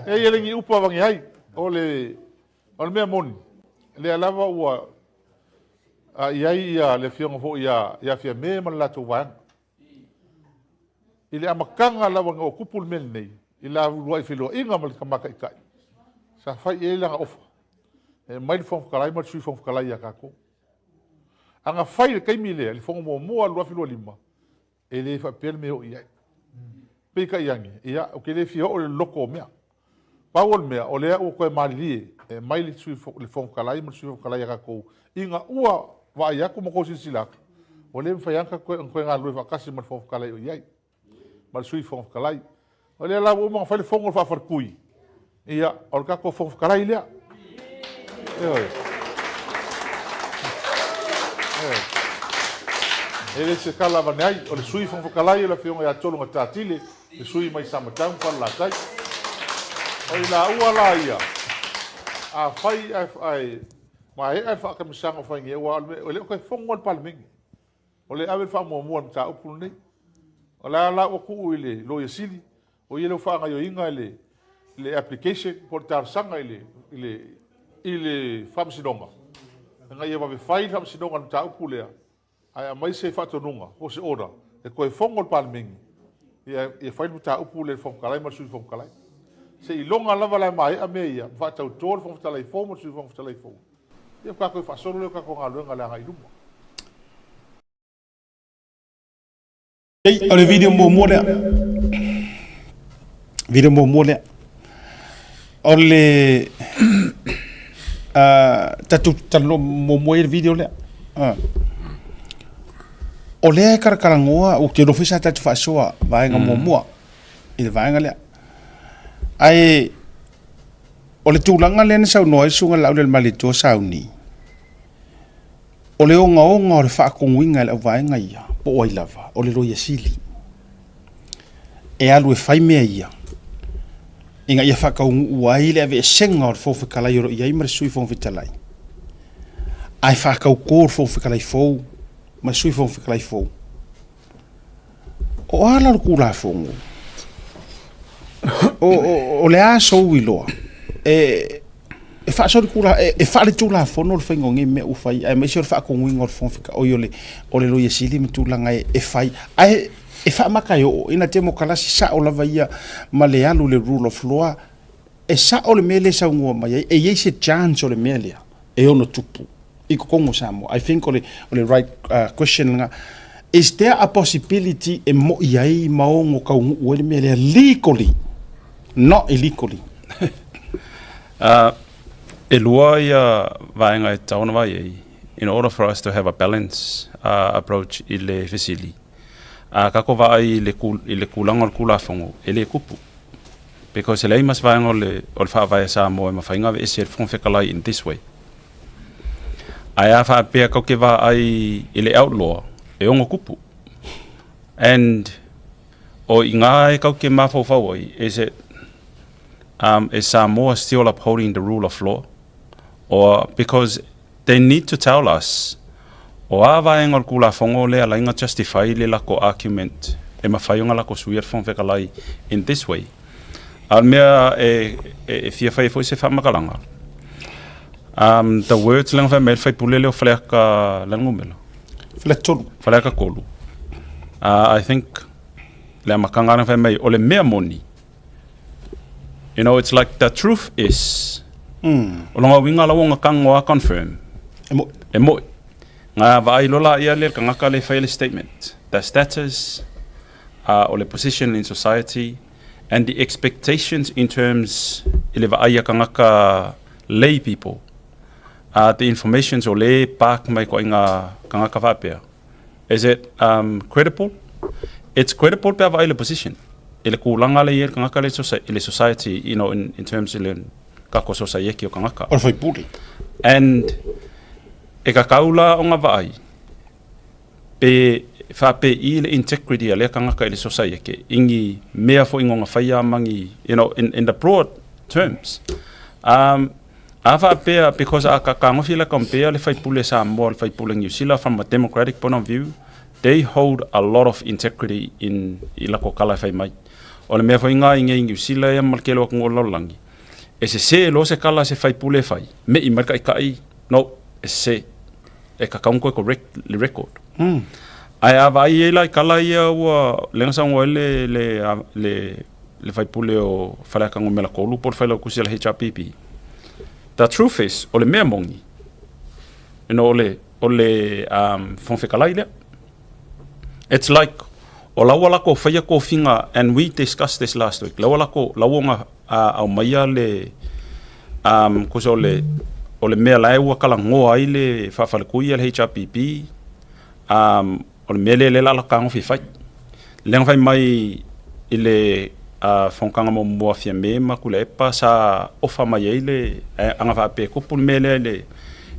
e ia le ni upu avange ai, o le, o le mea moni, lea lava ua a, i ai ia le afioga foi ia, ia Fiame ma le latou vaega. I le amataga lava ina ua tupu le mea lenei, i la uluai feiloaiga ma le Tama Taitai, sa fai i ai lana ofa, e aumai le Fofoga Fetalai ma le Sui Fofoga Fetalai ia tatou. A na fai i le taimi lea, i le fono muamua 2025, e le faapea le mea e oo i ai. Peitai ane, ia, ou te le fia oo i le loloto o mea. Pau o le mea, o lea ua toe malilie e aumai le Sui le Fofoga Fetalai ma le Sui Fofoga Fetalai a tatou ina ua vaai atu ma tou silasila atu, ua le mafai lava ona toe galulue faatasi ma le Fofoga Fetalai o i ai, ma le Sui Fofoga Fetalai. O lea la ua uma ona fai le fono o le faafaletui, ia, o le tatou Fofoga Fetalai lea. Ioe. Ioe. E le se tala avane ai, o le Sui Fofoga Fetalai o le Afioga ia Tolugatatile, le sui mai Samatau ma Falelatai. O i laua la ia, afai ae maea le faakamisaga o fai nei, aua e le o toe fono lava le Palemene. O lea e ave le faamuamua i le mataupu lenei. O la la ua tuu i le Loia Sili, o ia lea ua faagaoioiga le le application po o le talosaga i le, i le, i le Faamasinoga, ina ia vave fai le Faamasinoga i le mataupu lea, ae aumai se faatonuga po o se order e toe fono le Palemene ia fai le mataupu lea i le Fofoga Fetalai ma le Sui Fofoga Fetalai. Seiloga lava la e maea mea ia ma faatauto le Fofoga Fetalai fou ma le Sui Fofoga Fetalai fou, ia faatoa toe faasolo lea o tatou galuega i le agai i luma. O le video muamua lea. Video muamua lea. O le tatou talanoa muamua i le video lea. O lea e kalakalanoa, ou te iloa foi sa tatou faasoa vaega muamua i le vaega lea. Ae O le tulaga lea na saunoa ai le Susuga i le Laaulialemalietoa Sauni, o le ogaoga o le faatonuina e le auvaega ia, po o ai lava, o le Loia Sili, e alu e fai mea ia, ina ia faataunuu ai le aveesega o le Fofoga Fetalai o lo o i ai ma le Sui Fofoga Fetalai, ae faatauto le Fofoga Fetalai fou ma le Sui Fofoga Fetalai fou. O a la o le Tulafono? O, o, o le a sou iloa? E, e faasolitula e, e faaletulafono le faiga o nei mea ua fai aemaise o le faatonuina o le Fofoga Fetalai, oi o le o le Loia Sili ma tulaga e, e fai ae e faamata e oo ina temokalasi sao lava ia ma le alu i le rule of law e sao le mea lea e saunoa mai ai e i ai se chance o le mea lea e ono tupu i totonu o Samoa. I think o le, o le right question lena. Is there a possibility e mo'i ai ma ono taunuu ai le mea lea legally, not illegally? E lua ia vaega e tatau ona vaai ai in order for us to have a balance approach i le fesili. A tatou vaai i le, i le tulaga o le Tulafono, e le tupu. Because e leai ma se vaega o le, o le Faavae a Samoa e mafai ona aveese e le Fofoga Fetalai in this way. Ae a faapea tatou te vaai i le outlaw, e ono tupu. And o i ina e tatou te mafaufau ai, is it, is Samoa still upholding the rule of law? Or because they need to tell us o a vaega o le Tulafono lea ala ai ona justify le lako argument e mafai ona lako suia le Fofoga Fetalai in this way. A o le mea e, e, e fia fai ai foi se faamatalaga, the words lea na fai mai ai le faipule lea o Faleata le numera. Faleata 3. Faleata 3. I think le amataga lea na fai mai, o le mea moni, You know, it's like the truth is. O lona uiga la ua ona tago a confirm. E mo'i. E mo'i. Nga vaai loa laia lea le tagata lea e faia le statement. The status o le position in society and the expectations in terms i le vaai a tagata lay people. The informations o lea e park mai ituaiga tagata faapea. Is it credible? It's credible pe a vaai i le position, i le tulaga lea e i ai le tagata lea i le society, you know, in terms i le tatou sosaieti o tagata. O le faipule. And e tatau la ona vaai pe faapei le integrity a lea tagata i le sosaiete i ni mea foi na ona faia ma ni, you know, in the broad terms. A faapea, because a ka kagofi le compare le faipule Samoa le faipule Niu Sila from a democratic point of view, they hold a lot of integrity in i lako kala e fai mai. O le mea foi nga i ngei Niu Sila ia ma le tele o atunuu o le lalolagi, e sese loa se kala a se faipule e fai, me'i mai le taitai, no, e sese. E kakau ona toe correct le record. Ae a vaai ai la i kala ia ua lea na saunoa ai le le le le faipule o Faleata Numera 3 po o le failautusi a le HRPP. The truth is, o le mea moni, you know, o le, o le Fofoga Fetalai lea. It's like, o la ua latou faia tofiga, and we discussed this last week, la ua latou, la ua na aumaia le, tusa o le, o le mea la e ua talanoa ai le faafaletui a le HRPP, o le mea lea lea o le a latou tagofi e fai. Lea na fai mai i le fonotaga muamua a Fiame ma Tuilaepa sa ofa mai ai le aga faapea e tupu le mea lea i le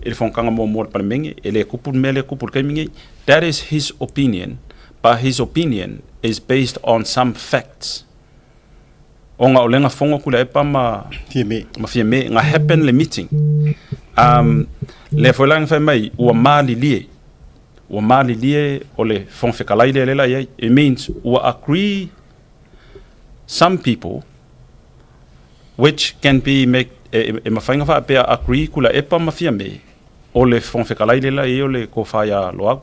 i le fonotaga muamua a le Palemene, e le tupu le mea lea e tupu i le taimi nei. That is his opinion, but his opinion is based on some facts. Ona o lea na fono Tuilaepa ma Fiame, ma Fiame, na happen le meeting. Lea foi la na fai mai ua malilie Ua malilie o le Fofoga Fetalai lea lea la i ai. It means ua agree some people which can be make e mafai ona faapea agree Tuilaepa ma Fiame o le Fofoga Fetalai lea la i ai o le tofa ia Loau.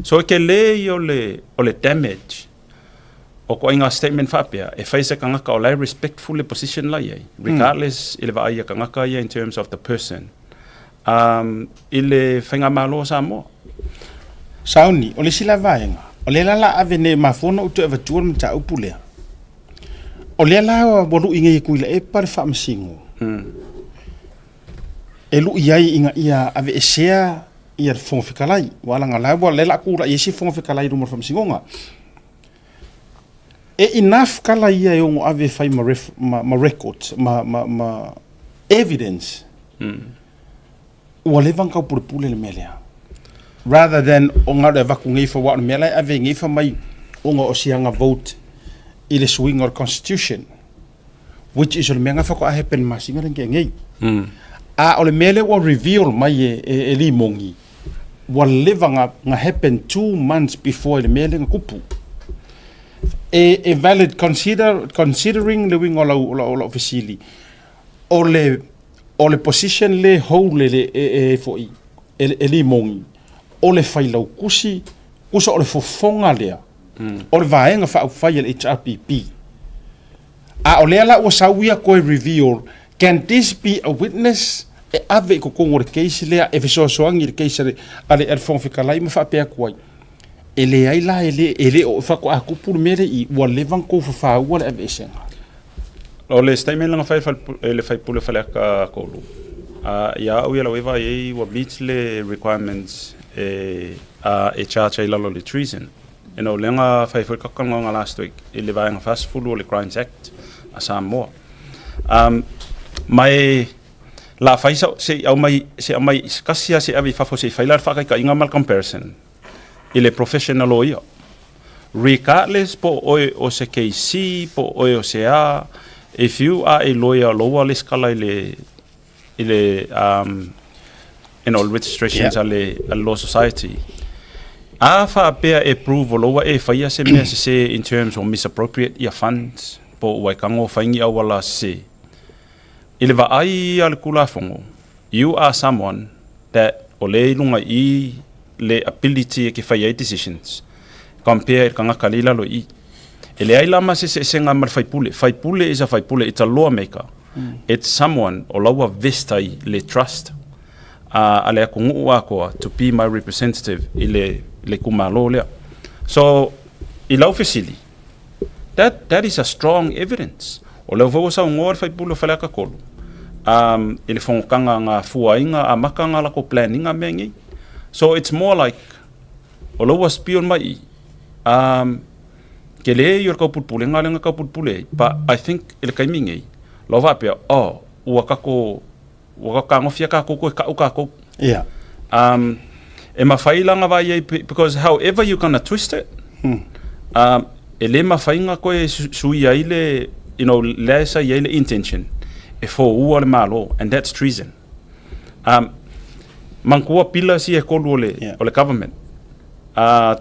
So e tele ia o le o le damage o ituaiga statement faapea e fai se tagata o la e respectful le position la i ai regardless i le vaai a tagata ia in terms of the person. i le Faigamalo a Samoa. Sauni, o le isi la vaega, o lea la la ave nei e mafua ona ou toe avatua le mataupu lea. O lea la ua lui nei e Tuilaepa le faamasino, e lui ai ina ia aveesea ia le Fofoga Fetalai. Aua leaga o la ua lea la a tulai ai se Fofoga Fetalai i luma o le faamasinoga. E enough kala ia e ono ave e fai ma, ref, ma, ma records, ma, ma, ma evidence ua leva ona taupulepule le mea lea rather than ona o le avatu nei fa aua o le mea la e ave nei fa mai ona o siaga vote i le suiga o le constitution which is o le mea na faatoa happen i le masina lea na tea nei. A o le mea lea ua reveal mai e, e, e Limogi, ua leva na, na happen 2 months before i le mea lea na tupu. E, e valid considering le uiga o lau, o lau, o lau fesili, o le position le hold e, le, e, e, foi, e, e Limogi, o le failautusi, kusa o le fofoga lea, o le vaega faaupufai a le HRPP. A o lea la ua sau ia toe reveal, can this be a witness e ave i totonu o le case lea e fesoasoani i le case a le, a le, a le Fofoga Fetalai ma faapea atu ai, e leai la e le, e le o faatoa tupu le mea lea i i, ua leva ona tou fafaua le aveeseina. O le statement lea na fai e le faipule o Faleata 3, ia au ia lau e vaai ai ua meet le requirements e, e charge ai i lalo o le treason. Ina o lea na fai foi le tatou talanoaga last week i le vaega 40 o le Crimes Act a Samoa. Ma e la fai sa, se i aumai, se aumai se tasi lava se i ave i fafo se i fai la le faataitaiga ma le comparison i le professional o ia. Regardless po o oe o se KC, po o oe o se a, if you are a lawyer loua lesitala i le i le you know, registrations a le Law Society. A faapea e prove o loua e faia se mea sesē in terms o misappropriate ia funds po ua e tago fai ni auala sesē. I le vaai a le Tulafono, you are someone that o lea i luga i i le ability e ke fai ai decisions compare i le tagata lea i lalo i i. E leai la ma se eseesega ma le faipule. Faipule is a faipule, it's a lawmaker. It's someone o la ua vest ai le trust a le atunuu atoa to be my representative i le le itumalo lea. So, i lau fesili, that, that is a strong evidence. O lea foi ua saunoa le faipule o Faleata 3, i le fonotaga na fuaina amata na latou plan ina mea nei. So it's more like, o la ua spion mai i, ke le i o le taupulepulega lea na taupulepule ai, but I think i le taimi nei, la ua faapea, oh, ua tatou, ua tagofia tatou toe ka'u tatou. E mafai la ona vaai ai, because however you gonna twist it, e le mafai ona toe suia ai le, you know, lea e sa i ai le intention, e foua le Malo, and that's treason. Manatua pillars ia e tolu o le, o le government.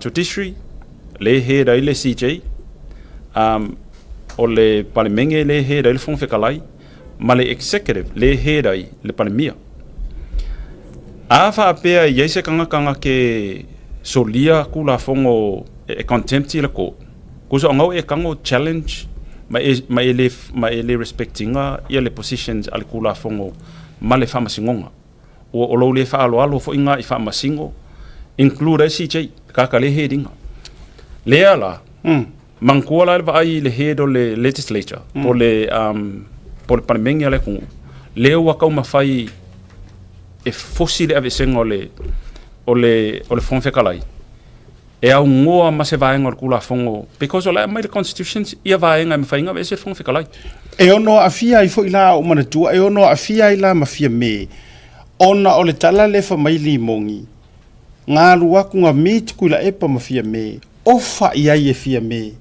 Judiciary, le head ai le CJ, o le Palemene le head ai le Fofoga Fetalai, ma le executive le head ai le Palemia. A faapea e i ai se tagata na ke solia Tulafono e contempt i le court, kusa o gau e tago challenge ma e, ma e le, ma e le respect ina ia le positions a le Tulafono ma le Faamasinoga. Ua o lou le faaaloalo foi nga i faamasino, include ai CJ, kaka le head inga. Lea la, manatua la le vaai i le head o le legislature, po le, po le Palemene a le atunuu, lea ua taumafai e fosi le aveesega o le, o le, o le Fofoga Fetalai, e aunoa ma se vaega o le Tulafono, because o la e aumai le Constitution ia vaega e mafai ai ona aveese le Fofoga Fetalai. E ono aafia ai foi la a ou manatua, e ono aafia ai la ma Fiamē, ona o le tala lea fai mai Limogi, na alu atu na meet Tuilaepa ma Fiamē, ofa i ai e Fiamē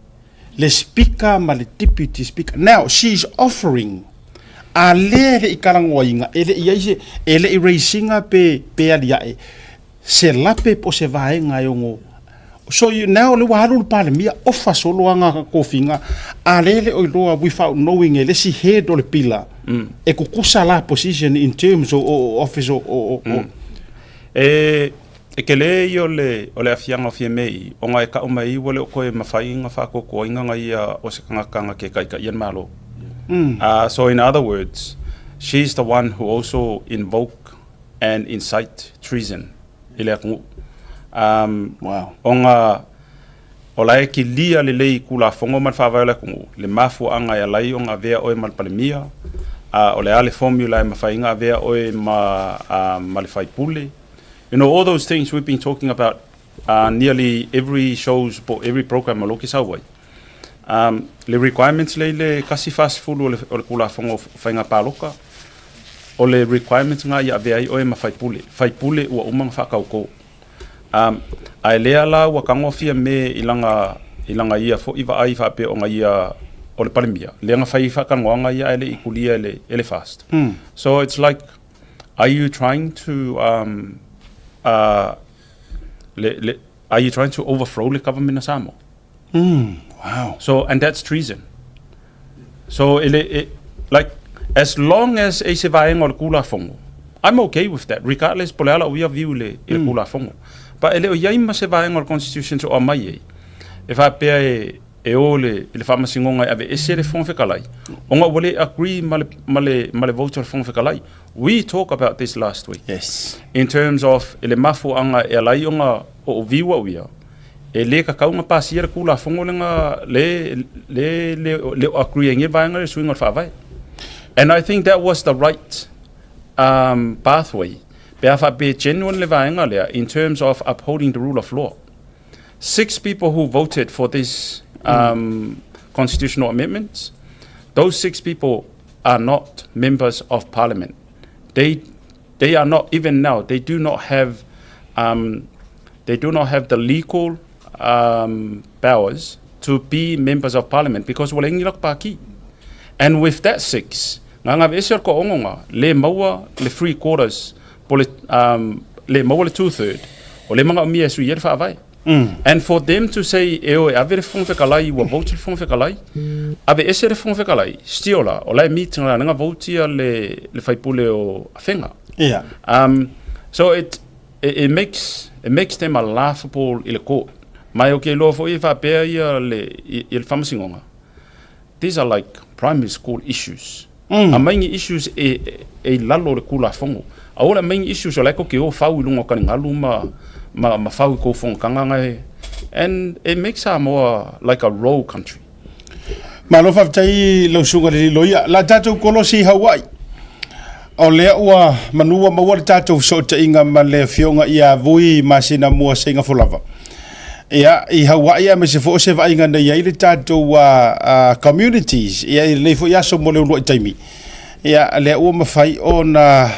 le Speaker ma le Deputy Speaker. Now, she is offering, a lea e le i talanoaina, e le i ai se, e le i raise ina pe, pe aliae, se lape po o se vaega e ono. So you, now le ua alu le Palemia, ofa solo ana tofiga, a lea e le o iloa without knowing e le isi head o le pila, e tutusa la position in terms o, o, office o, o, o, E, e tele ia o le, o le aafiaga o Fiamē i, ona e ta'u mai ai ua le o toe mafai ona faatoatoaina na ia o se tagata na ke taitaia le Malo. So in other words, she's the one who also invoke and incite treason i le atunuu. Ona o la e kilia lelei i Tulafono ma le Faavae o le atunuu le mafuaaga e ala ai ona avea oe ma le Palemia, o le a le formula e mafai ai ona avea oe ma, ma le faipule. You know, all those things we've been talking about nearly every shows po every program o lo ke sau ai. Le requirements lea i le 140 o le, o le Tulafono o Faiga Palota. O le requirements na ia avea ai oe ma faipule. Faipule ua uma na faatautō. Um, ae lea la ua tago Fiame i lana, i lana ia foi vaai faapea ona ia o le Palemia, lea na fai ai faatalanoaga ia ae le i kulia e le, e le FAST. So it's like, are you trying to, um, uh, le, le, are you trying to overthrow le government of Samoa? Wow. So, and that's treason. So, e le, e, like, as long as e se vaega o le Tulafono, I'm okay with that, regardless po le ala o ia view le, i le Tulafono. But e le o iai ma se vaega o le Constitution so o mai ei, e faapea e, e o le, i le faamasinoga e aveese le Fofoga Fetalai, ona ua le agree ma le, ma le, ma le vote o le Fofoga Fetalai. We talk about this last week. Yes. In terms of i le mafuaaga e ala ai ona o o view au ia, e lē tatau ona pasia le Tulafono lega le le le le o agree ai nei vaega le suiga o le Faavae. And I think that was the right pathway pe a faapea e genuine le vaega lea in terms of upholding the rule of law. Six people who voted for this constitutional amendments, those six people are not members of parliament. They they are not even now they do not have they do not have the legal powers to be members of parliament because ua leai ni latou pākī. And with that six, na ga aveese o le toaono lē maua le three quarters po le lē maua le two third o lea manaomia e sui ai le Faavae. And for them to say e o e ave le Fofoga Fetalai ua vote le Fofoga Fetalai, aveese le Fofoga Fetalai, still la, o la e meet la nga vote ia le le faipule o Afega. So it, it, it makes it makes them a laughable i le court. Ma e o ke iloa foi e faapea ia le i, i le faamasinoga. These are like primary school issues. Aumai ni issues e, e i lalo o le Tulafono. Aua le aumai ni issues o la e tou te o fau i luga o taligalu ma, ma, ma fau i kou fonotaga na e, and it makes Samoa like a rogue country. Malo faafetai lau susuga i le loia. La tatou kolosi i Hawaii. O lea ua manu ua maua le tatou fesootaiga ma le afioga ia Vui Masina Mua Seigafolava. Ia, i Hawaii aemaise foi o se vaaiga na i ai le tatou communities, ia i lenei foi aso mo le uluai taimi. Ia, lea ua mafai ona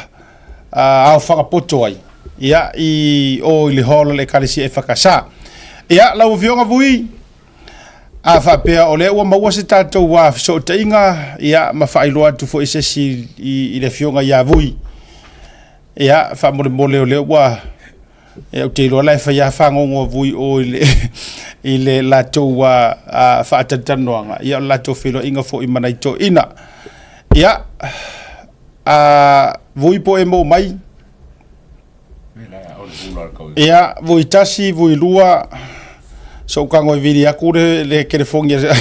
aofaga poto ai, ia, i o i le hall o le Ekalesia EFKS. Ia, lau afioga Vui, a faapea o lea ua maua se tatou fesootaiga, ia, ma faailoa atu foi se isi i le afioga ia Vui. Ia, faamolemole o lea ua Ia, ou te iloa la e fai lava fagogo a Vui o i le, i le latou faatalatalanoaga, ia o le latou feiloaiga foi ma nai toeaiina. Ia, a Vui po o e maua mai? Ia, Vui tasi, Vui lua, so ou tago e vili atu le, le telefoni a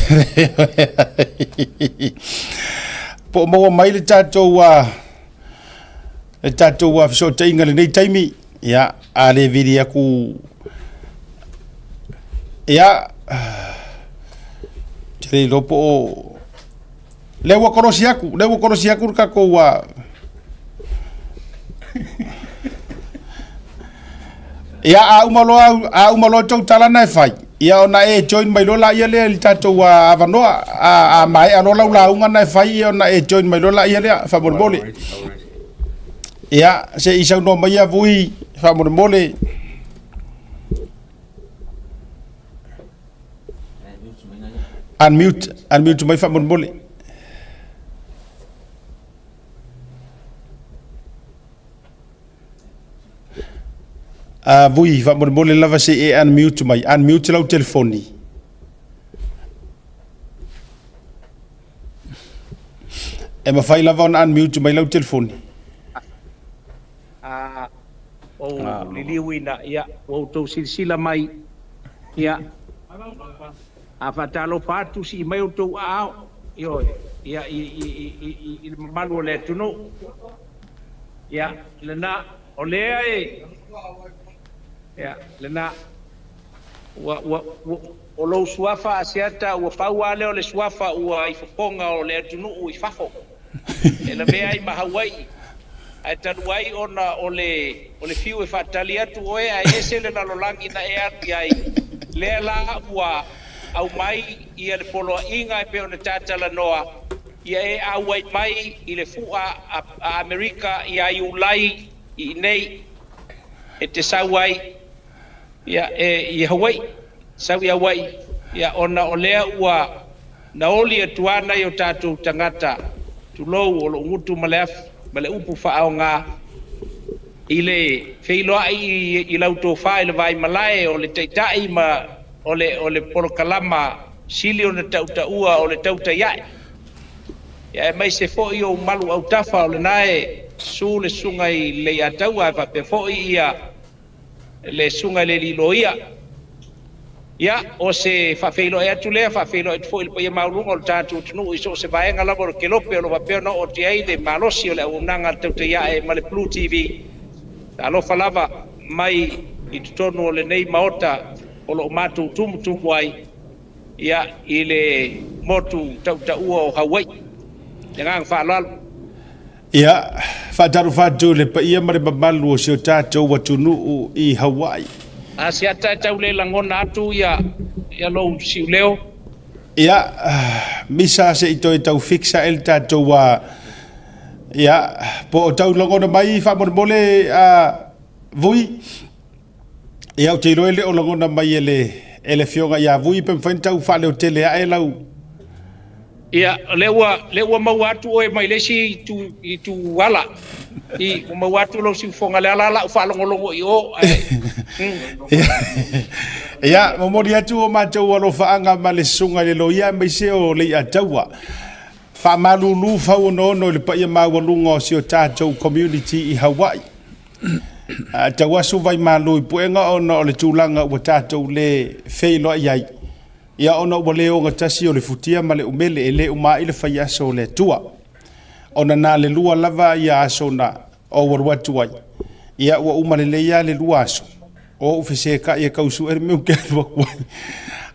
po o maua mai le tatou le tatou fesootaiga i lenei taimi. Ia, a le vili aku, ia, te le iloa po o, lea ua kolosi aku, lea ua kolosi aku le tatou Ia, a uma loa, a uma loa tou tala na e fai, ia ona e join mai loa laia lea i le tatou avanoa. A, a maea loa lau lauga na e fai, ia ona e join mai loa laia lea, faamolemole. Ia, se i saunoa mai ia Vui, faamolemole. Unmute, unmute mai faamolemole. A Vui, faamolemole lava se i e unmute mai. Unmute lau telefoni. E mafai lava ona unmute mai lau telefoni. A ou liliuina, ia, ua outou silasila mai, ia, a faatalofa atu, sii mai outou aao, ioe, ia, i, i, i, i, i le mamalu o le atunuu. Ia, lena, o lea e, ia, lena, ua, ua, ua, o lou suafa Asiata, ua pau lava lea o le suafa ua i fofoga o le atunuu i fafo, e lavea ai ma Hauai'i. Ae talu ai ona o le, o le fiu e faatali atu oe ae ese le lalolagi na e alu i ai, lea la ua aumai ia le poloaiga e pei ona ta talanoa. Ia e auai mai i le fu'a a Amerika ia Iulai i inei e te sau ai ia e i Hawai'i, sau i Hawai'i, ia ona o lea ua naoli atu a nai o tatou tagata, tulou, o lo'u gutu ma le afi ma le upu fa'aaogā i le feiloa'i i lau tofa i le vaimalae o le Taitai ma o le o le polokalama sili ona ta'uta'ua o le tautai a'e, ia aemaise foi ou malu autafa o lena e susu le susuga i le Leiataua ae faapea foi ia le susuga i le alii loia. Ia, o se faafeiloai atu lea, faafeiloai atu foi i le paia maualuga o le tatou atunuu i so o se vaega lava o le kelope o lo o faapea ona oo atu i ai le malosi o le auaunaga a le Tautai Ae ma le Blue TV. Talofa lava mai i totonu o lenei Maota o lo o matou tumutumu ai ia i le motu tautaua o Hauaii. Le agaga faaaloalo. Ia, faatalofa atu i le paia ma le mamalu o si o tatou atunuu i Hawaii. A se ata e tau le lagona atu ia ia lou siuleo. Ia, misa se i toe tau fix ae le tatou a ia, po o tau lagona mai faamolemole a Vui. Ia, ou te iloa e le o lagona mai e le, e le Afioga ia Vui, pe mafai ona tau faaleotele ae lau. Ia, o lea ua, lea ua maua atu oe mai le isi itu, itu ala. I, ua maua atu lou siufofoga, lea la lau faalogologo i o, ae, mm. Ia, momoli atu o matou alofaaga ma le susuga i le loia aemaise o Leiataua. Faamalulu fauonoono i le paia maualuga o si o tatou community i Hawaii. Tauasu vaimalu i puega ona o le tulaga ua tatou le feiloai ai. Ia ona ua le ogatasi o le futia ma le umele e le uma ai le faiaso o le Atua. Ona na le lua lava ia aso na ou alu atu ai. Ia ua uma lelei lava le lua aso. O ou fesekai e kau sue le mea ou te alu atu ai.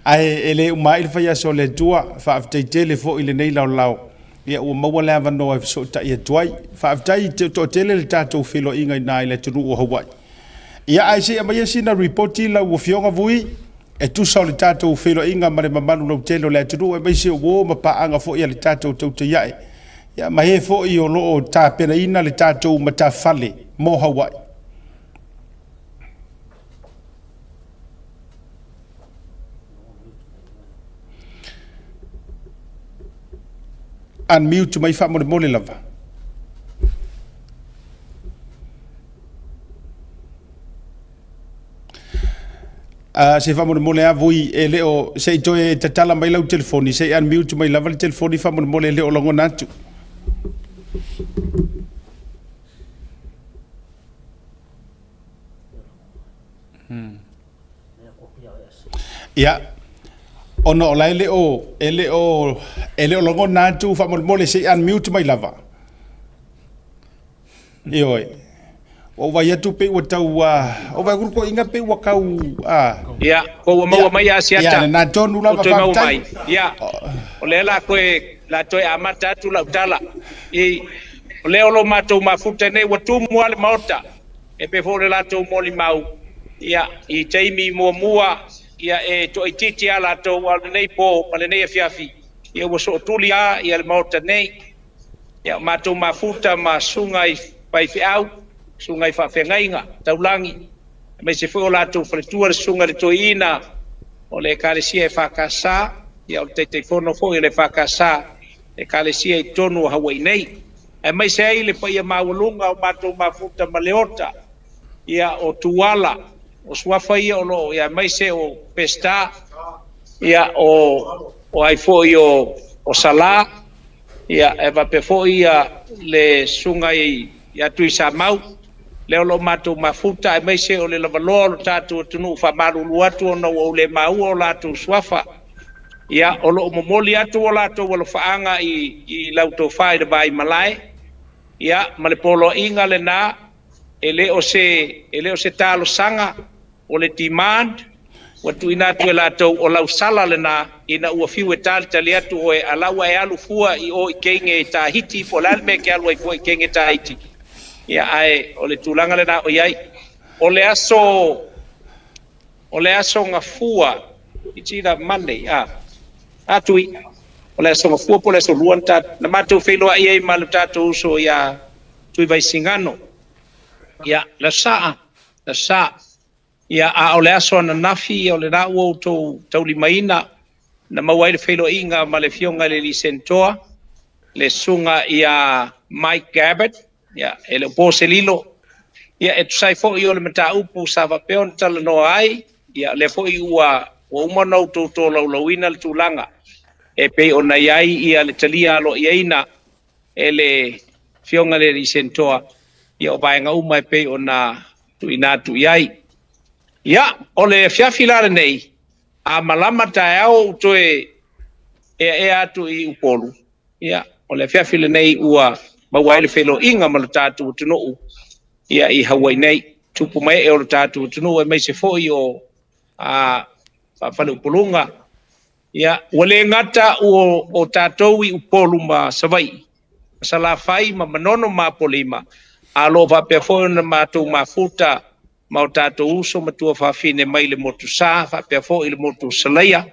Ae e le uma ai le faiaso o le Atua. Faafetai tele foi i lenei laolao. Ia ua maua le avanoa e fesootai atu ai. Faafetai i te toatele le tatou feiloaiga i ina i le atunuu o Hawaii. Ia ae se i aumaia sina ripoti lau Afioga Vui e tusa o le tatou feiloaiga ma le mamalu lautele o le atunuu aemaise o uo ma paaga foi a le tatou tautai ae. Ia ma e foi o lo o tapenaina le tatou matafale mo Hawaii. Unmute mai faamolemole lava. Uh, se faamolemole a vui e le o se i toe tatala mai lau telefoni se i unmute mai lava le telefoni faamolemole e le o lagona atu. Ia, ona o la e le o, e le o, e le o lagona atu faamolemole se i unmute mai lava. Ioe. Ua ou vaai atu pei ua tau, uh, o vaai atu toeaiina pei ua tau, uh, Ia, ko ua maua mai Asiata. Ia, lena tonu lava Ua toe maua faafetai. mai. Ia, o lea la toe, la toe amata atu lau tala. I, o lea o lo matou mafuta nei, ua tumu lava le Maota. E pei foi o le latou molimau, ia, i taimi muamua, ia, e toaitiiti lava latou, a o lenei po ma lenei afiafi, ia, ua sootuli lava ia le Maota nei. Ia, o matou mafuta ma susuga i faifeau, susuga i faafeagaiga taulagi, aemaise foi o latou faletua, le susuga i le toeaina o le Ekalesia EFKS, ia, o le Taitaifono foi o le EFKS, Ekalesia i totonu o Hawaii nei. Aemaise ai le paia maualuga o matou mafuta ma Leota, ia, o Tuala, o suafa ia o lo o, ia, aemaise o Peseta, ia, o, o ai foi o, o Salā, ia, e faapea foi ia le susuga i, ia Tuisamau, lea o lo o matou mafuta, aemaise o le lavaloa o lo tatou atunuu faamalulu atu ona ua ou le maua o latou suafa. Ia, o lo o momoli atu o latou alofaaga i, i lau tofa i le vaimalae, ia, ma le poloaiga lena, e le o se, e le o se talosaga, o le demand ua tuuina atu e latou, o lau sala lena, ina ua fiu e talitali atu oe, a la ua e alu fua i o i Keiga i Tahiti, po o le a le mea e te alu ai fua i Keiga i Tahiti. Ia, ae o le tulaga lena o i ai. O le aso, O le aso Gafua, it's either Monday, a, a Tui. O le Aso Gafua po o le Aso Lua na na matou feiloai ai ma le tatou uso ia Tuivaisigano. Ia, le Aso Sa, le Aso Sa. Ia, a o le aso ananafi, o lena ua outou taulimaina, na maua ai le feiloaiga ma le Afioga i le Alii Senetoa, le Susuga ia Mike Gabbard, ia, e le o po se lilo, ia, e tusa ai foi o le mataupu sa faapea ona talanoa ai, ia, o lea foi ua ua uma ona outou tolaulauina le tulaga e pei ona i ai ia le talia aloaiaina e le Afioga i le Alii Senetoa, ia o vaega uma e pei ona tuuina atu i ai. Ia, o le afiafi la lenei, a malama taeao ou toe eaea atu i Upolu, ia, o le afiafi lenei ua maua ai le feiloaiga ma lo tatou atunuu ia i Hawaii nei. Tupu ma ee o lo tatou atunuu aemaise foi o a faafaleupoluga. Ia, ua le gata ua o tatou i Upolu ma Savaii, ma Salafai ma Manono ma Apolima, a o lo o faapea foi ona matou mafuta ma o tatou uso ma tuafafine mai le motu Sa faapea foi le motu Salaia.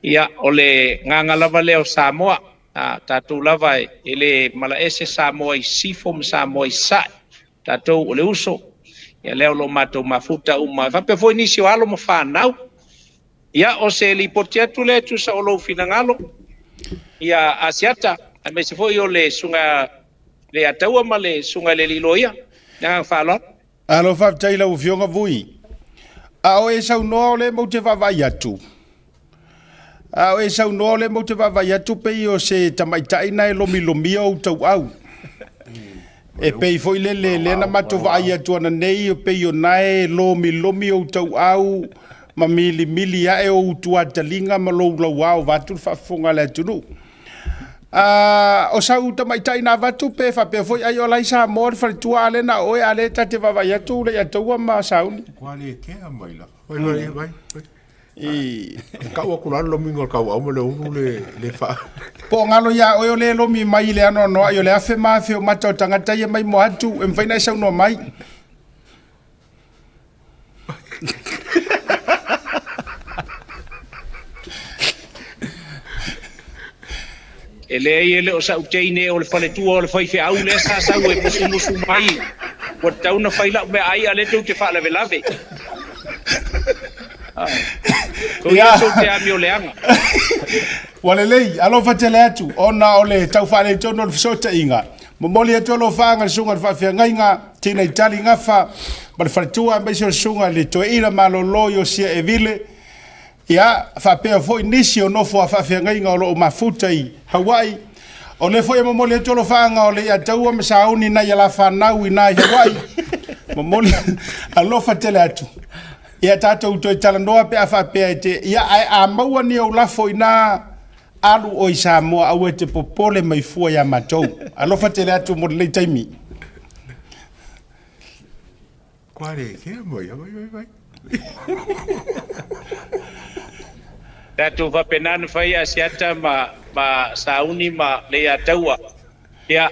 Ia, o le gaga lava lea o Samoa, a tatou lava e le malaese Samoa i Sisifo ma Samoa i Sasae, tatou o le uso, ia lea o lo o matou mafuta uma, e faapea foi nisi o alo ma fanau. Ia, o se lipoti atu lea e tusa o lou finagalo, ia Asiata, aemaise foi o le Susuga i le Ataua ma le Susuga i le Alii Loia. Le agaga faaaloalo. Alo faafetai i lau Afioga Vui. A o e saunoa o lea matou te vaavaai atu. A o e saunoa o lea matou te vaavaai atu pei o se tamaitai na e lomilomia ou tauau. E pei foi lele lea na matou vaai atu ananei e pei o na e lomilomi ou tauau ma milimili ae ou tuataliga ma lou lauao vaeatu le faafofoga a le atunuu. A o sau tamaitai na avatu pe faapea foi ai o la i Samoa le faletua a lea na o oe a lea ta te vaavaai atu le Ataua ma Sauni. Ua le kea mai lava. Vai vai vai. I kau aku la lomi ngol kau au ma le ulu le le fa. Po o galo iā oe o le lomi mai i le anoanoai o le afe ma afe o mata o tagata ia mai moa atu e mafai ona e saunoa mai. E leai e le o sa'u teine o le faletua o le faifeau lea sa sau e musumusu mai ua tatau ona fai la'u meaai a lea tou te faalavelave. Tou ia sou te amio leaga. Ua lelei, alofa tele atu, ona o le tau faaletonu o le fesootaiga. Momoli atu alofaaga i le susuga i le faafeagaiga, Tina Itali Gafa ma le faletua aemaise o le susuga i le Toeaina Malolo Iosia Evile, ia, faapea foi nisi o nofo a faafeagaiga o lo o mafuta i Hawaii. O lea foi e momoli atu alofaaga o Leiataua ma Sauni nai a la fanau i na i Hawaii. Momoli alofa tele atu. Ia tatou toe talanoa pe a faapea e te, ia, ae a maua ni ou lafo i na Alu oe i Samoa aua e te popole mai fua iā matou. Alofa tele atu mo lenei taimi. Kua le kea mai, vai, vai, vai. Tatou faapena ona fai Asiata ma, ma Sauni ma Leiataua. Ia,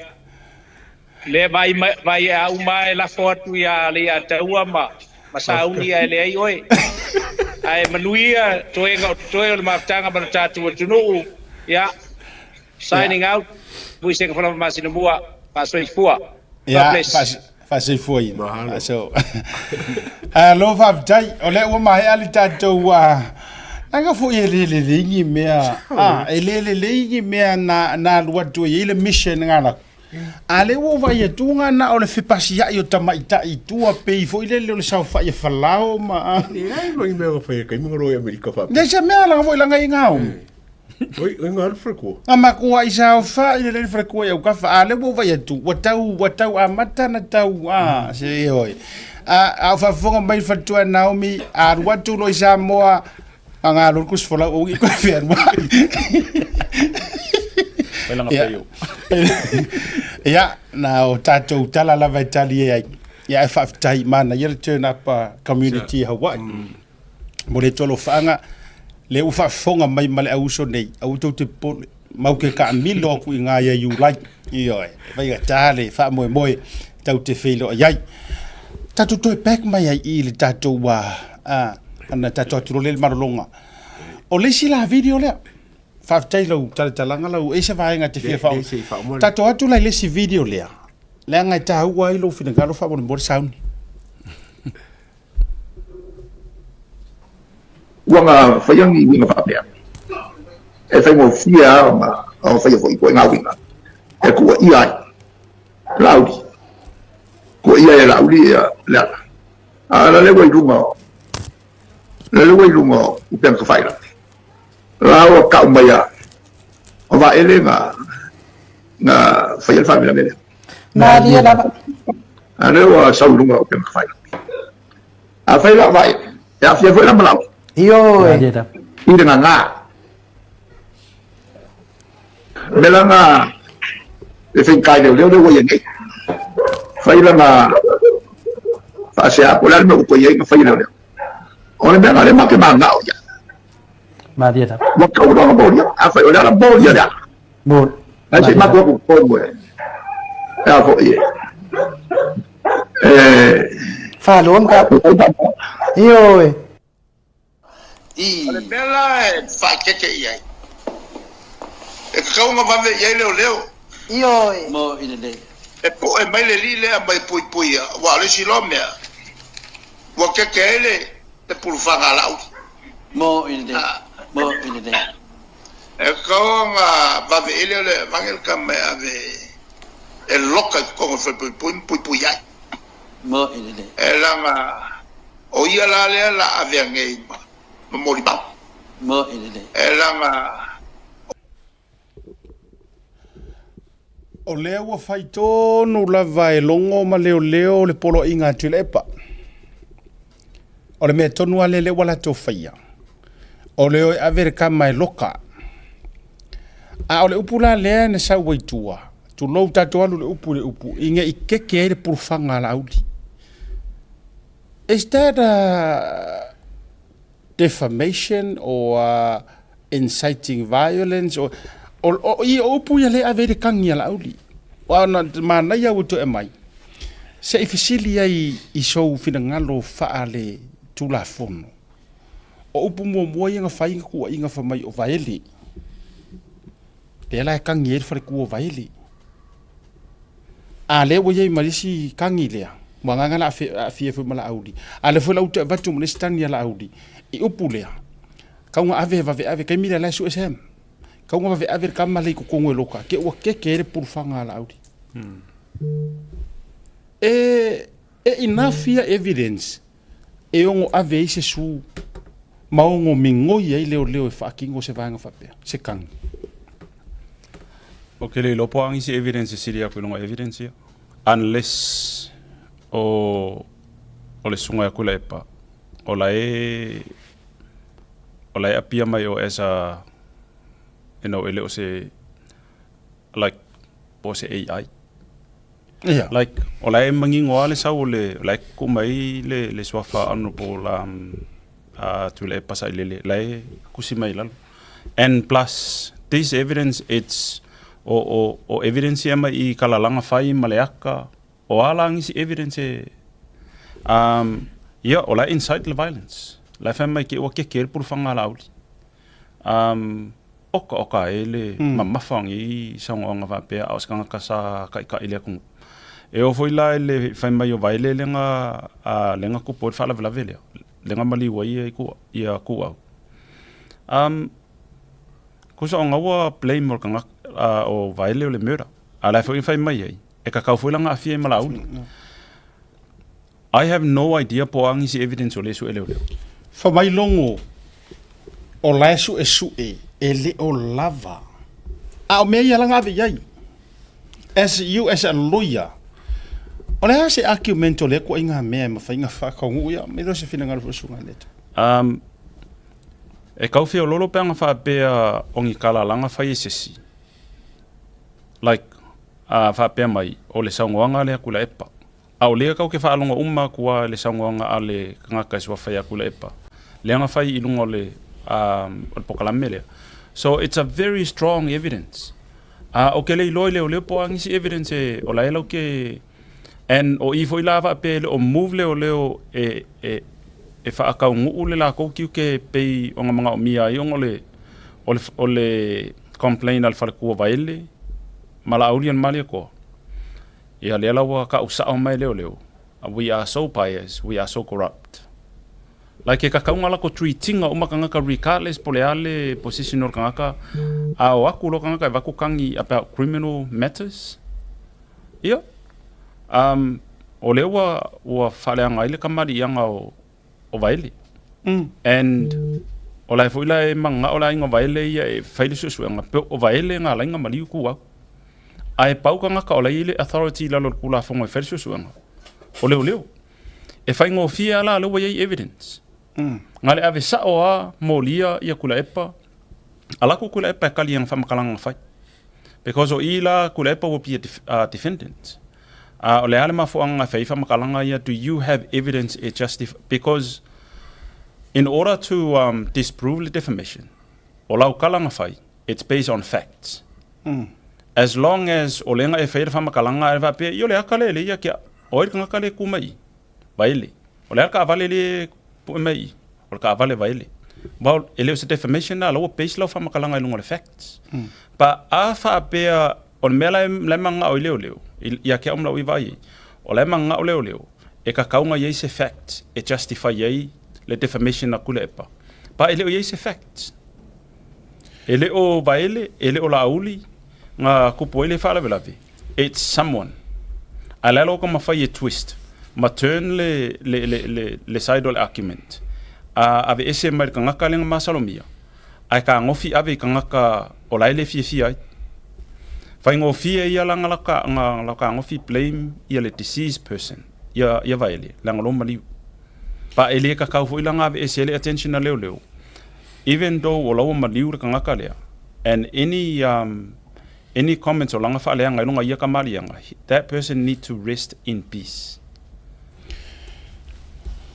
lea vaai, vaai a uma e lafo atu iā Leiataua ma, ma Sauni ae leai oe. Ae manuia toega o totoe o le mafutaga ma lo tatou atunuu. Ia, signing out, Muisega Falava Masinamua, faasoifua. God bless. Faasoifua ia. Faaso. Alo faafetai, o lea ua maea le tatou leaga foi e le lelei ni mea, e le lelei ni mea na na alu atu ai le mission nga laku. A lea ua ou vaai atu na na o le fepasiai o tamaitai i tua pei foi lele o le saofai a Falao ma Leai ma ni mea na fai e taimi na loa i Amerika faapea. Leai se mea langa foi langa i ngā umi. Oi, oi ngā faletua. Nga makua i saofai le le faletua i Aukafa. A lea ua ou vaai atu, ua tau, ua tau amata na tau, a, se oi. A, a o faafofoga mai le faletua e Naomi, a alu atu loa i Samoa, a ngā lolu kus folau o i koe fealuai. Fai langa peio. Ia, na o tātou tala lava e tali e ai. Ia, e faafetai manaia le turn up a community i Hawaii. Mo le tolofaga, le ua faafofoga mai ma le auuso nei, aua tou te popole, mau ke taamilo atu i ina ia Iulai. Ioe, e faigata le faamoemoe tatou te feiloai ai. Tatou toe back mai ai i le tatou ana tatou atu loa lea i le malologa. O le isi la video lea. Faafetai i lau talatalaga lau e i se vaega e te fia faauma. Tatou atu la i le isi video lea, leaga e taua ai lou finagalo faamolemole sauni. Ua na faia ni uiga faapea, e faigofie lava ona faia foi ituaiga uiga e tuuaia ai Laauli, tuuaia ai e Laauli Leala. A o la ua i luga o la ua i luga o upega tafailagi. La ua tau mai a o Vaele na na faia le faalavelave lea. Malie lava. A lea ua sau i luga o upega tafailagi. Afai la o Vaele, e aafia foi la ma Laauli. Ioe. I le gagā. Me lana le faigata i leoleo lea ua i ai nei. Fai lana faasea po o le a le mea ua toe i ai na fai e leoleo. O le mea lena lea matou te mananao i ai. Malie lava. Ua tatau loa ona molia. Afai o le ala molia le ala. Mol. Ae se i matou o atu i totonu e e a foi e e Faaloa mataupu. Ioe. I O le mea la e faaeteete i ai, e tatau ona vave i ai leoleo. Ioe. Mo i lelei. E poe mai le alii lea ma e puipuia, aua o le isi loa mea, ua keke ai le pulufaga a Laauli. Mo i lelei. Mo i lelei. E tatau ona vave i ai leoleo e avane le tama e ave e loka i totonu o le falepuipui ma puipui ai. Mo i lelei. E leaga o ia la lea la avea nei ma molimau. Mo i lelei. E leaga. O lea ua fai tonu lava e Logo ma Leoleo le poloaiga a Tuilaepa. O le mea tonu lava lea lea ua latou faia, o le o e ave le tama e loka. A o le upu la lea na sau ai tua, tulou tatou alu i le upu i le upu, ina i keke ai le pulufaga a Laauli. Is that a defamation or inciting violence or, o, o, i o upu ia lea e ave ai le kagi a Laauli. Aua na manaia ua toe aumai, se i fesili ai i sou finagalo faale Tulafono. O upu muamua ia na fai na tuuaiga fai mai o Vaele. Lea la e kagi ai le faletua o Vaele. A lea ua i ai ma le isi kagi lea, ua agaga la aafia foi ma Laauli. A lea foi la ua toe avatu ma le isi tagi a Laauli i upu lea, kau na ave e vaveave, taimi lea la e sue Sam. Kau na vaveave le tama lea i totonu e loka, ke ua keke ai le pulufaga a Laauli. E, e enough ia evidence e ono ave ai se su ma ono migoi ai leoleo e faatino se vaega faapea, se kagi. Ou te le iloa po o a nisi evidence e sili atu i luga o evidence ia. Unless o o le susuga ia Tuilaepa o la e o la e appear mai o as a you know e le o se like po o se AI. Ia. Like, o la e manino lava le sau o le, o la e tuu mai le, le suafa Honourable um, Tuilaepa Sailele, la e tusi mai i lalo. And plus, this evidence, it's, o, o, o evidence ia mai i kalalaga fai ma le aka, o a la nisi evidence e, um, ia, o la e incite le violence. La e fai mai ke ua keke le pulufaga a Laauli. Um, oka oka e le mamafa o nei saunoaga faapea a o se tagata sa taitai i le atunuu. E oo foi la i le fai mai o Vaele lega a lega tupu ai le faalavelave lea, lega maliu ai ia i tua ia Tuuau. Um, tusa o gaua blame o le tagata o Vaele o le murder. A o la e foi na fai mai ai, e tatau foi la ona aafia ai ma Laauli. I have no idea po o a nisi evidence o lea sue leoleo. Fai mai Logo, o la e suesue e le o lava. A o mea ia la na ave i ai. As you as a lawyer, o le a se argument o lea ituaiga mea e mafai ona faataunuu ia? E le o se finagalo foi o Susuga Leta. Um, e tau feololo pe ana faapea o ni kalalaga fai e sesi. Like, a faapea mai, o le saunoaga lea Tuilaepa. A o lea kau ke faalogo uma aku a i le saunoaga a le tagata e suafa ia Tuilaepa, lea na fai i luga o le o le pokalame lea. So it's a very strong evidence. A o ke le iloa i leoleo po o a nisi evidence e o la e lau ke and o i foi la faapea e le o move leoleo e e e faataunuu le latou tiute pei ona manaomia ai ona o le. O le, o le complain a le falekua Vaele ma Laauli ana Malietoa, ia lea la ua ka'u sa'o mai e leoleo, we are so biased, we are so corrupt. Like e kakauga lako treat-iga uma kagaka regardless po o le a le position o le kagaka, a o aku loa kagaka e avatu kagi about criminal matters, ia, um, o lea ua, ua faaleaga ai le kamali'iaga o, o Vaele. And o la e foi la e mana'o le aiga o Vaele ia e fai le suesuega, pe o Vaele ga alai ona maliu tu au. Ae pau tagata o la e i ai le authority i lalo o le Tulafono e fai le suesuega, o leoleo. E faigofie lava la lea ua i ai evidence. Na le ave sa'o lava molia ia Tuilaepa, alu atu Tuilaepa e tali i ana faamatalaga na fai. Because o i la Tuilaepa will be a defendant. A o le a le mafuaaga na fai ai faamatalaga ia, do you have evidence e justify, because in order to disprove le defamation, o lau tala na fai, it's based on facts. As long as o lea na e faia le faamatalaga ae faapea, ia o le aka lea e leai ia ke au, o ai le tagata lea e tu mai i? Vaele. O le a le taavale lea e pue mai i? O le taavale Vaele. Well, e le o se defamation lena, o la ua base lau faamatalaga i luga o le facts. But a faapea o le mea la e, la e manao i leoleo, ia te au ma lau vaai ai, o la e manao leoleo, e tatau ona i ai se fact e justify ai le defamation a Tuilaepa. But e le o i ai se fact. E le o Vaele, e le o Laauli na tupu ai le faalavelave. It's someone. Ae le ala o ka mafai e twist ma turn le, le, le, le, le side o le argument. A aveese mai le tagata lea na masalomia, ae tagofi ave i tagata o la e le fiafia ai. Faigofie ia la na la na la tagofi blame ia le deceased person, ia, ia Vaele, leaga o lo maliu. Pa e le kakau foi la na aveese ai le attention a leoleo. Even though o la ua maliu le tagata lea, and any um, any comments o lana faaleaga i luga ia kamaliaga, that person need to rest in peace.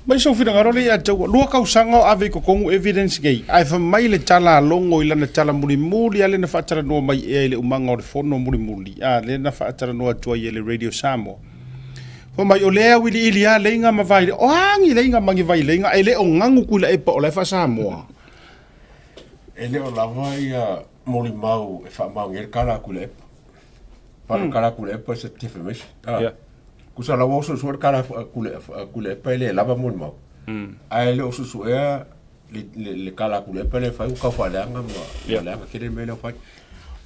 Mai sou finagalo lea ia te ua lua kausaga o ave i totonu evidence nei, ae fai mai le tala a Logo i lana tala mulimuli a lea na faatalanoa mai ea i le umaga o le fono mulimuli a lea na faatalanoa atu ai e le Radio Samoa. Fai mai o lea auiliili a leiga ma vai, o a ni leiga ma ni vai leiga, e le o ganu Tuilaepa o la e faa-Samoa. E le o lava ia molimau e faamaonia ai le kala a Tuilaepa. Pa le kala a Tuilaepa is a defamation. Ah. Yeah. Kusa la ua suesue le kala a Tuilaepa e le lava molimau. Ae le o suesuea le, le, le kala a Tuilaepa le fai ua tau faaleaga ma yeah. leaga tele le mea lea ua fai.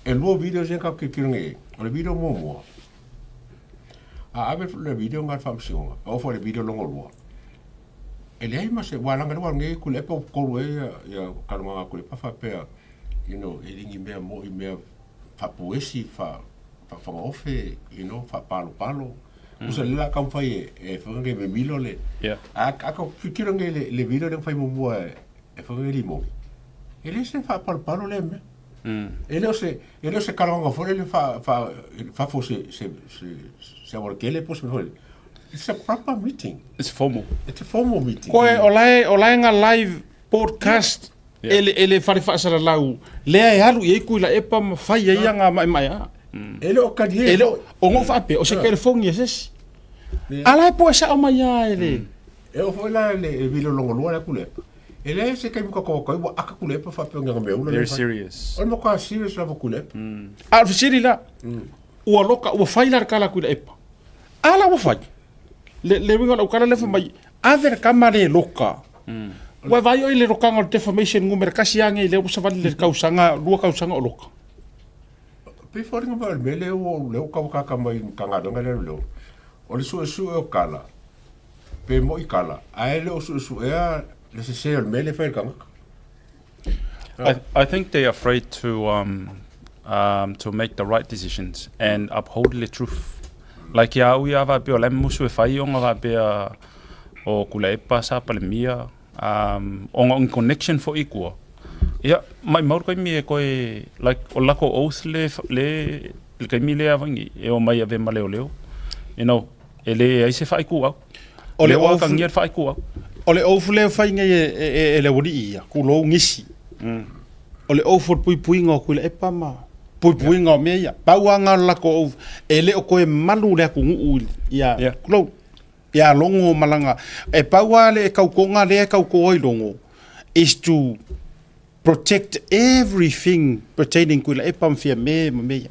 E lua video se ka tilotilo nei ai. O le video muamua, a ave le video nga le faamasinoga, e oo foi i le video lona lua, E leai ma se, ua laga le ua nei Tuilaepa ua tolu ai ia, ia talanoaga a Tuilaepa faapea, you know, e le ni mea moi mea faapuesi, faa, faafagaofe, you know, faapalopalo. Kusa le la taumafai e, e whanga e memilo le, Yeah. a, a ka tilotilo nei le, le video lea na fai muamua e, e whanga e limoni. E le se faapalopalo lea mea. E le o se, e le o se talanoaga foi lele faa, faa, fafo se, se, se, se aualatele po o se mea foi lele. It's a proper meeting. It's formal. It's a formal meeting. Koe o la e, o la e nga live podcast yeah. e le, e le fale faasalalau lea e alu i ai Tuilaepa ma fai ai nga maemaea. E le o kali e le o ngo whaape o se telefoni e sesi. Ala e po e sao mai a e le. E o foi la le e vilo longo lua le Tuilaepa. E le se kai muka ko kai wa aka Tuilaepa whaape o nga mea ula. Very serious. O le moka serious lava Tuilaepa. A o le fesili la, ua loka, ua fai la le kala Tuilaepa. A la ua fai. Le, le uiga o lau tala lea fai mai, ave le tama le loka. Ua e vaai oe i le lokaga o le defamation numera tasi a nei lea ua savali le tausaga, lua tausaga o loka. Pei foliga mai o le mea lea ua lea ua tauakaka mai i le Matagaluega lea o Leoleo, o le suesue o tala, pe moi tala, ae le o suesuea le sese o le mea lea e fai e le tagata. I, I think they are afraid to um, um, to make the right decisions and uphold the truth. Like ia au ia faapea o la e musu e fai ona faapea o Tuilaepa sa Palemia um, ona o ni connection foi i tua. Ia, maumau le taimi e toe, like, o le latou oath le, le, le taimi lea avaingi, e omai e ave ma leoleo. You know, e leai se faaituau. O le Lea ua oath, atagia le faaituau. o le oath lea e fai nei e, e, e, e le aualii ia, tulou gisi. O le oath o le puipuiga o Tuilaepa ma puipuiga o mea ia. Pau lava lena o le latou oath, e le o toe malu le atunuu ia, Yeah. tulou, ia Logo ma lana, e pau lava le tautoga lea e tauto ai Logo, is to. protect everything pertaining Tuilaepa ma Fiame ma mea ia.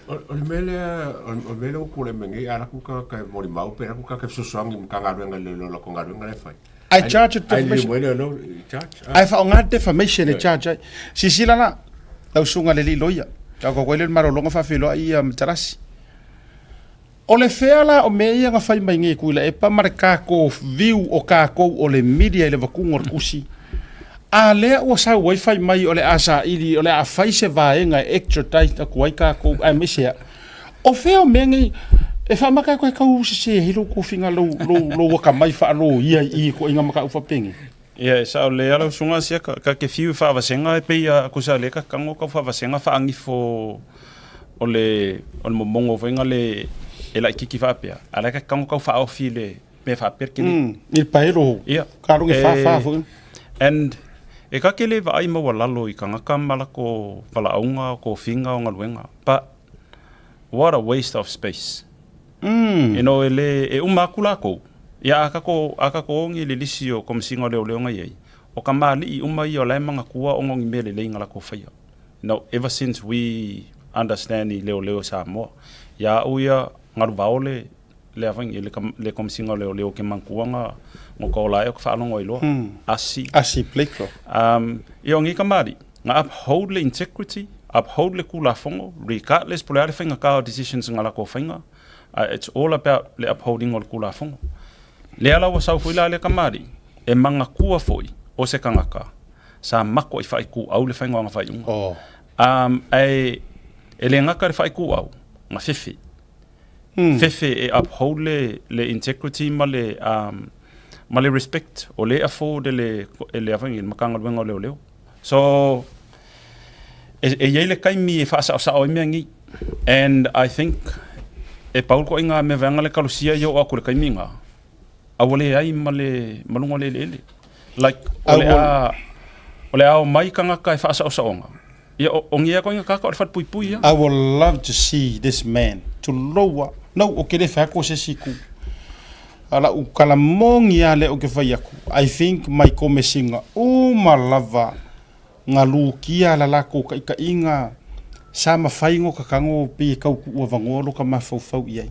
O le mea lea, o le mea lea ua tulai mai nei, a alu atu le tagata e molimau pe alu atu le tagata e fesoasoani i Matagaluega i le latou galuega la e fai. I charge it defamation. Ai leo charge. Ai faaaoga le defamation e charge ai. Silasila la, lau susuga i le alii loia, tau kau ai lea i le malologa faafeiloai ia Matalasi. O le fea la o mea ia na fai mai nei e Tuilaepa ma le tatou view o tatou o le media i le avatuga o le tusi? A lea ua sau ai fai mai o le a saili, o le a fai se vaega e extradite atu ai tatou aemaise a o fea o mea nei e faamata atu ai tau sese ai lou tofiga lou, lou, lou atamai faaloia i i ituaiga mataupu faapenei? Ia, e sao lelei lava lau susuga Siaka, ka te fiu i faavasega e pei a kusa lea ka tago kau faavasega faagifo o le o le momogo foi nga le e laititi faapea, a la ka tago kau faaofi i le mea faapea le kili. I le paelo Ia. ka loge fa fa foi. And e ka ke le vaai maualalo i kangaka ma lako valaauga, kofiga o galuega, but what a waste of space. You know, e le, e uma aku lakou, ia a kako, a kako ogi le lisi o Komesina o Leoleo nga iai, o ka maali'i uma ia o la e manatua ona o ni mea lelei nga lakou faia. You know, ever since we understand i Leoleo i Samoa, ia a'u ia galu vao le, le afaigi, le, le Komesina o Leoleo ke manatua nga, ngo ka ola ae o ka faalogo ai loa. Asi. Asi Blakelaw. Ia o nei kamali'i, nga uphold le integrity, uphold le Tulafono, regardless po o le a le faigata o decisions nga latou faiga, it's all about le upholding o le Tulafono. Lea la ua sau foi la lea kamali'i, e manatua foi o se tagata sa makua'i faaituau le faiga o ana faaiuga. Oh. Ae e le gata le faaituau, na fefe. Fefe e uphold le, le integrity ma le, ma le respect o lea e afford e le, e le, e le Matagaluega o Leoleo. So, e, e iai le taimi e faasaosao ai mea nei. And I think, e pau le toaiga mea vaega le kalosia ia oo atu i le taimi lena, a ua leai ma le, ma luga o le eleele. Like, o le a, o le a omai tagata e faasaosaoga, ia o, o ngia koiga kaka o le falepuipui ia. I would love to see this man to lower no o ke le fai atu o se isi itu. A lau tala moni lava lea ou te fai atu, I think mai komesina uma lava nga lukia la latou taitaiga sa mafai no kakago pei e tau tuu avanoa lo ka mafaufau i ai.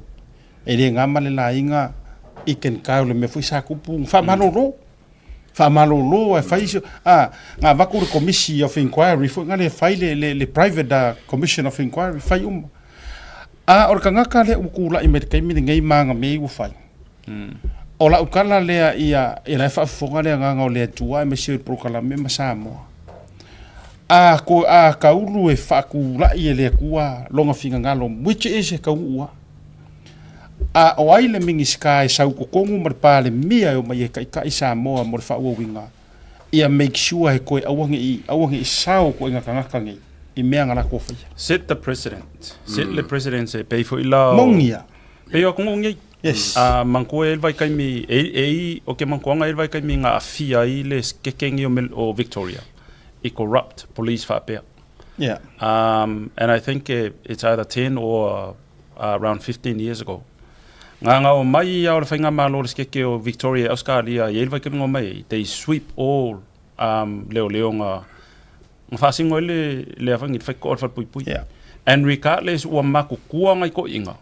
E le gama le laiga i ken kau le mea foi sa tupu faamalolo. Faamalolo ae fai se a nga avatu le komisi of inquiry foi nga le fai le le le private commission of inquiry fai uma. A o le tagata lea ua tulai mai i le taimi lenei ma ana mea ia ua fai, o lau tala lea ia, ia la e faafofoga le agaga o le Atua aemaise o le polokalame ma Samoa. A ko a taulu e faatulai e le Atua lona finagalo, which is e taunuu lava. A o ai le Minisita e sau totonu ma le Palemia e omai e taitai Samoa mo le faaauauina, ia make sure he toe aua ne i, aua ne i sao ituaiga tagata nei i mea na latou faia. Set the precedent. Set le precedent e pei foi la o. Moni ia. Pei o atunuu nei. Yes. A manatua e i le vaitaimi, e, e i, o ke manatuaga e i le vaitaimi na aafia ai le skekengi o, o Victoria i corrupt police faapea. Yeah. And I think it's either 10 or around 15 years ago. Ngā ngā o mai ia o le Faigamalo o le Sikeke o Victoria e Auskalia i ai le vaitaimi o mai ai, they sweep all leoleo nga nga faasino ai le le afangi le whaikoa o le whalepuipui. Yeah. And regardless ua makukua ngai koʻiga.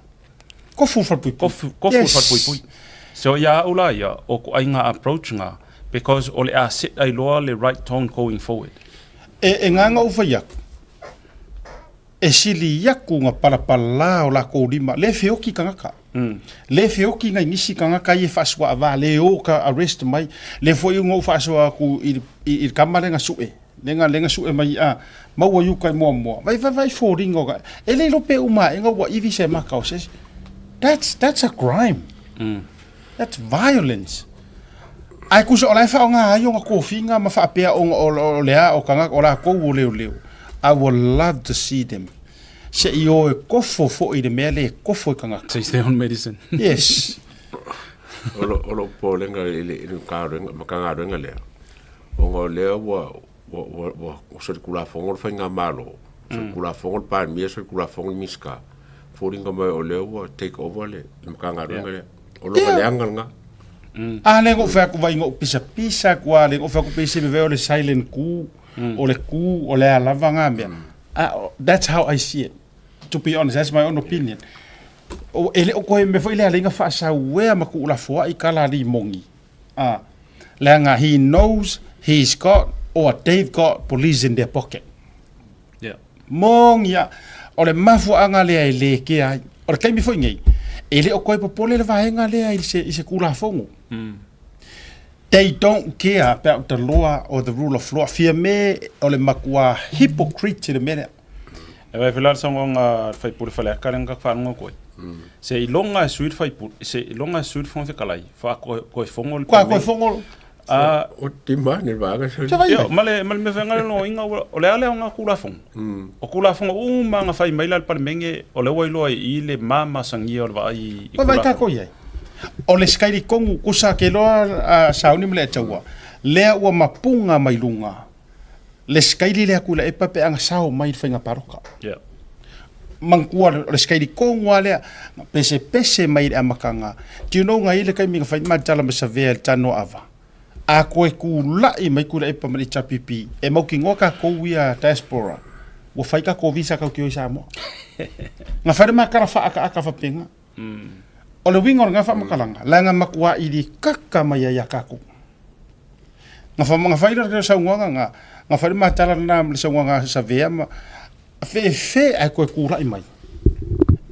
Kofu whalepuipui. Kofu, kofu yes. whalepuipui. So ia au la ia, o ko ai ngā approach ngā, because o le a set ai loa le right tone going forward. E, e ngā ngā uwhai aku. E sili aku nga palapala o lakou lima, le feoki kangaka. Le feoki ngai nisi kangaka ia e faasuaava, le o ka arrest mai, le foi nga ou faasoa aku i, i, i le kama le nga sue, le nga, le nga sue mai a maua i uka i muamua. Vai, vai, vai foliga o ka, e le iloa pe uma aʻe nga ua ivi se maka o se isi. That's, that's a crime. That's violence. Ae kusa o la e faaaoga ai ona kofiga ma faapea ona o le a o tagata o lakou o leoleo. I would love to see them se i o e kofo foi i le mea lea e kofo e tagata. Taste their own medicine. Yes. O lo o lou popolega i le i le Matagaluega Matagaluega lea, ona o lea ua ua ua ua solitulafono le faigamalo, solitulafono le Palemia, solitulafono le Minisita, foliga mai o lea ua take over le le Matagaluega lea. O lona leaga lena. A lea na ou fai atu vai na ou pisapisa atu lava, lea na ou fai atu pei se vevee o le silent ku. o le ku, o le a lava ngā mea. That's how I see it. To be honest, that's my own opinion. O, e le o koe me foi le alinga faasauea ma kuulafoai i kala limogi. Ah, leaga he knows he's got or they've got police in their pocket. Yeah. Mogi a, o le mafuaaga lea e le kea ai. O le taimi foi nei, e le o koe popole le vaega lea i se, i se Tulafono. They don't care about the law or the rule of law. Fia me o le matua hypocrite i le mea lea. E vai fela le saunoaga a le faipule Faleata lea na tatou faalogo atu ai. Se iloga e sui le faipule, se iloga e sui le Fofoga Fetalai, fa koe fono le Koe fono. A o tima ne vaega se. Ia, ma le ma le mea faiga le logoina o le a le aoga Tulafono. O Tulafono uma na fai mai la le Palemene o lea ua iloa i i le mamasagia o le vaai i Tulafono. Vaai tatou i ai. O le Skylikonu kusa ke loa a sauni ma le ataua, lea ua mapuga mai luga le skaili lea ku le epa pe anga sao mai le faiga paloka. Yeah. Manatua o le skaili kogu lava lea, na pesepese mai i le amataga. Do you know na i le taimi na fai ma tala ma savea i le tanoa ava. A koe kula'i mai Tuilaepa ma le HRPP, e mautinoa tatou ia diaspora, ua fai tatou visa tatou te o i Samoa. Na fai le ma tala faaakaaka faapena. O le uiga o lena faamatalaga, leaga matua ilikaka mai ai ia tatou. Na fa na fai le saunoaga na, na fai le ma tala lena ma le saunoaga a Savea ma fefe ae toe tulai mai.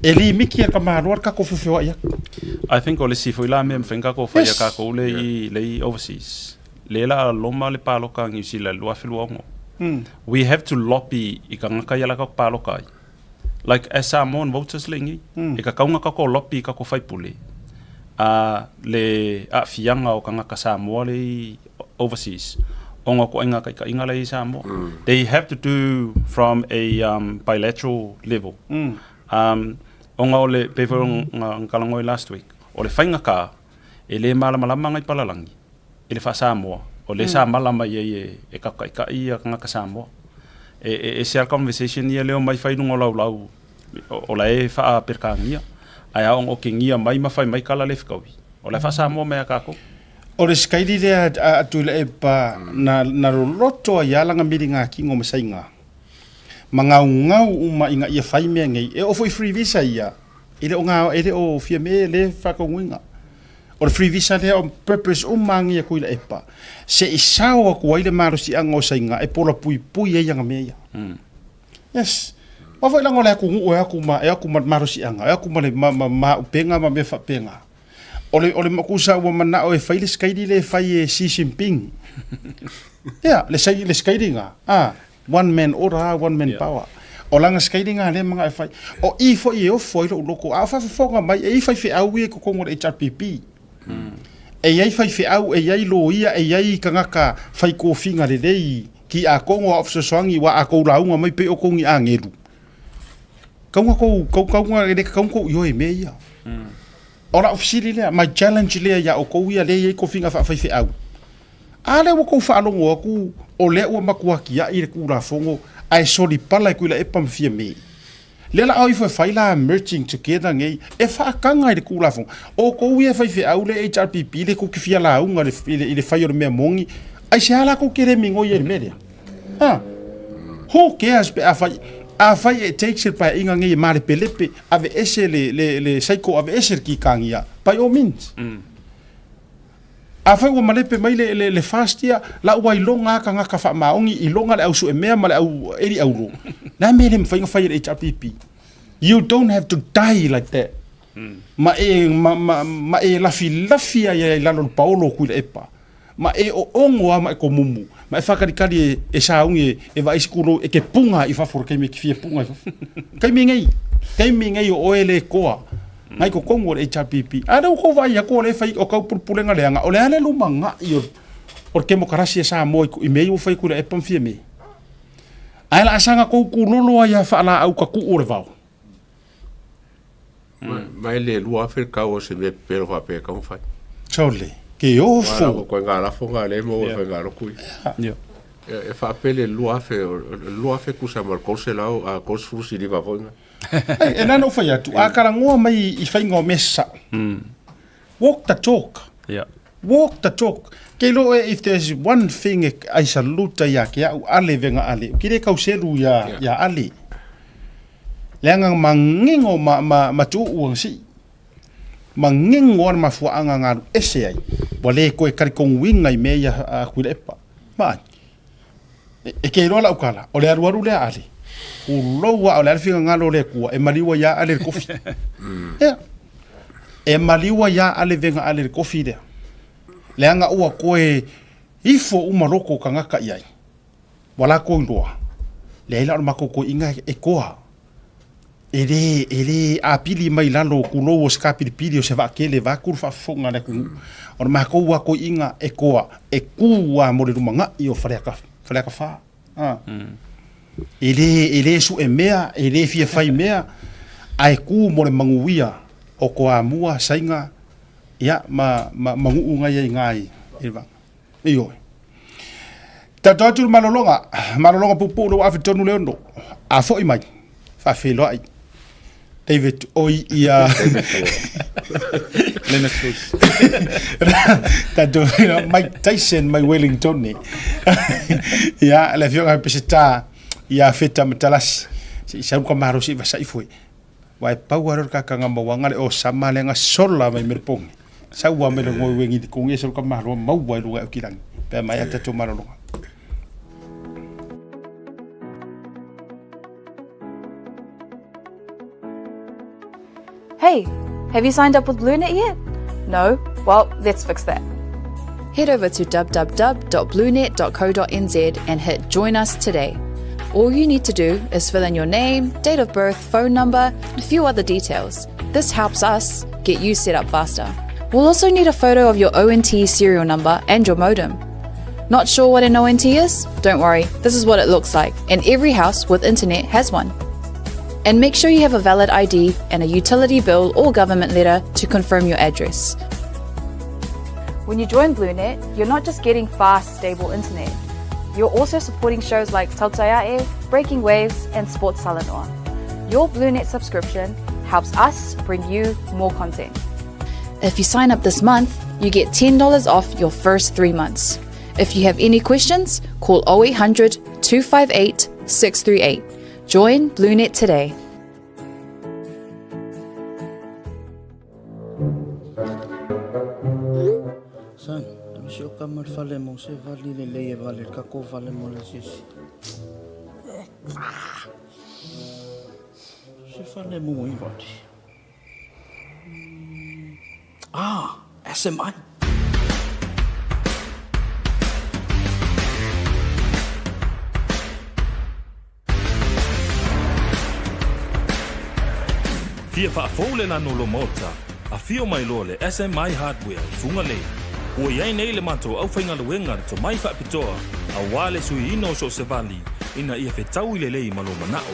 E limiti e ka Malo le tatou feofeoai atu. I think o le isi foi la mea e mafai ona tatou fai a tatou le i le i overseas, lea la a loma le paloka a Niu Sila i le 2026. We have to lobby i tagata ia la tatou paloka ai. Like as Samoan voters le ingi, e tatau ona tatou lobby i tatou faipule a le aafiaga o tagata Samoa le i overseas ona o toaiga taitaiga la i Samoa. They have to do from a bilateral level. Ona o le, pei foi ona talanoa last week, o le faigata e le malamalama nai palalagi i le faa-Samoa, o lea sa mala mai ai e tatou taitai ia tagata Samoa. E ese lava le conversation ia lea omai fai i luga o laulau o la e faa-Peretania, ae a oo ina otegia mai ma fai mai tala le fetaui, o la e faa-Samoa mai ia tatou. O le sikaili lea a Tuilaepa na loloto ai lava lana miligatino ma saiga ma gaugau uma ina ia fai mea nei. E oo foi i free visa ia, e le o e le o fia me le faataunuina. O le free visa lea o purpose uma agi a Tuilaepa, se i sao atu ai le malosiaga o saiga e pola puipui ai ana mea ia. Yes. Aua foi leaga o le atunuu e o atu ma, e o atu ma le malosiaga, e o atu ma le ma, ma, maaupega ma mea faapena. O le, o le makusa ua manao e fai le sikaili lea e fai e Xi Jinping. Ia, le, sai, le sikaili na, ah, one man order, ah, one man power. O lana sikaili na lea manao e fai. O i foi e ofo ai lou loko, a o faafofoga mai, e i ai faifeau ia i totonu o le HRPP. E i ai faifeau, e i ai loia, e i ai tagata fai tofiga lelei ki a kongo a o fesoasoani ua a kou lauga mai pei o kou ni agelu. Kau kou kau kau e le kau kou ioe me ia. O la'u fesili lea, my challenge lea iā ʻoukou ia lea e i ai tofiga faafaifeau. A lea ua tou faalogo atu o lea ua matua tiaʻi le Tulafono ae solipala e Tuilaepa ma Fiamē. Lea la a o ifo e fai la merging together nei e faataga i le Tulafono. O outou ia e faifeau le HRPP lea tou te fia lauga i le fai o le mea moni, aisea la tou te le migoi ai i le mea lea? Ha? Who cares pe afai, afai it takes le paeaiga nei e malepelepe, aveese le, le, le saiko, aveese le kikagia, by all means. Afai ua malepe mai le, le, le fast ia, la ua iloga a tagata faamaoni, iloga le au suemea ma le au eli auro. Le a mea e le mafai ona fai e le HRPP? You don't have to die like that. Ma e, ma, ma, ma e lafilafi ai ai lalo le paolo o Tuilaepa. Ma e oogo a ma e komumu. Ma e whakalikali e, e saungi e, e vaai siku e ke punga i fafo, kei me ki fia punga i fafo. Kei me ngei, kei me ngei o oe le koa. Ngai ko kongu o le HRPP. A lea ua kou vaai atu o lea e fai o kau pulepulega leaga, o le a le lumaga'i o o le kemokarasi a Samoa i mea ia ua fai atu i le epa ma fia me. Ae la saga kou kulolo ai a faalaau ka kuu o le vao. Ma e le 2000 le tau o se mea pepelo faapea e tatau ona fai. Sole, ke ofo. Aua koe ngā lafo ngā le maua e whai ngā roku i. E whaapele 2000, 2000 kusa ma le 300, a 35 foi ngā. Ai, e nana ou fai atu, a kalagoa mai i faiga o mea sasao. Walk the talk. Yeah. Walk the talk. Ke iloa oe if there's one thing e ai saluta ia ke au ale venga ale. Ki le kau selu ia ia ale. Leaga mangingo ma ma ma tuu ang si. Mangingo ana mafuaanga galu ese ai. Ua le koe kalikoguina i mea ia a Tuilaepa. Vaai. E ke iloa lau kala, o le alualu lea Ale. Pulou a o le a le finagalo o le Atua e maliu ai ia Ale i le kofi. Ea. E maliu ai ia Ale vega Ale i le kofi lea. Leaga ua koe ifo uma loko o kagaka i ai. Ua lakou iloa, leai la o le makou koiiga e koa. E le, e le apili mai lalo o kulou o se kapilipili o se vaakele vaeatu le faafofoga a le atunuu. O le matou lava toeaiina e toa, e tu lava mo le lumanai o Faleata, Faleata 4. A. E le, e le sue mea, e le fia fai mea, ae tu mo le manuia o Toamua, Saina, ia, ma, ma, ma nuu na i ai i ina i le vaga. Ioe. Tatou atu i le malologa, malologa puupuu le 2006. A foi mai, faafeiloai. David oi ia Lennox Lewis. Tatou Mike Tyson mai Wellington. Ia, le afioga i Peseta ia Feta Matalasi. Se i sau ka malosi i vasai foi. Wa e pau lea o le kakaga mauaga le osama lea na sola mai Melepone. Sau lava mai le ngoi uengi i e ka malo maua i luga e Okilangi. Pe a maea tatou malologa. Hey, have you signed up with BlueNet yet? No? Well, let's fix that. Head over to www.bluenet.co.nz and hit Join Us Today. All you need to do is fill in your name, date of birth, phone number, and a few other details. This helps us get you set up faster. We'll also need a photo of your ONT serial number and your modem. Not sure what an ONT is? Don't worry, this is what it looks like, and every house with internet has one. And make sure you have a valid ID and a utility bill or government letter to confirm your address. When you join BlueNet, you're not just getting fast, stable internet. You're also supporting shows like Tautaiae, Breaking Waves, and Sports Salanoa. Your BlueNet subscription helps us bring you more content. If you sign up this month, you get $10 off your first three months. If you have any questions, call 0800 258 638. Join BlueNet today. Son, si o kama le fale mo se vali le lei e vale le kako vale mo le sisi. Se fale mo i vali. Ah, SMI. Fia faafou le lanu o lou maota, afio mai loa le SMI Hardware i Fugalei. Ua i ai nei le matou aufaigaluega le tomai faapitoa aua le suiina o so o se vali ina ia fetaui lelei ma lou manao.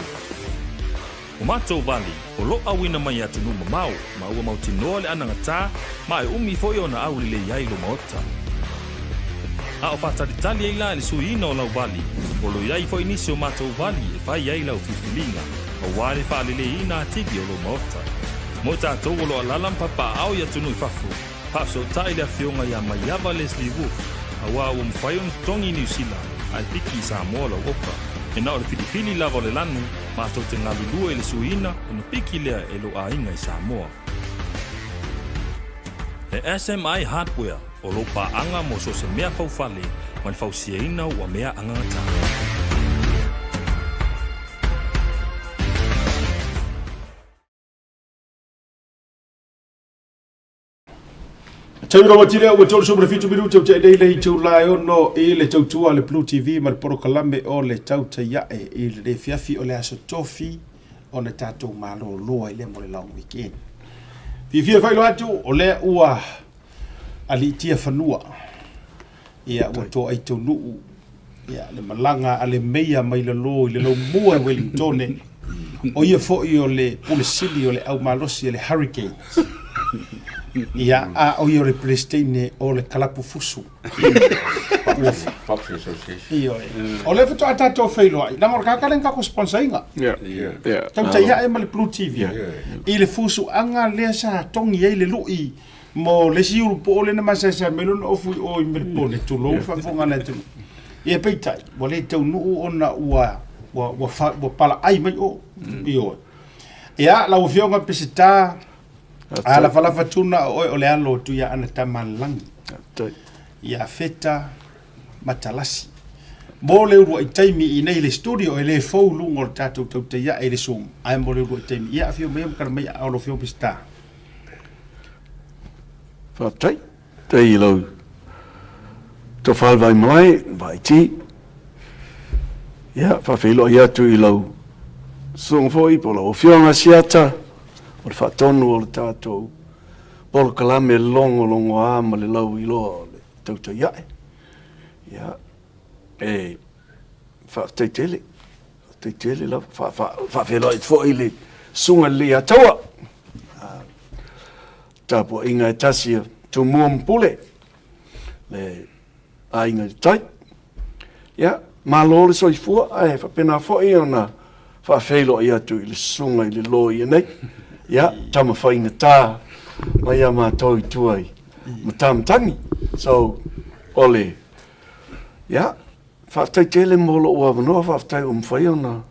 O matou vali, o lo auina mai e atunuu mamao ma ua mautinoa le anagatā ma e umi foi ona aulelei ai lou maota. A o faatalitali ai la i le suiina o lau vali, o lo i ai foi nisi o matou vali e fai ai lau filifiliga aua le faaleleiina atili o lou maota. Mo i tatou o lo alala ma papaaao i atunuu i fafo, faafesootai le afioga ia Maiava Leslie Wolfe, aua ua mafai ona totogi i Niu Sila ae piki i Samoa lau oka. E na o le filifili lava o le lanu, matou te galulue i le suiina ona piki lea e lou aiga i Samoa. E SMI Hardware o lou paaga mo so o se mea faufale ma le fausiaina ua mea agagatā. Taimi rawa tile ua 37 minute o te nei le itula e ono i le tautua le Blue TV ma le polokalame o le Tautaiae i le afiafi o le aso tofi o le tatou maloloa i lea mo le long weekend. Fiafia faailoa atu o lea ua aliitia fanua ia ua toai taunuu ia le malaga a le meia mai lalo i le laumua i Wellingtone o ia foi o le pule sili o le au malosi o le Hurricanes ia a o ia o le Peresetene o le kalapu fusu Boxing Association. Ioe. O lea faatoa tatou feiloai, leaga o le tagata lea na tatou sponsor ina. Yeah. Tautai ae ma le Blue TV. I le fusuaga lea sa togi ai le lui. Mo le isi ulupoo lea na masaesae mai lona ofu i o i Melbourne, tulou le faafofoga a le atunuu. Ia peitai, ua le taunuu ona ua, ua, ua, fa, ua palaai mai o. Ioe. Ia, lau Afioga Peseta, alafalafa tuna o oe o le alo o Tuiaana Tamalelagi. Ia Feta Matalasi. Mo le uluai taimi i nei le studio e le fou luga o le tatou tautai ae i le Zoom, ae mo le uluai taimi, ia afio mai ma tala mai aao lau Afioga Peseta. Faafetai. Faafetai i lau tofa le Vaimalae, Vaiti. Ia, faafeiloai atu i lau susuga foi po o lau Afioga Siata o le faatonu o le tatou polokalame logologoa ma le lauiloa o le tautai ae. Ia, e faafetai tele, faafetai tele lava. Faafeiloai foi i le susuga i le Leiataua. Tapuaiga e tasi a Tumua ma Pule, le aiga i le tai. Ia, malo le soifua, ae faapena foi ona faafeiloai atu i le susuga i le loia nei. Ia, tama faigata mai a matou i tua i Matamatagi. So, o le, ia, faafetai tele mo lou avanoa, faafetai ua mafai ona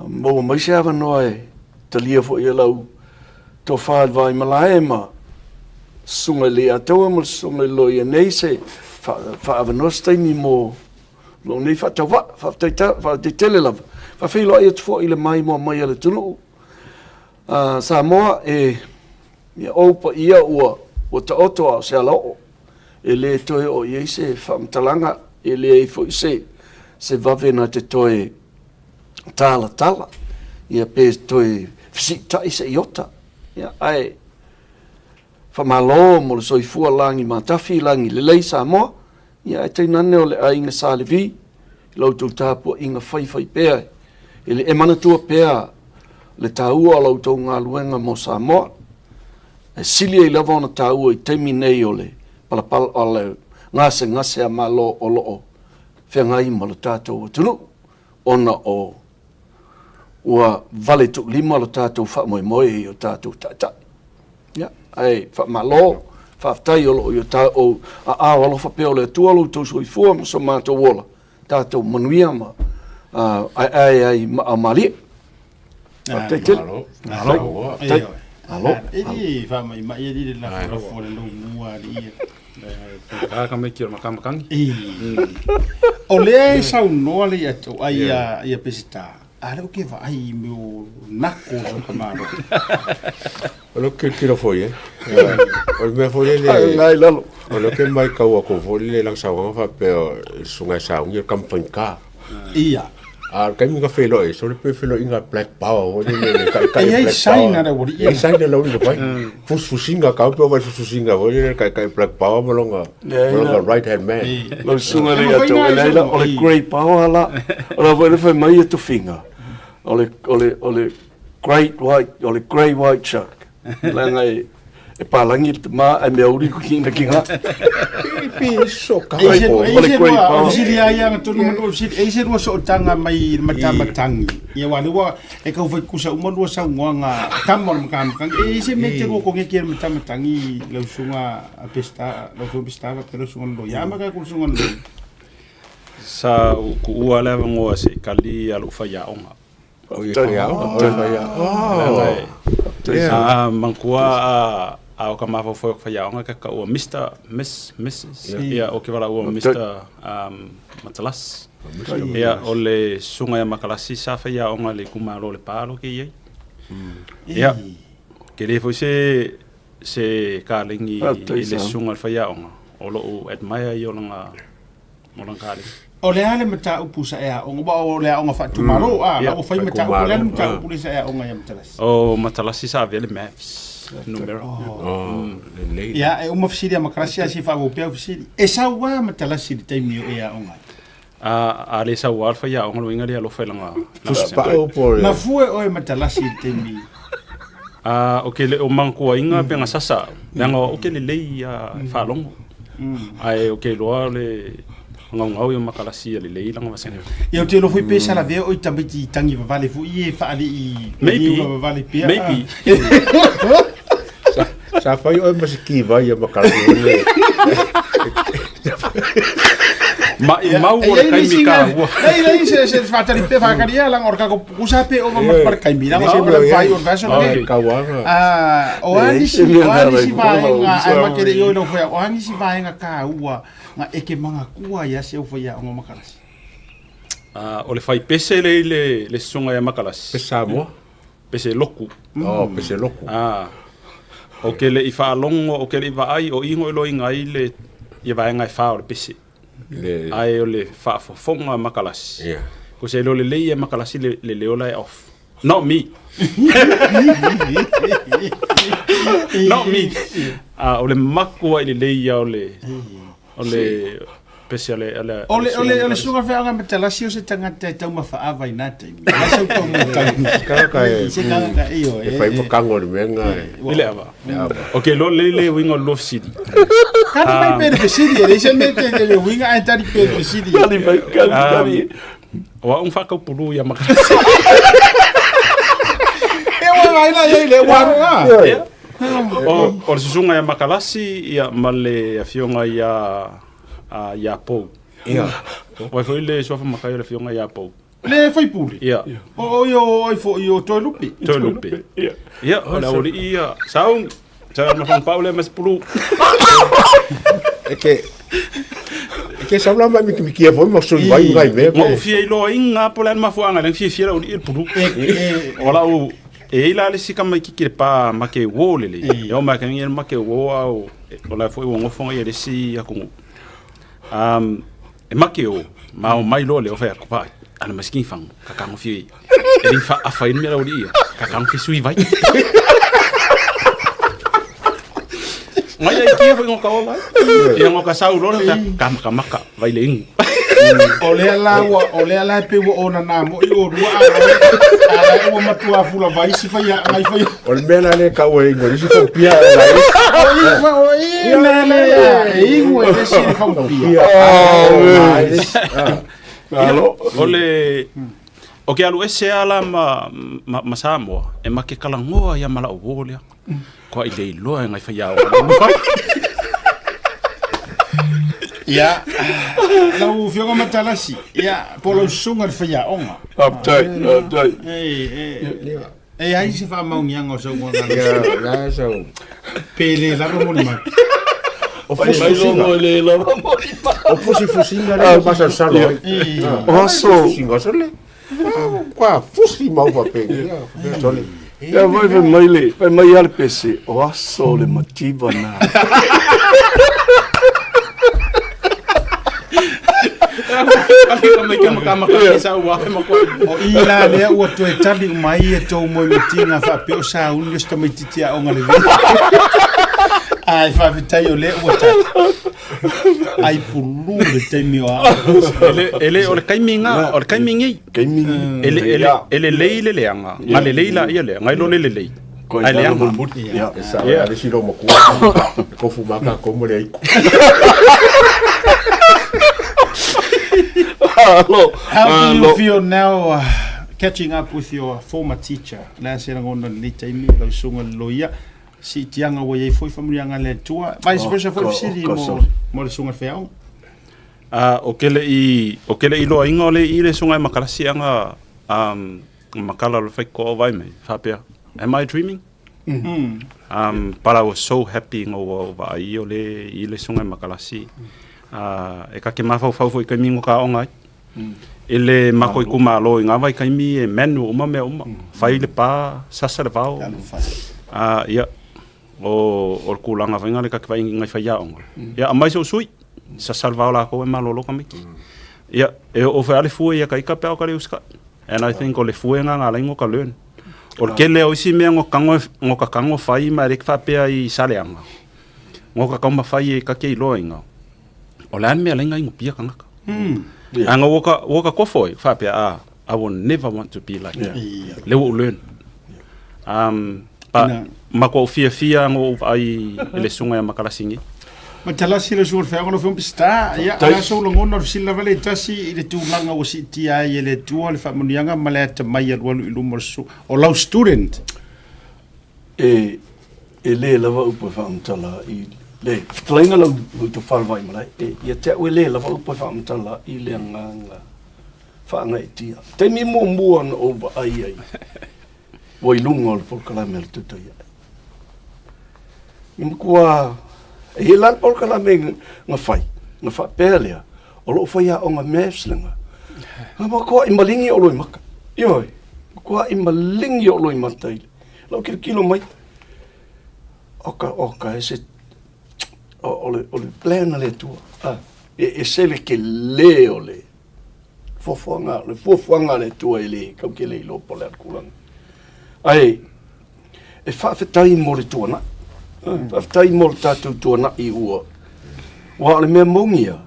maua mai se avanoa e talia foi e lau tofa i le Vaimalae ma Susuga i le Leiataua ma le Susuga i le Loia nei se faaavanoa se taimi mo lou nei faatauvaa. Faafetai, faafetai tele lava. Faafeiloai atu foi i le maimoa mai a le atunuu Samoa e ia ou paia ua ua taoto a o se alaoo e le toe oo i ai se faamatalaga, e leai foi se se vave na te toe talatala, ia pe toe fesiitai se iota. Ia, ae faamalo mo le soifua lagi matafi, lagi lelei Samoa, ia ae tainane o le aiga Sa Levi, i la outou tapuaiga faifaipea e le e manatua pea le taua o la outou galuega mo Samoa. E sili ai lava ona taua i taimi nei o le palapala o le gasegase a Malo o lo o feagai ma lo tatou atunuu ona o ua vale tuulima lo tatou faamoemoe i o tatou taitai. Ia, ae faamalo, faafetai o lo o i o taou aao alofa pea o le Atua lo outou soifua ma so matou ola, tatou manuia ma aeae ai maa malie. Faafetai tele. Malo. Malo. Faafetai. Malo. E le faamaimai alii le lafolafoa o le lomua alii. Ka mai ki o makamakangi. O lea e saunoa le ia tau ai ia ia Peseta. A le o ke vaai i mea o nako o ka malo. O le kilokilo foi e. O le mea foi lele. Ai lalo. O le ke mai kau ako foi lele lang sauanga faapea le susuga e sauni o le company car. Ia. A o le taimi na feiloai ai, sole pe feiloaiga Black Power foi lele le taitai E i ai Black Power. sign a le aualii E i ai sign a le aualii na fai. Fusifusiga kau pe ova i fusifusiga foi lele le taitai Black Power ma lona ma lona right hand man. Lau susuga le ia tau ele la o le Grey Power la o la foi le fai mai e tofiga o le o le o le Great White o le Grey White Shark leaga e E palagi le tama ae mea uli ku kina kinga. Pi so ka Ei se O ei le se great lua power. o sili ai anga tonu manu o sili ei se lua sootaga mai le matamatangi. Ia wa le ua e kau fai kusa uma lua saunoaga tama o le matamatangi. Ei se mea te lua konge ki le matamatangi lau susuga a Peseta lau susuga Peseta faapea lau susuga Loia. Ama ka ku le susuga Loia. Sa ou kuua le avanoa se i kali a lou faiaoga. O i whaiaoga, o i whaiaoga. Sa manatua a o ka mafaufau o ka faiaoga ka kaua Mister, Miss, Mrs. Ia o ke valaua Mister Matalasi. Ia o le susuga ia Makalasi sa faiaoga i le itumalo o Lepa lo ke i ai. Ia ke le foi se se kalegi i le susuga i le faiaoga o lou admire ia o lana O lana kalegi. O le a le mataupu sa e aoga, aua o le aoga faaitumalo, a, la ua fai mataupu, o le a le mataupu lea sa e aoga ia Matalasi? O Matalasi sa avea le maths, numera. Lelei. Ia, e uma fesili a Matalasi ae se i faaauau pea au fesili. E sau a Matalasi i le taimi o e aoga ai? A le sau lava le faiaoga, lona uiga e le alofa i lana Tusi pao po o le... Na fue oe Matalasi i le taimi? A, ou te le o manatuaina pe na sasa au, leaga o au ou te lelei i faalogo. Ae ou te iloa o le gaugau ia o Makalasi ia lelei lana vasega. Ia ou te iloa foi pe salavea oi tamaiti tangi vavale foi e faalii Maybe. vavale pea. Maybe. Sa Sa fai oe ma se kivai ia Makalasi le. Ma i mau o le kaimi ka ua. Nei nei se se faatali pe faakali ia langa o le kako kusa pe ova ma le kaimi langa o le fai o le vaso le. Kauaga. Ah, o a nisi o a nisi vaega ai makere i oi lau fai o a nisi vaega ka ua nga eke mangakua ia se o fai ia o Makalasi. Ah, o le fai pese le i le le susuga ia Makalasi. Pese Samoa. Pese loku. Oh, pese loku. Ah. O ke le i faalogo, o ke le i vaai, o igo i loiga ai le ia vaega e fa o le pese. Le... Ae o le faafofoga a Makalasi. Yeah. Ko se lo lelei e Makalasi le, le leo la e off. Not me. Not me. Ah, o le makua i lelei ia o le o le pese a le a le O le, o le, o le suga wheaga me talasi o se tangata e tauma whaava i nā taimi. La sau tau mo tau. Kaka e. Se kaka e o. E fai makango le mea ngā e. I le ava. Le ava. O ke lo lele winga o Love City. Kani mai pere fesiri, e leisa me te te winga ai tari pere fesiri. Kani mai, kani, kani. O a un whakaupuru ia Makalasi. E ua lai la iai le ua roa. Ia. O, o le susuga ia Makalasi ia ma le afioga ia a ia Pou. Ia. Ua foi le suafa makai o le afioga ia Pou. Le faipule. Ia. O o i o ai fo i o toi lupe. Toi lupe. Ia. Ia, o le aualii ia Saung. Sa ma whangpau le mas pulu. E ke e ke sau la mai mikimikia foi ma sui vai ngai mea. Ma o fia iloa inga po le ana mafuaaga le fiafia le aualii le pulu. O lau e i la le si kama iki le pa ma ke wo le le. E o ma ka ngi ma ke wo au o la foi o ngofonga ia le si akungu. E make o ma o mai loa le o fai atu pa ana maskin fang ka kango fi e ring fa afa in mea aualii ia ka kango fi sui vai. Ngai ai kia foi ngoka ola. Ia ngoka sau loa le ka maka maka vai le ingu. O lea la ua o lea la e pe ua ona nā mo i o rua a a la ua matua fula vai si fai a ngai fai. O le mea la le kau e ingo, isi whaupia e lai. O i ma o i na le e ingo e si le whaupia. Alo. O le o ke alu ese ala ma ma, ma Samoa e ma ke kalangoa ia ma lau wo lea. Koa i le iloa e ngai fai ao. Ia, lau Afioga Matalasi, ia, po o lau susuga le faiaoga. Faafetai, faafetai. E ai se faamaugiaga o saunoaga a lau Ia, susuga. la sau. Pe le lava mo le mau. O Fai mai fusifusiga. logo le lava mo le mau. O fusifusiga le o masalosalo ai. O aso. Fusifusiga sole. Kwa fusi mau faapea. Ia, sole. Ia foi fai mai le, fai mai ia le pese, o aso o le mativa na. O i la lea ua toe tali uma ai e tou moemitiga faapea o sauni o se tamaitiiti aoga lelei. Ae faafetai o lea ua tali. Ai pulu le taimi o aoga. E le o le kaimi ngā, o le kaimi ngei. Kaimi. E le, e le, e lelei le leaga, nga lelei la ia lea, ngai lo le lelei. Ai leaga. Ia. E sa le si lo makua. E kofu maka ko mo le aiku. Alo. How do you Alo. feel now catching up with your former teacher? Le a se lagona i lenei taimi, lau susuga le loia, siitiaga ua i ai foi faamanuiaga a le Atua, vice versa foi Oh, fesili oh, mo, sorry. mo le susuga i le faiaoga. Ah, o ke le i o ke le i loaina o le i le susuga e Makalasi anga makala o le whaikoa o vai mai, whapea, am I dreaming? But I was so happy ngā ua o vaai o le i le susuga e Makalasi. E ka ke mafaufau foi kaimi ngo ka onga ai. E le mako i kumalo i ngā vai kaimi e manu uma mea uma. Whai le pā, sasa le vao. Ia, o, o le kūlanga whainga le ka ke vai ngai whai aonga. Ia, a mai so sui, sasa le vao lākou e malolo ka miki. Ia, e o whai ale fue ia ka ika pea o ka le uska. And I think o le fue ngā ngā lai ngo ka learn. O le kele o isi mea ngo kango, ngo ka kango whai ma rek whapea i saleanga. Ngo ka kauma whai e kake i loa inga. O le ane mea lai ngai ngo pia kangaka. A ngo woka, woka kofo e whapea, ah, I will never want to be like that. Le wo learn. But ma ko fia fia ngo ai e le sunga ya Makalasi ngi. Matalasi le susuga i le faiaoga lau Afioga Peseta, ia, o le a sou lagona o le fesili lava le tasi i le tulaga ua siitia ai e le Atua le faamanuiaga ma le atamai alualu i luma o le susuga o lau student. E E lē lava upu e faamatala i le fetalaiga lau tofa le Vaimalae, e, ia te au e lē lava upu e faamatala i le agaga faagaeetia. Taimi muamua na ou vaai ai ua i luga o le polokalame a le Tautai Ae. I matua e i ai la le polokalame na fai, na faapea lea, o loo faiaoga maths lena. Na matuai maligi ou loimata. Ioe, matuai maligi ou loimata i lau tilotilo mai. Oka, oka, e se, o le, o le plan a le Atua. Ah, e ese le tele o le fuafuaga, le fuafuaga a le Atua e le tatou te le iloa po o le a le tulaga. Ae, e faafetai mo le tuanai. Faafetai mo le tatou tuanai ua, aua o le mea moni ia,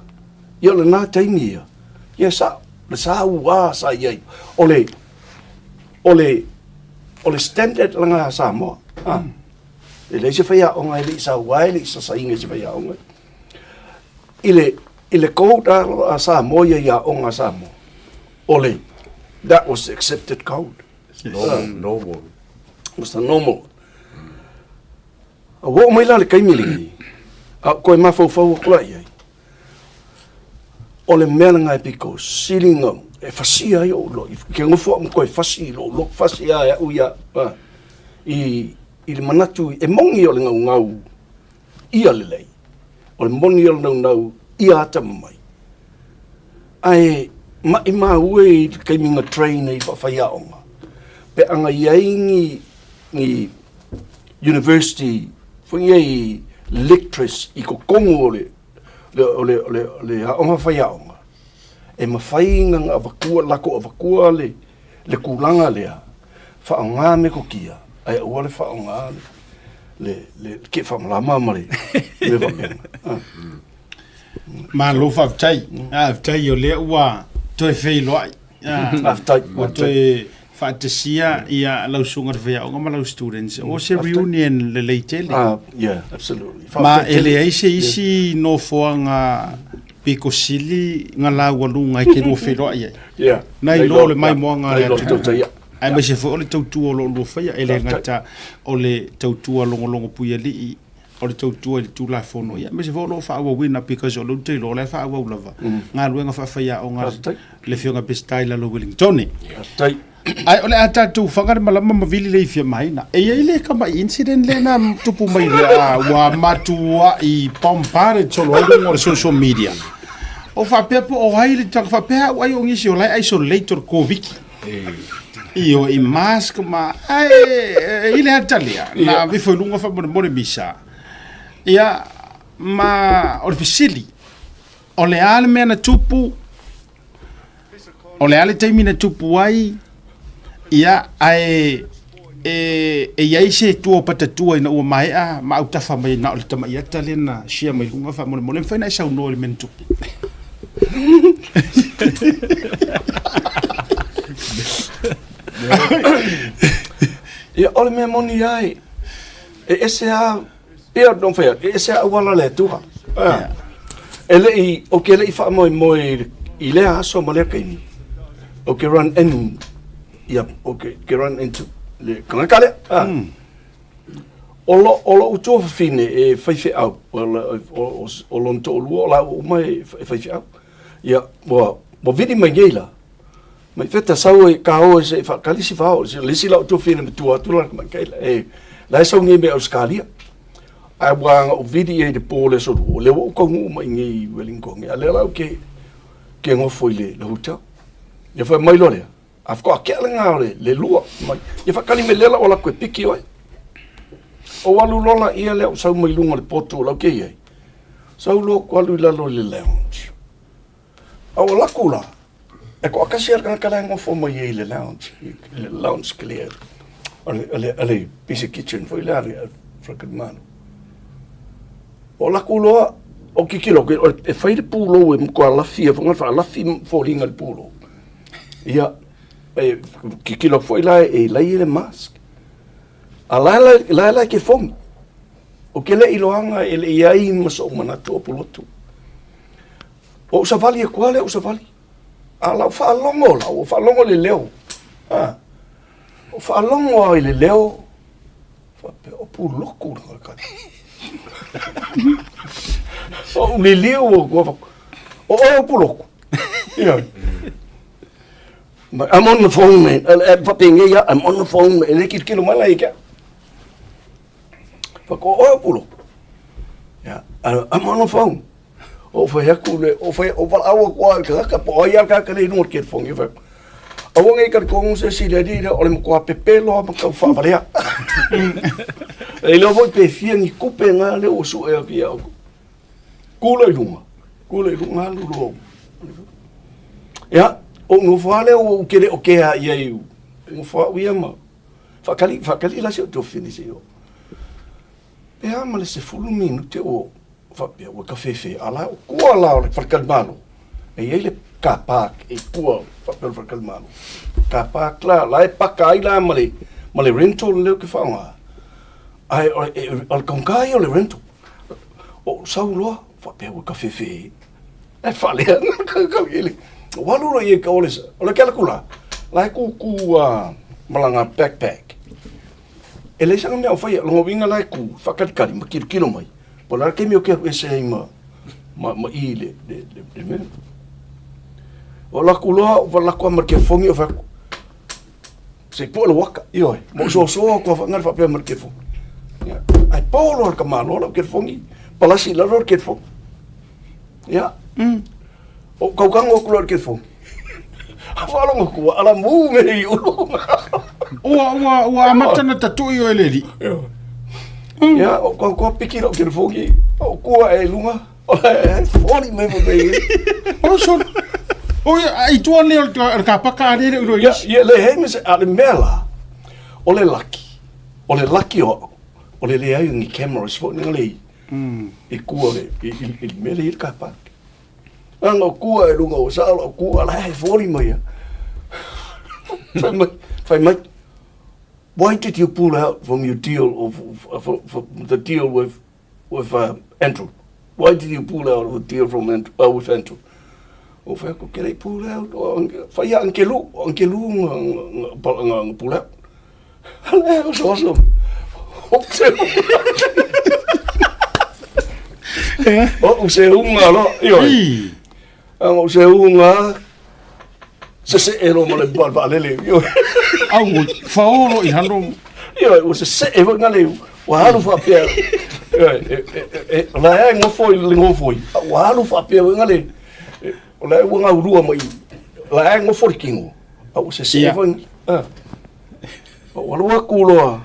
ia o lena taimi ia, ia sa, le sa ua sa i ai. O le, o le, o le standard lena a Samoa. Ah. E leai se faiaoga e le i saua, e le i sasaina i se faiaoga. I le, i le code a Samoa ia i aoga a Samoa, o le, that was the accepted code. Normal. Normal. Was the normal. A ua oo mai la le taimi lenei, a ou toe mafaufau atu la i ai, o le mea lena e pito sili ona e fasia ai ou loto, ke nofo au ma toe fasi i lou loto, fasi lava e au ia, i, i le manatu e moni o le naunau ia lelei, o le moni o le naunau ia atamamai, Ae maimau e i le taimi na train ai faafaiaoga, pe ana i ai ni, ni university foi nei lecturers i totonu o le, o le, o le, o le aoga faiaoga, e mafai ona avatua, latou avatua le, le tulaga lea, faaaoga metotia, ae aua le faaaoga le, le, le keefamalama ma le mea faapena. Malo faafetai. Faafetai o lea ua toe feiloai. Faafetai. Ua toe faatasia ia lau susuga i le faiaoga ma lau students. O se reunion lelei tele. Ah, yeah, absolutely. Ma e leai se isi nofoaga pito sili na laualuga e te lua feiloai ai. Yeah. Na iloa o le maimoaga a le atunuu. Aemaise foi o le tautua o lo o lua faia, e le gata o le tautua logologo puialii o le tautua i le Tulafono, ia aemaise foi o lo o faaauauina because o lea ou te iloa o la e faaauau lava galuega faafaiaoga a le Afioga Peseta i lalo o Ueligitone. Faafetai. Ae o le a tatou faga le malama ma vili le i fia maina. E i ai le tamai incident lea na tupu mai le a ua matuai bombarded solo ai luga o le social media. O faapea po o ai le tagata faapea au ai o nisi o la e isolate o le Koviki. Ioe, i mask ma ae i le ata lea na aveifo i luga faamolemole misa. Ia ma o le fesili, o le a le mea na tupu? O le a le taimi na tupu ai? Ia ae e e i ai se tua o patatua ina ua maea ma autafa mai na o le tamai ata lea na share mai luga faamolemole, e mafai ona e saunoa i le mea na tupu? Ia, o le mea moni lava e ese lava, pei ona ou fai atu, e ese lava auala a le Atua. E le i, ou te le i faamoemoe i lea aso ma lea taimi, ou te run in, ia, ou te run into le tagata lea. O lo, o lo'u tuafafine e faifeau, o lona toalua o laua uma e faifeau. Ia, ua, ua vili mai nei la, mai feta sau e ka o e se i faatali si vao, le isi la'u tuafafine matua atu la tamaitai la, e, la e sau nei mai Ausetalia. Ae ua na ou vili i ai i le po o le aso Lua, o lea ua ou taunuu mai nei i Wellington, a o lea la ou te, te nofo i le hotel. Ia fai mai loa lea, A faatoa tea lena o le lua mai. Ia faatali mai lea la ua alu atu e piki oe. Ou alu loa laia lea ou sau mai luga o le potu o la ou te i ai. Sau loa ou alu i lalo i le lounge. A ua alu atu la, e toatasi lava le tagata la e nofo mai ai i le lounge, i le lounge clear. O le, o le, o le busy kitchen foi lea a le faletalimalo. Ou alu atu loa, ou tilotilo atu, e fai le pulou e matua lafi ai foi, na faalafi foliga i le pulou. Ia, e tilotilo foi la e lai le mask. A la la la ke fogi. O ke le iloaga e le i ai ma so'u manatu o polotu. O ou savali atu lava lea ou savali. A o lau faalogo la, ua faalogo i le leo. A, ou faalogo lava i le leo, faapea, Puloku le tagata. O liliu o kua whaku. O oe o Puloku. Ia. I'm on the phone, man. Whapenge ia, I'm on the phone, man. E le kilokilo mai la i kia. Whaku, o oe o Puloku. Ia, I'm on the phone. O whai aku le, o whai, o wala aua kua i ka kaka, po ai al kaka le inua ke phone. Ia whai, aua ngai ka kongu se si le ri o le mkoa pepelo ma ka whawalea. E leo foi pe fia ni kupe ngā le o su e a pia. Kula i lunga, kula i lunga alu lo. Ia, o no whale o u kere o kea ia i u. No wha uia ma. Whakali, whakali la se o tō fini se o. Pe a ma le 10 minute o faapea ua kafefe a la o kua la o le faletalimalo e i ai le car park e kua faapea o le faletalimalo car park la la e paka ai la ma le ma le rental lea ou te faaaoga ae o le taugata ia o le rental o sau loa faapea ua kafefe e faalea ua alu loa i ai o le o le kela kula la e kūkū ma lana backpack E leai sana mea o faia, lona uiga la e ku, faakalikali ma kilokilo mai, po o le a le taimi o ke alu ese ai ma, ma, ma i le, le, le, le mea. O laku loa, ua lako ama le kefogi o fai atu, se i pue le uaka, ioe, ma ou soasoa atu lava faagale faapea ma le kefogi. Ia, ae po loa le tamaloa lau kefogi, palasi i lalo le kefogi. Ia, ou kaukago atu loa i le kefogi. Faalogo atu ua alamu me i ulu. Ua, ua, ua amata na tatui o ele li. Ia, o kau kua piki lau kefogi, o kua e lunga, o le foli me mo me. O so. O ia, i tua nei o le ka paka a lele uro Ia, ia le hei me se, a le mea la, o le laki, o le laki o au, o le leai o ni cameras foi ni le i kua le, i, i, i mea le i le ka paka. Ana o kua e lunga o sa o kua la e foli mai ia. Fai mai, fai mai. Why did you pull out from your deal of, for, for the deal with with Andrew? Why did you pull out of the deal from Andrew, with Andrew? O fai aku, ke lei pull out, o fai ia Angelu, o Angelu nga, nga, nga, nga pull out. Ala, o so so. O se unga lo, io. O se unga se se ero mo le bal ba lele. Io. Au faolo i halo. Io o se se e nga le wa halu fa pia. Io e la e ngofo i le ngofo i. Wa halu fa pia nga le. O la e ua gaulua mai la e ngofo le kingo. Au se se e foi. Ah. O alu aku loa.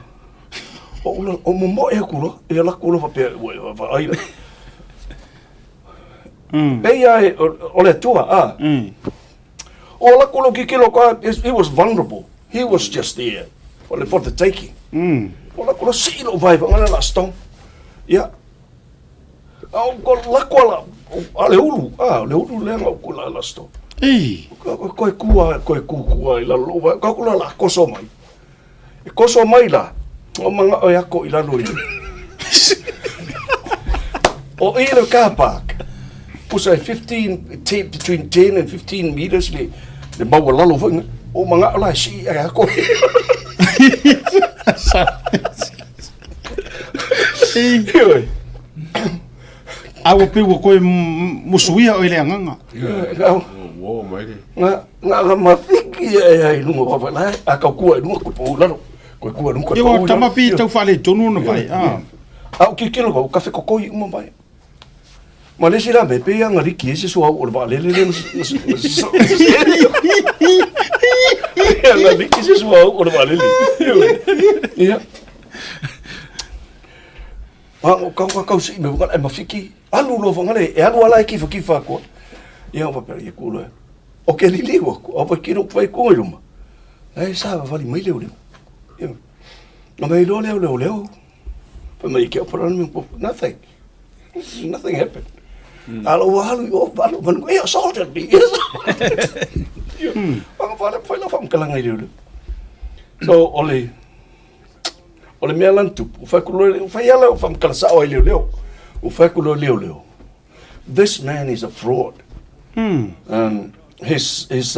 O ula o momoe aku loa. E ala aku loa faapea ua e vaai la. Pei a e o le Atua a. O ala aku loa kikilo ka he was vulnerable. He was just there for the, for the taking. O ala aku loa sii lou vae faagale la stone. Ia. A o ko lako ala a le ulu, a le ulu lea na uku la la stone. Ei. Koe kua, koe kukua i lalo lou vae, ka kula la koso mai. E koso mai la, o manga o ako i lalo i. O i le car park, pusa e 15, 10, between 10 and 15 meters le, le maua lalo foi. O manga o la e sii e ako. Ioe. A ua pei ua koe musuia o i le agaga. Ua mai le. Nga nga nga mafiki e ai lunga wa wala a ka kua i lunga ko pou lalo. Ko kua lunga ko pou. Ia tama pi tau whale tonu ona vai. A. A o kikilo ko kafe kokoi uma vai. Ma le isi la mea, pei a liki e se suauu o le vaalele lea na Pei a liki se suauu o le vaalele. Ia. A o kau ka kau sii me whakala e mawhiki. Alu loa whangale, e alu ala e kifa kifa akua. Ia o whapea, ia kula. O ke lili ua, o whai kiro whai konga i luma. E sa wali mai leo leo. Ia. Na mai loa leo leo leo. Fai mai ke opera me nothing. Nothing happened. A lo alu i o alu manu e assaulted me. Yes. Whanga whale whai la whamkalanga i leo. So ole o le mea lana tupu, whai ku loe, whai ala o whamkala sao ai leo leo. O whai ku loe leo leo. This man is a fraud. His, his,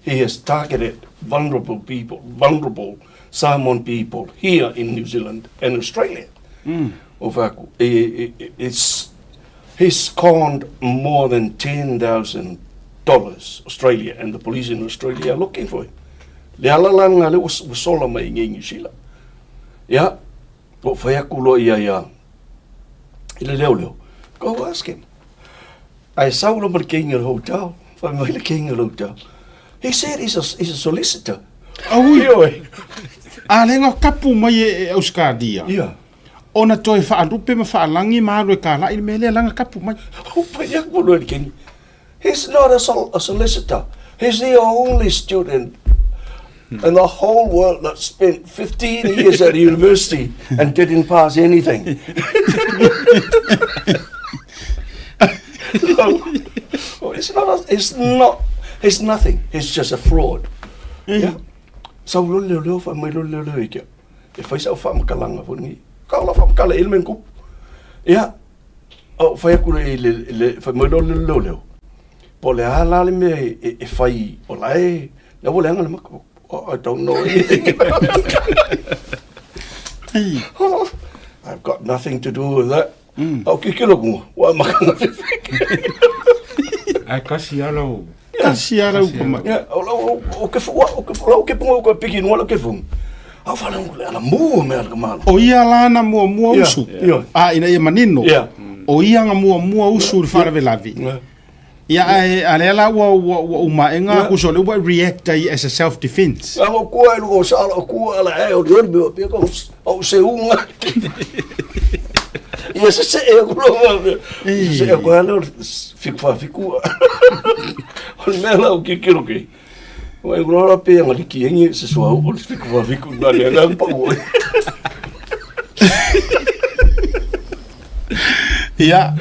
he has targeted vulnerable people, vulnerable. Samoan people here in New Zealand and Australia. Ou fai atu, it's, he's conned more than $10,000 Australia and the police in Australia are looking for him. Le ala la lena lea ua sola mai i inei i New Zealand. Ia, ou fai atu loa ia ia i le leoleo, go ask him. Ae sau loa ma le king o le hotel, fai mai le king o le hotel. He said he's a, he's a solicitor. Aui. Ioe. A le nga kapu mai e, e Australia. Ia. Ona toe faalupe ma faalagi ma alu e kalai le mea lea langa kapu mai. Ou pai aku loa i le king. He's not a, sol a solicitor. He's the only student in the whole world that spent 15 years at university and didn't pass anything. so, it's not, a, it's not, it's nothing. It's just a fraud. Yeah. Sau lo leo leo fa mai lo leo leo i kia. E fai sau whaamakalanga fo ni. Ka ola whaamakala e le men kupu. Yeah. O fai aku le, le, le, fai mai lo leo leo leo. Po o le a la le mea e, e fai o la e, la ua leaga le maka. Oh, I don't know anything about it. I've got nothing to do with that. Mm. Au ki kilo kunga, wa makanga Ai kasi ala o. Kasi ala o kuma. Ya, o o o ke fu o ke fu o ke punga o ke piki no ke fu. Au fale le ala mu me ala kamala. O ia la na mua mua usu. A ina ia manino. O ia nga mua mua usu le faalavelave. Ia ae a lea la ua ua ua umaega aku so le ua react ai as a self defense. A o kua e luga o sa ala o kua ala e o le me o pe ko o se unga. Ia se se e ku lo se e ko ala fiku fa fiku. O le mea la o ke kilo ke. O e ngora pe nga liki engi se soa o le fiku fa fiku na le nga pa o. Ia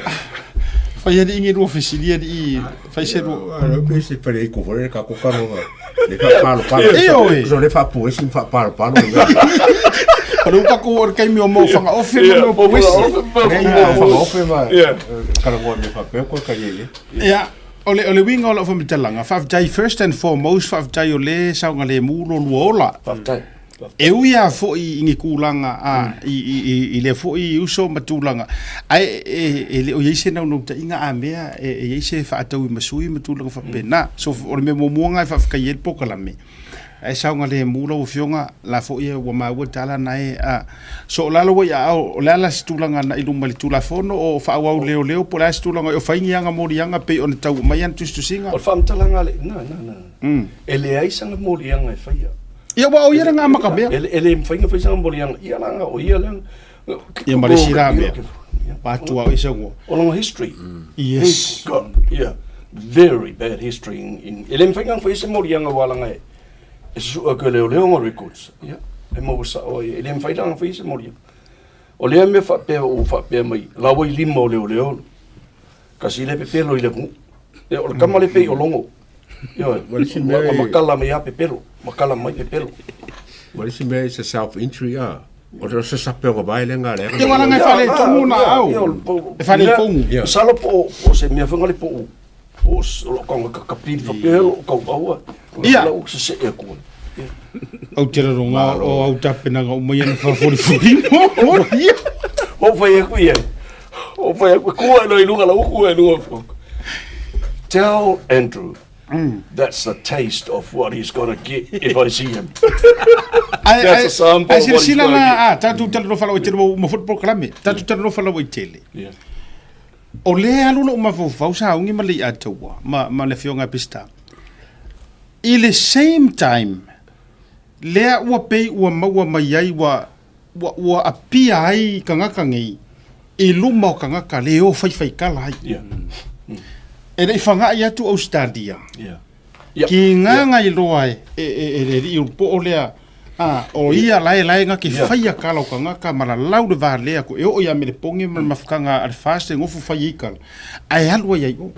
fai ali ingi lua fesili ali i fai se lua. Ala pe se fai ko fore ka ko karo le fa palo palo. Ioe. So le fa pu esi fa palo palo. O le uka ko o le kaimi o mo whanga ofe ma mo puesi. Whanga ofe ma. Kala ngoa me fa pe ko ka ye. Ia o le o le winga o lau whamitalanga. Whaftai first and foremost whaftai o le saunga le mu lo lua ola. Whaftai. E ui a fo'i i ni kūlanga a i, i, i, i lea fo'i uso ma tulaga ae e, e le o iai se naunautaiga a mea e, e iai se faatau i masui ma tulaga faapena. So o le mea muamua lena e faafetai ai le polokalame ae saogalemu lau afioga la fo'i e ua maua tala na e a so o lalo ua i aao o le a la se tulaga na i luma i le tulafono o faaauau leoleo po o le a se tulaga o fai ni aga moliaga pei ona tau mai ana tusitusiga. O le faamatalaga a le, na, na, na. E leai sana moliaga e faia. Ia ua o ia le ngamaka mea. E le mawhai nga whaisanga molianga. Ia langa o ia langa. Ia ma le si rā mea. Pātua o isa ngua. O longa history. Yes. He's got, yeah, very bad history. In, in, e le mawhai nga whaisa molianga wa langa e. E susu a ke leo leo nga records. Ia, e maua sa o ia. E le mawhai langa whaisa molianga. O lea mea whapea o whapea mai. Lawa i lima o leo leo. Kasi le pepelo i le ku. E o le kama le pei o longo. Ioe, ua makala mai a pepelo, makala mai pepelo. Ma le isi mea is a self injury a. O le se sape o vai le nga le. Ia wala ngai fale tongu na au. E fale tongu. Masalo po o se mea foi le po o lo konga ka kapili fa pelo ka aua. Ia. La u se se e ku. Au te raronga o au tapenaga o mai ana whaforifori. Ia. O fai aku ia. O fai aku kua no i lunga la uku e lunga. Tell Andrew that's the taste of what he's gonna get if I see him. That's a sample Ai of what he's silasila gonna la get. a tatou talanoa faalauaitele ua uma foi le polokalame. Tatou talanoa faalauaitele. Yeah. O lea alu lou mafaufau sauni ma le Iataua ma, ma le afioga ia Peseta. I le same time, lea ua pei ua maua mai ai ua, ua, ua apia ai tagata nei i luma o tagata le o faifaikala ai. Yeah. E le i faga'i atu Ausetalia. Yeah. Ki ngā iloa e, e, e, e le alii ulupo'o lea, a, o ia lae lae nga ke faia kala o kangaka ma lalau le va lea ko e oo ia Melepoge ma le mafutaga a le FAST e gofu fai ai kala, ae alu ai ai o.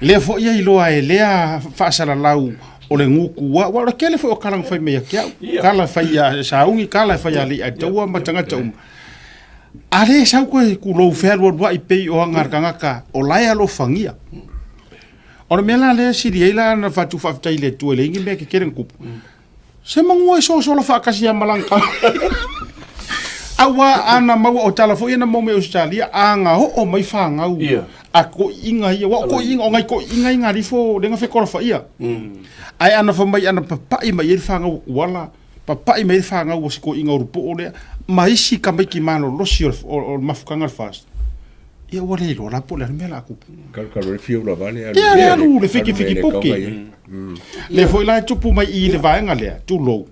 Lea foi ia iloa e lea faasalalau o le guku a, ua o le kele foi o kala na fai mai ia te au, kala fai ia sauni, kala fai ia alii aitaua ma tagata uma. A le sau koe kulou fealualua'i pei o aga a le tagata o lae alofagia. O le mea la lea e sili ai la ona faatu faafetai i le Atua e leai ni mea kekele na tupu. Se magua e sosola faatasi ia ma lana tama. Auā ana maua o tala foi na mau mai Australia aga oo mai fanau a toeaiina ia, aua o toeaiina, o nai toeaiina ia na alifo lea na fekolafaia. Ae ana fai mai ana papai mai ai le fanau a Tuala, papai mai ai le fanau a si toeaina o Lupoo lea, ma isi tamaiti malolosi o le mafutaga o le FAST. Ia ua le iloa la po o le a le mea o le a tupu. Kalukalu ai le fiu lava le alu. Ia le alu le fikifiki poke. Lea foi la e tupu mai i le vaega lea, tulou,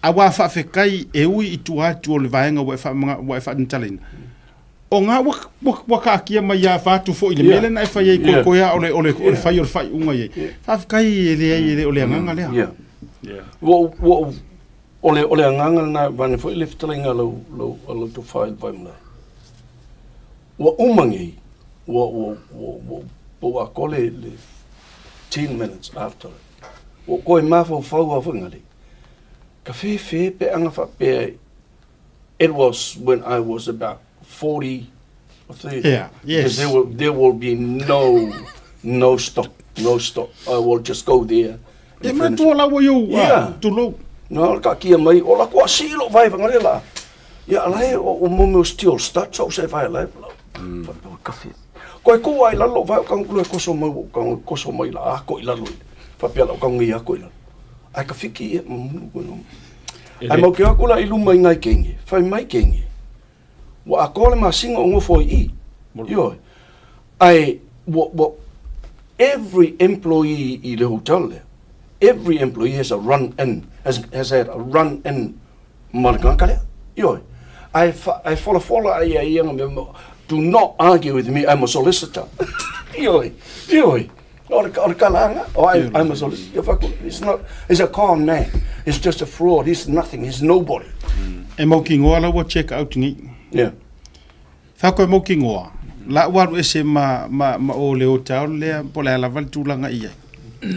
aua faafetai e ui i tua atu o le vaega ua e ua e faamatalaina, o na ua, ua, ua taatia mai ia vaeatu foi i le mea lea na e fai ai koe lava o le, o le, o le fai o le faaiuga i ai. Faafetai e leai e le o le agaga lea. Yeah. Ua ua o le o le agaga lena vaeane foi le fetalaiga a lau lau a lau tofa i le Vaimalae. Ua uma nei, ua, ua, ua, ua pau atoa le, le 10 minutes after. Ua toe mafaufau lava foi ngale. Ka fefe pe anga faapea it was when I was about 40 or 30. Yeah, yes. Because there will, there will be no, no stop, no stop. I will just go there. E manatua la ua iou, yeah. tulou. No, ka kia mai, o la kua silo vai whangare la. Ia ala e o mo meo steel studs o se vai la. Whapea kafe. Koe ko ai lalo vai o kangu e koso mai o kangu koso mai la a ko i lalo. Whapea la o kangu ia ko i lalo. Ai ka fiki ia mamulu ko no. Ai mau ke aku la i luma i ngai kenge. Whai mai kenge. Ua atoa le masina o nofo ai i. Ioe. Ae ua, ua, every employee i le hotel lea, every employee has a run in, has, has had a run in ma le tagata lea. Ioe. Ae, fa, ae folafola ai ia ia nga mea, do not argue with me, I'm a solicitor. Ioe, ioe. O le, o le kalaga, oh, I, I'm a solicitor. Ia faku, he's not, he's a con man. He's just a fraud. He's nothing. He's nobody. E mau ki ngoa la ua check out nei. Yeah. Whako e mau ki ngoa. La ua alu ese ma, ma, ma o le hotel lea, po o le a lava le tulaga i ai.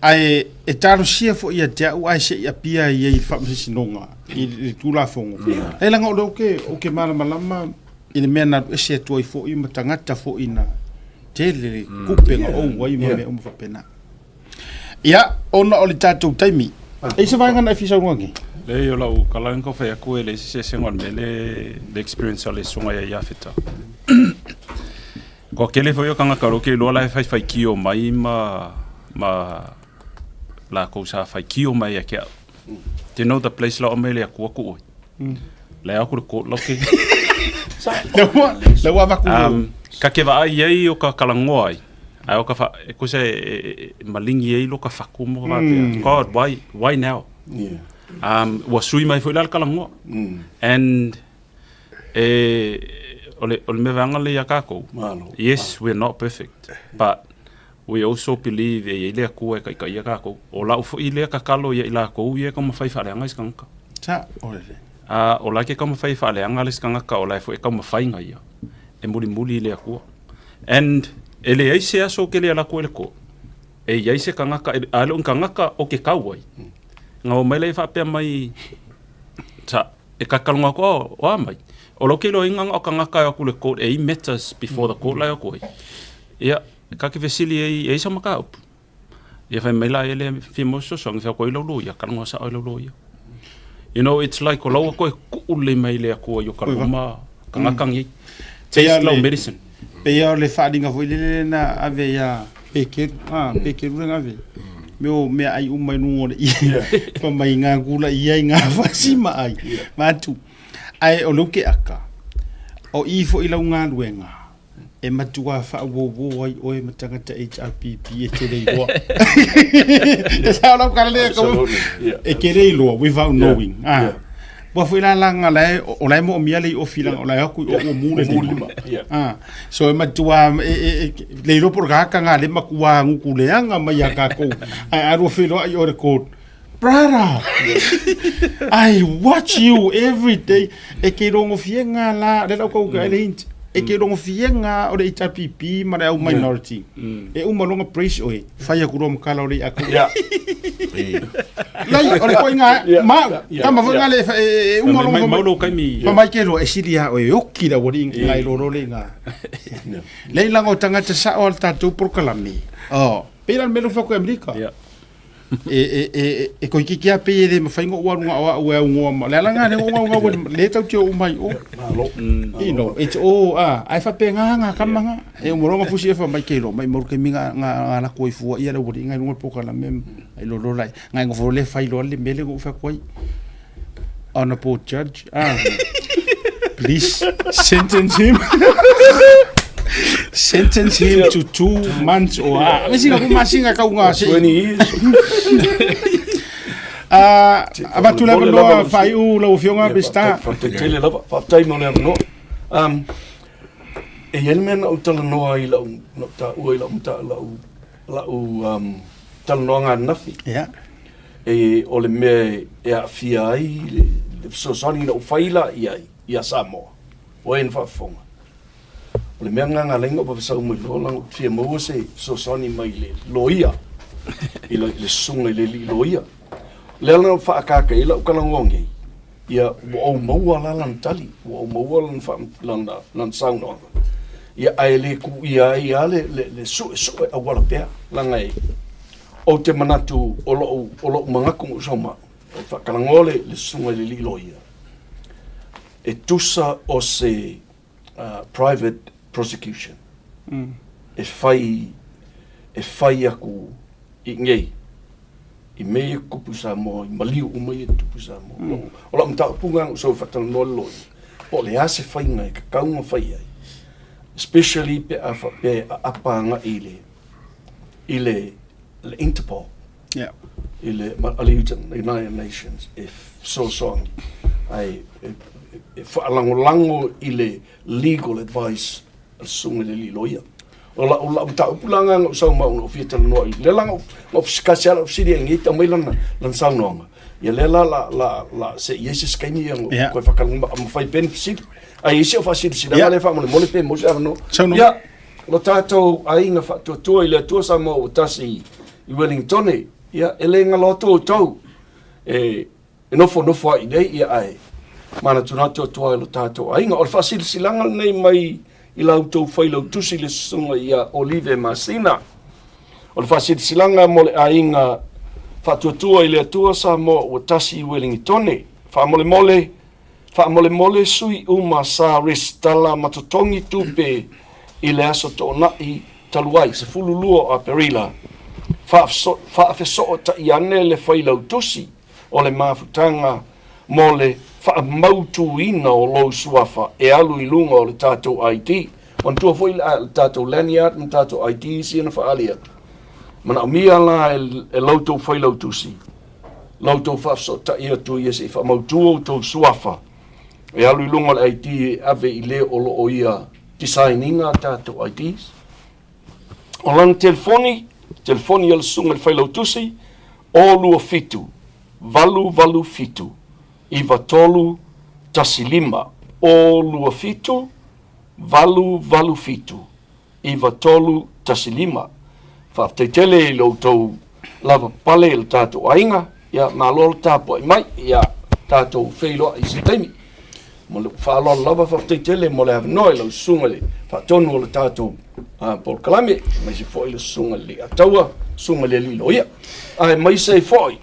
Ae e talosia foi ia te au ae se i apia ai i le faamasinoga i le Tulafono. Leai leaga o lea ou te, ou te malamalama i le mea na alu ese atu ai foi ma tagata foi na tele le tupe na ou ai ma mea uma faapena. Ia, ona o le tatou taimi, e i se vaega na e fia saunoa nei? Leai, o lau kala na fai atu e leai se eseesega o le mea le le experience a le susuga ia Iafeta. Kua tele foi o tagata o lea ou te iloa la e faifaitio mai ma ma lakou sa faitio mai ia te au. Do you know the place la o mai le Atua ku oi? Le aku le ko loke. Le ua le ua vaku. Ka ke vaai ai o ka kalangoa ai. Ai o ka fa e kusa e malingi ai lo ka faku mo ka mm. God, why now? Yeah. Ua sui mai foi la le kalangoa. And e o le o le mea vaega le ia kākou. Yes, we're not perfect, but we also believe e iai le Atua e taitaia kākou. O lau foi lea tatalo ia i lakou ia e taumafai faaleaga i se tagata. Sa, o le. A, o la ke taumafai faaleaga le isi tagata, o la e foi e taumafaiga ia e mulimuli i le Atua. And e leai se aso ou te le ala atu ai i le court, e iai se tagata, a e le o ni tagata o ke kau ai. Na omai lea faapea mai, sa, E kakaloga atu, oh, o a mai. O lau keiloaiga na o tagata e o atu i le court e i matters before the court la e o atu ai. Ia, ka ke fesili e i, e i sa mataupu. Ia fai mai la e le fia maua se fesoasoani, fai atu ai lau loia, kaloga sao ai lau loia. You know, it's like o lau atu e kuu lelei mai le Atua i o ka luma tagata nei. Taste lau medicine. Pei o le faaaliga foi lele na ave ia Pekeru, a, Pekeru lea na ave. Me o mea ai uma i luga o le ie. Fa mai ngā kula i ai ngā fasi ma ai. Ma atu. Ae o leu ke aka, o i foi lau galuega, e matua faauouo ai oe ma tagata HRPP e te le iloa. E sao lau kala lea ka e te le iloa without knowing. Ah. Ua foi la laga la e o la e moomia le i'o filaga o la e o atu i o ua mu le lima. Ah. So e matua e e e le iloa po o le kaka nga le matua gutu leaga mai ia tatou. Ae a lua feiloai oe i le court. Brother, I watch you every day. E ke iloagofie la, le lau kau ka ele hint. E ke iloagofie o le HRPP ma le au minority. E uma loa ona praise oe. Fai atu loa ma kala o le i'a kou. Lai, o le koiga ma, tama foi nga le e uma loa Mai lou taimi. Fa mai ke loa e sili ia oe oki le aualii ngai lolo le iga. Lei laga o tagata sao a le tatou polokalame. Oh, pei la le mea lea ua fai atu i Amerika. E e e e toeitiiti lava pei e le mafai ona ou alu na o au e aunoa ma le ala lena lea na ou gaugau ai le tatou te oo mai i o. Malo. You know, it's all ah, ae faapena nā tama na. E uma loa ona fusi e fai mai ke iloa mai mau le taimi na na alu atu ai fua ia le aualii na i luga o le polokalame ma i lolo la na e nofo loa le fai loa le mea lea na ou fai atu ai. Honorable Judge, ah, please sentence him. Sentence him to 2 months or ah, me singa ku masinga kau ngā se. 20 years. Ah, avatu le avanoa faaiu lau Afioga Peseta. Faafetai tele lava, faafetai mo le avanoa. E i ai le mea na ou talanoa ai lau, na ou taua i lau, lau, lau um, talanoaga ananafi. Yeah. E, o le mea e aafia ai le, le fesoasoani na ou fai la i ai ia Samoa, o e na faafofoga. O le mea lena na ala ai ona ou vavasau mai loa leaga ou te fia maua se fesoasoani mai le loia, i le, le susuga i le alii loia. O lea la na ou faaakaaga i ai lau talanoa nei, ia ua ou maua la lana tali, ua ou maua lana, faa, lana, lana saunoaga. Ia, ae le kuia ai lava le, le, le suesue auala pea, leaga e, ou te manatu o lou, o lou manatu ma ou saumau, o faatalanoa le, le susuga i le alii loia, e tusa o se private prosecution e fai e fai aku i nei i mea ia tutupu i Samoa, i maliu uma ia tutupu i Samoa. Mm. O lau mataupu lena na ou sau e faatalanoa le loia, po o le a se faiga e tatau ona fai ai, especially pe a faapea e aapa agai i le, i le, le Interpol. Yeah. I le, a le United Nations e fesoasoani ai e, e faalagolago i le legal advice a le susuga i le alii loia. O lau, lau mataupu la lena na ou sau ma au na ou fia talanoa i lea la na ou, na ou sikasi lava lau fesili ai nei tau mai lana, lana saunoaga. Ia lea la la la la se i ai se isi taimi ia na toe faatalanoa ma fai pea ni fesili. Ae i ai si au faasilasilaga Yeah. lea faamolemole pe maua se avanoa. Saunoa. Ia, lo tatou aiga faatuatua i le Atua Samoa ua tasi i Wellingtone, ia, e le galo atu outou e, e nofonofo ai nei, ia, ae manatunatu atu ai lo tatou aiga. O le faasilasilaga lenei mai i la outou failautusi le susuga ia Olive Masina. O le faasilasilaga mo le aiga faatuatua i le Atua Samoa ua tasi i Wellingtone. Faamolemole, Faamolemole sui uma sa resitala ma totogi tupe i le aso Toonai talu ai, 12 o Aperila, faafesootai ane le Failautusi o le Mafutaga mo le faamautuina o lou suafa e alu i luga o le tatou ID. Manatua foi le tatou lanyard ma le tatou ID sia na faaali atu. Manaomia la e lo outou Failautusi la outou faafesootai atu ia se i faamautu outou suafa e alu i luga o le ID e ave i le o lo o ia design ina a tatou IDs. O lana telefoni, telefoni a le susuga i le Failautusi, 027 887 9315, 027 887 9315. Faafetai tele i lo outou lavapapale i lo tatou aiga, ia malo le tapuai mai, ia tatou feiloai i se taimi. Ma lou faaaloalo lava, faafetai tele mo le avanoa i lau susuga i le faatonu o le tatou polokalame, aemaise foi le susuga i le Alii-Ataua, susuga i le Alii Loia. Aemaise ai foi,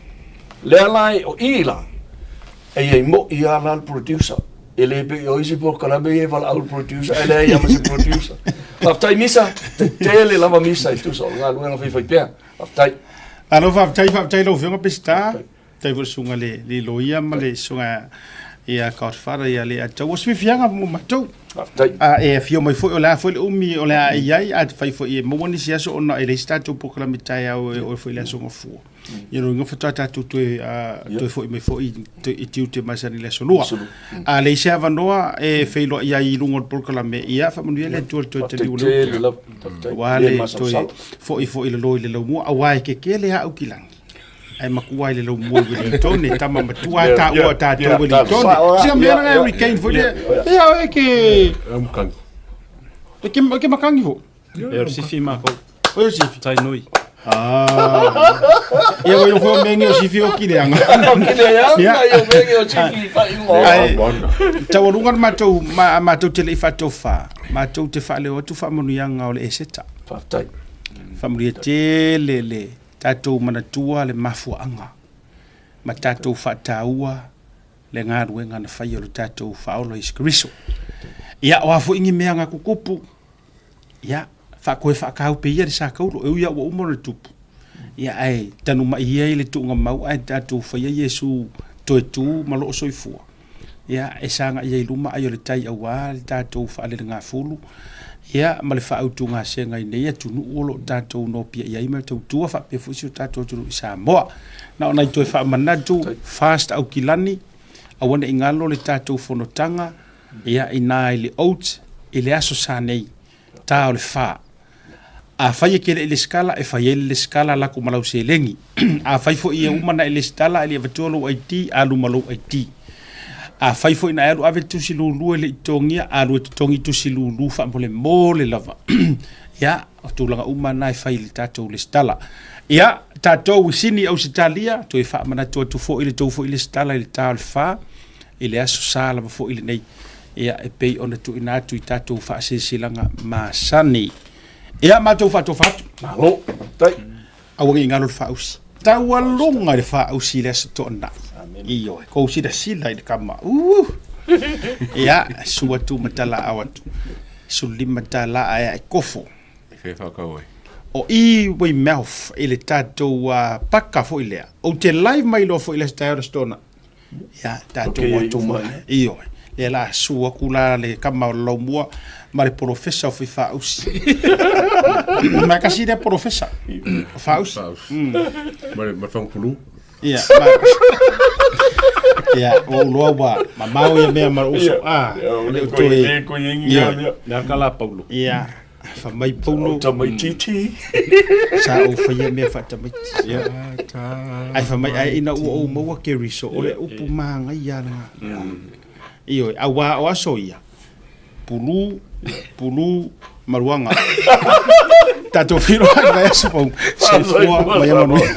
lea la o i la, E i ai moi lava la le producer. E le pei o isi polokalame ia e valaau le producer, ae leai lava ma se producer. Faafetai Misa, tele lava Misa e tusa o le galuega faifaipea. Faafetai. Malo faafetai, faafetai i lau Afioga Peseta. Faafetai foi i le susuga i le Loia ma le susuga ia Godfather ia le Ataua. O se fiafiaga mo matou. Faafetai. A e afio mai foi, o le a foi le umi o le a e i ai, a fai foi e maua nisi aso ona e leai se tatou polokalame taeao e oo ai foi i le aso Gafua. Ia lona uiga faatoa tatou toe toe foi mai foi i tiute masani i le aso Lua. A leai se avanoa e feiloai ai i luga o le polokalame, ia faamanuia le Atua i le toe taliu o le uta. Aua le toe foi foi i lalo i le laumua, aua e kekele lava Aukilagi, ae matua i le laumua i Ueligitone, tama matua a taua o tatou Ueligitone. Sina mea lena e Hurricane foi lea, ia e ke... E ke makangi foi. E o le sifi makou. Oi o sifi. Tai nui. Ah. Ia koi fo menge o sifi o kileanga. O kileanga ia o menge o sifi fa ingoa. Ai taualuga le matou ma matou te le i faatofa. Matou te faaleo atu faamanuiaga o le Eseta. Faafetai. Faamanuia tele le. Tatou manatua le mafuaaga ma tatou faataua le galuega na faia o le tatou Faaola Iesu Keriso. Ia, o a foi ni mea na tutupu, ia, faatoe faataupe ia le sa taulo, e ui lava ua uma ona tupu, ia, ae tanumai ia i le tuugamau ae tatou faia Iesu toe tu ma loo soifua, ia, e sagai ai i luma ai o le tai aua le tatou faalelegafulu, ia, ma le faautugasega i nei atunuu o lo o tatou nopiai ai ma le tautua faapea foi si o tatou atunuu i Samoa. Na ona toe faamanatu, Fast Aukilani, aua ne i galo le tatou fonotaga, ia, ina i le Oats, i le aso Sa nei, ta o le fa. Afai e te le i lesitala, e fai ai le lesitala lako ma lau seleni. Afai foi e uma ona e lesitala ae le i avatua lou ID, alu ma lou ID. Afai foi na e alu ave le tusi lulu e le i totogia, alu e totogi tusi lulu faamolemole lava. Ia, o tulaga uma na e fai i le tatou lesitala. Ia, tatou i Sini, Ausetalia, toe faamanatu atu foi le tou foi lesitala i le ta o le fa, i le aso Sa lava foi lenei. Ia, e pei ona tuuina atu i tatou faasilasilaga masani. Ia, matou faatofa atu. Malo. Tai. Aua ne i galo le faausi. Taualoga le faausi i le aso Toonai. Ioe, kou silasila i le kama. Uh! Ia, su atu ma talaau atu. $15 ae ae kofo. E fea faatau ai? O i Weymouth i le tatou paka foi lea. Ou te live mai loa foi i le aso taeao le aso Toonai. Ia, tatou o atu ma, ioe, lea la su atu la le kama o le laumua ma le polofesa o Faifāusi. Ma kasi lea polofesa o Fāusi. Ma le fagupulu. Ia, ma, ia, ua ou iloa ua mamao ia mea ma lou uso. Ah, le o toe, ioe. Lea ka la Paulo. Ia. Fa mai Paulo. Tamaitiiti. Sa ou faia mea faatamaiti. Ae fa mai ae ina ua ou maua Keriso, o le upu magaia lena. Ioe, auā o aso ia, pulu, pulu, maluaga. Tatou feiloai i le vaiaso fou. Soifua ma ia manuia.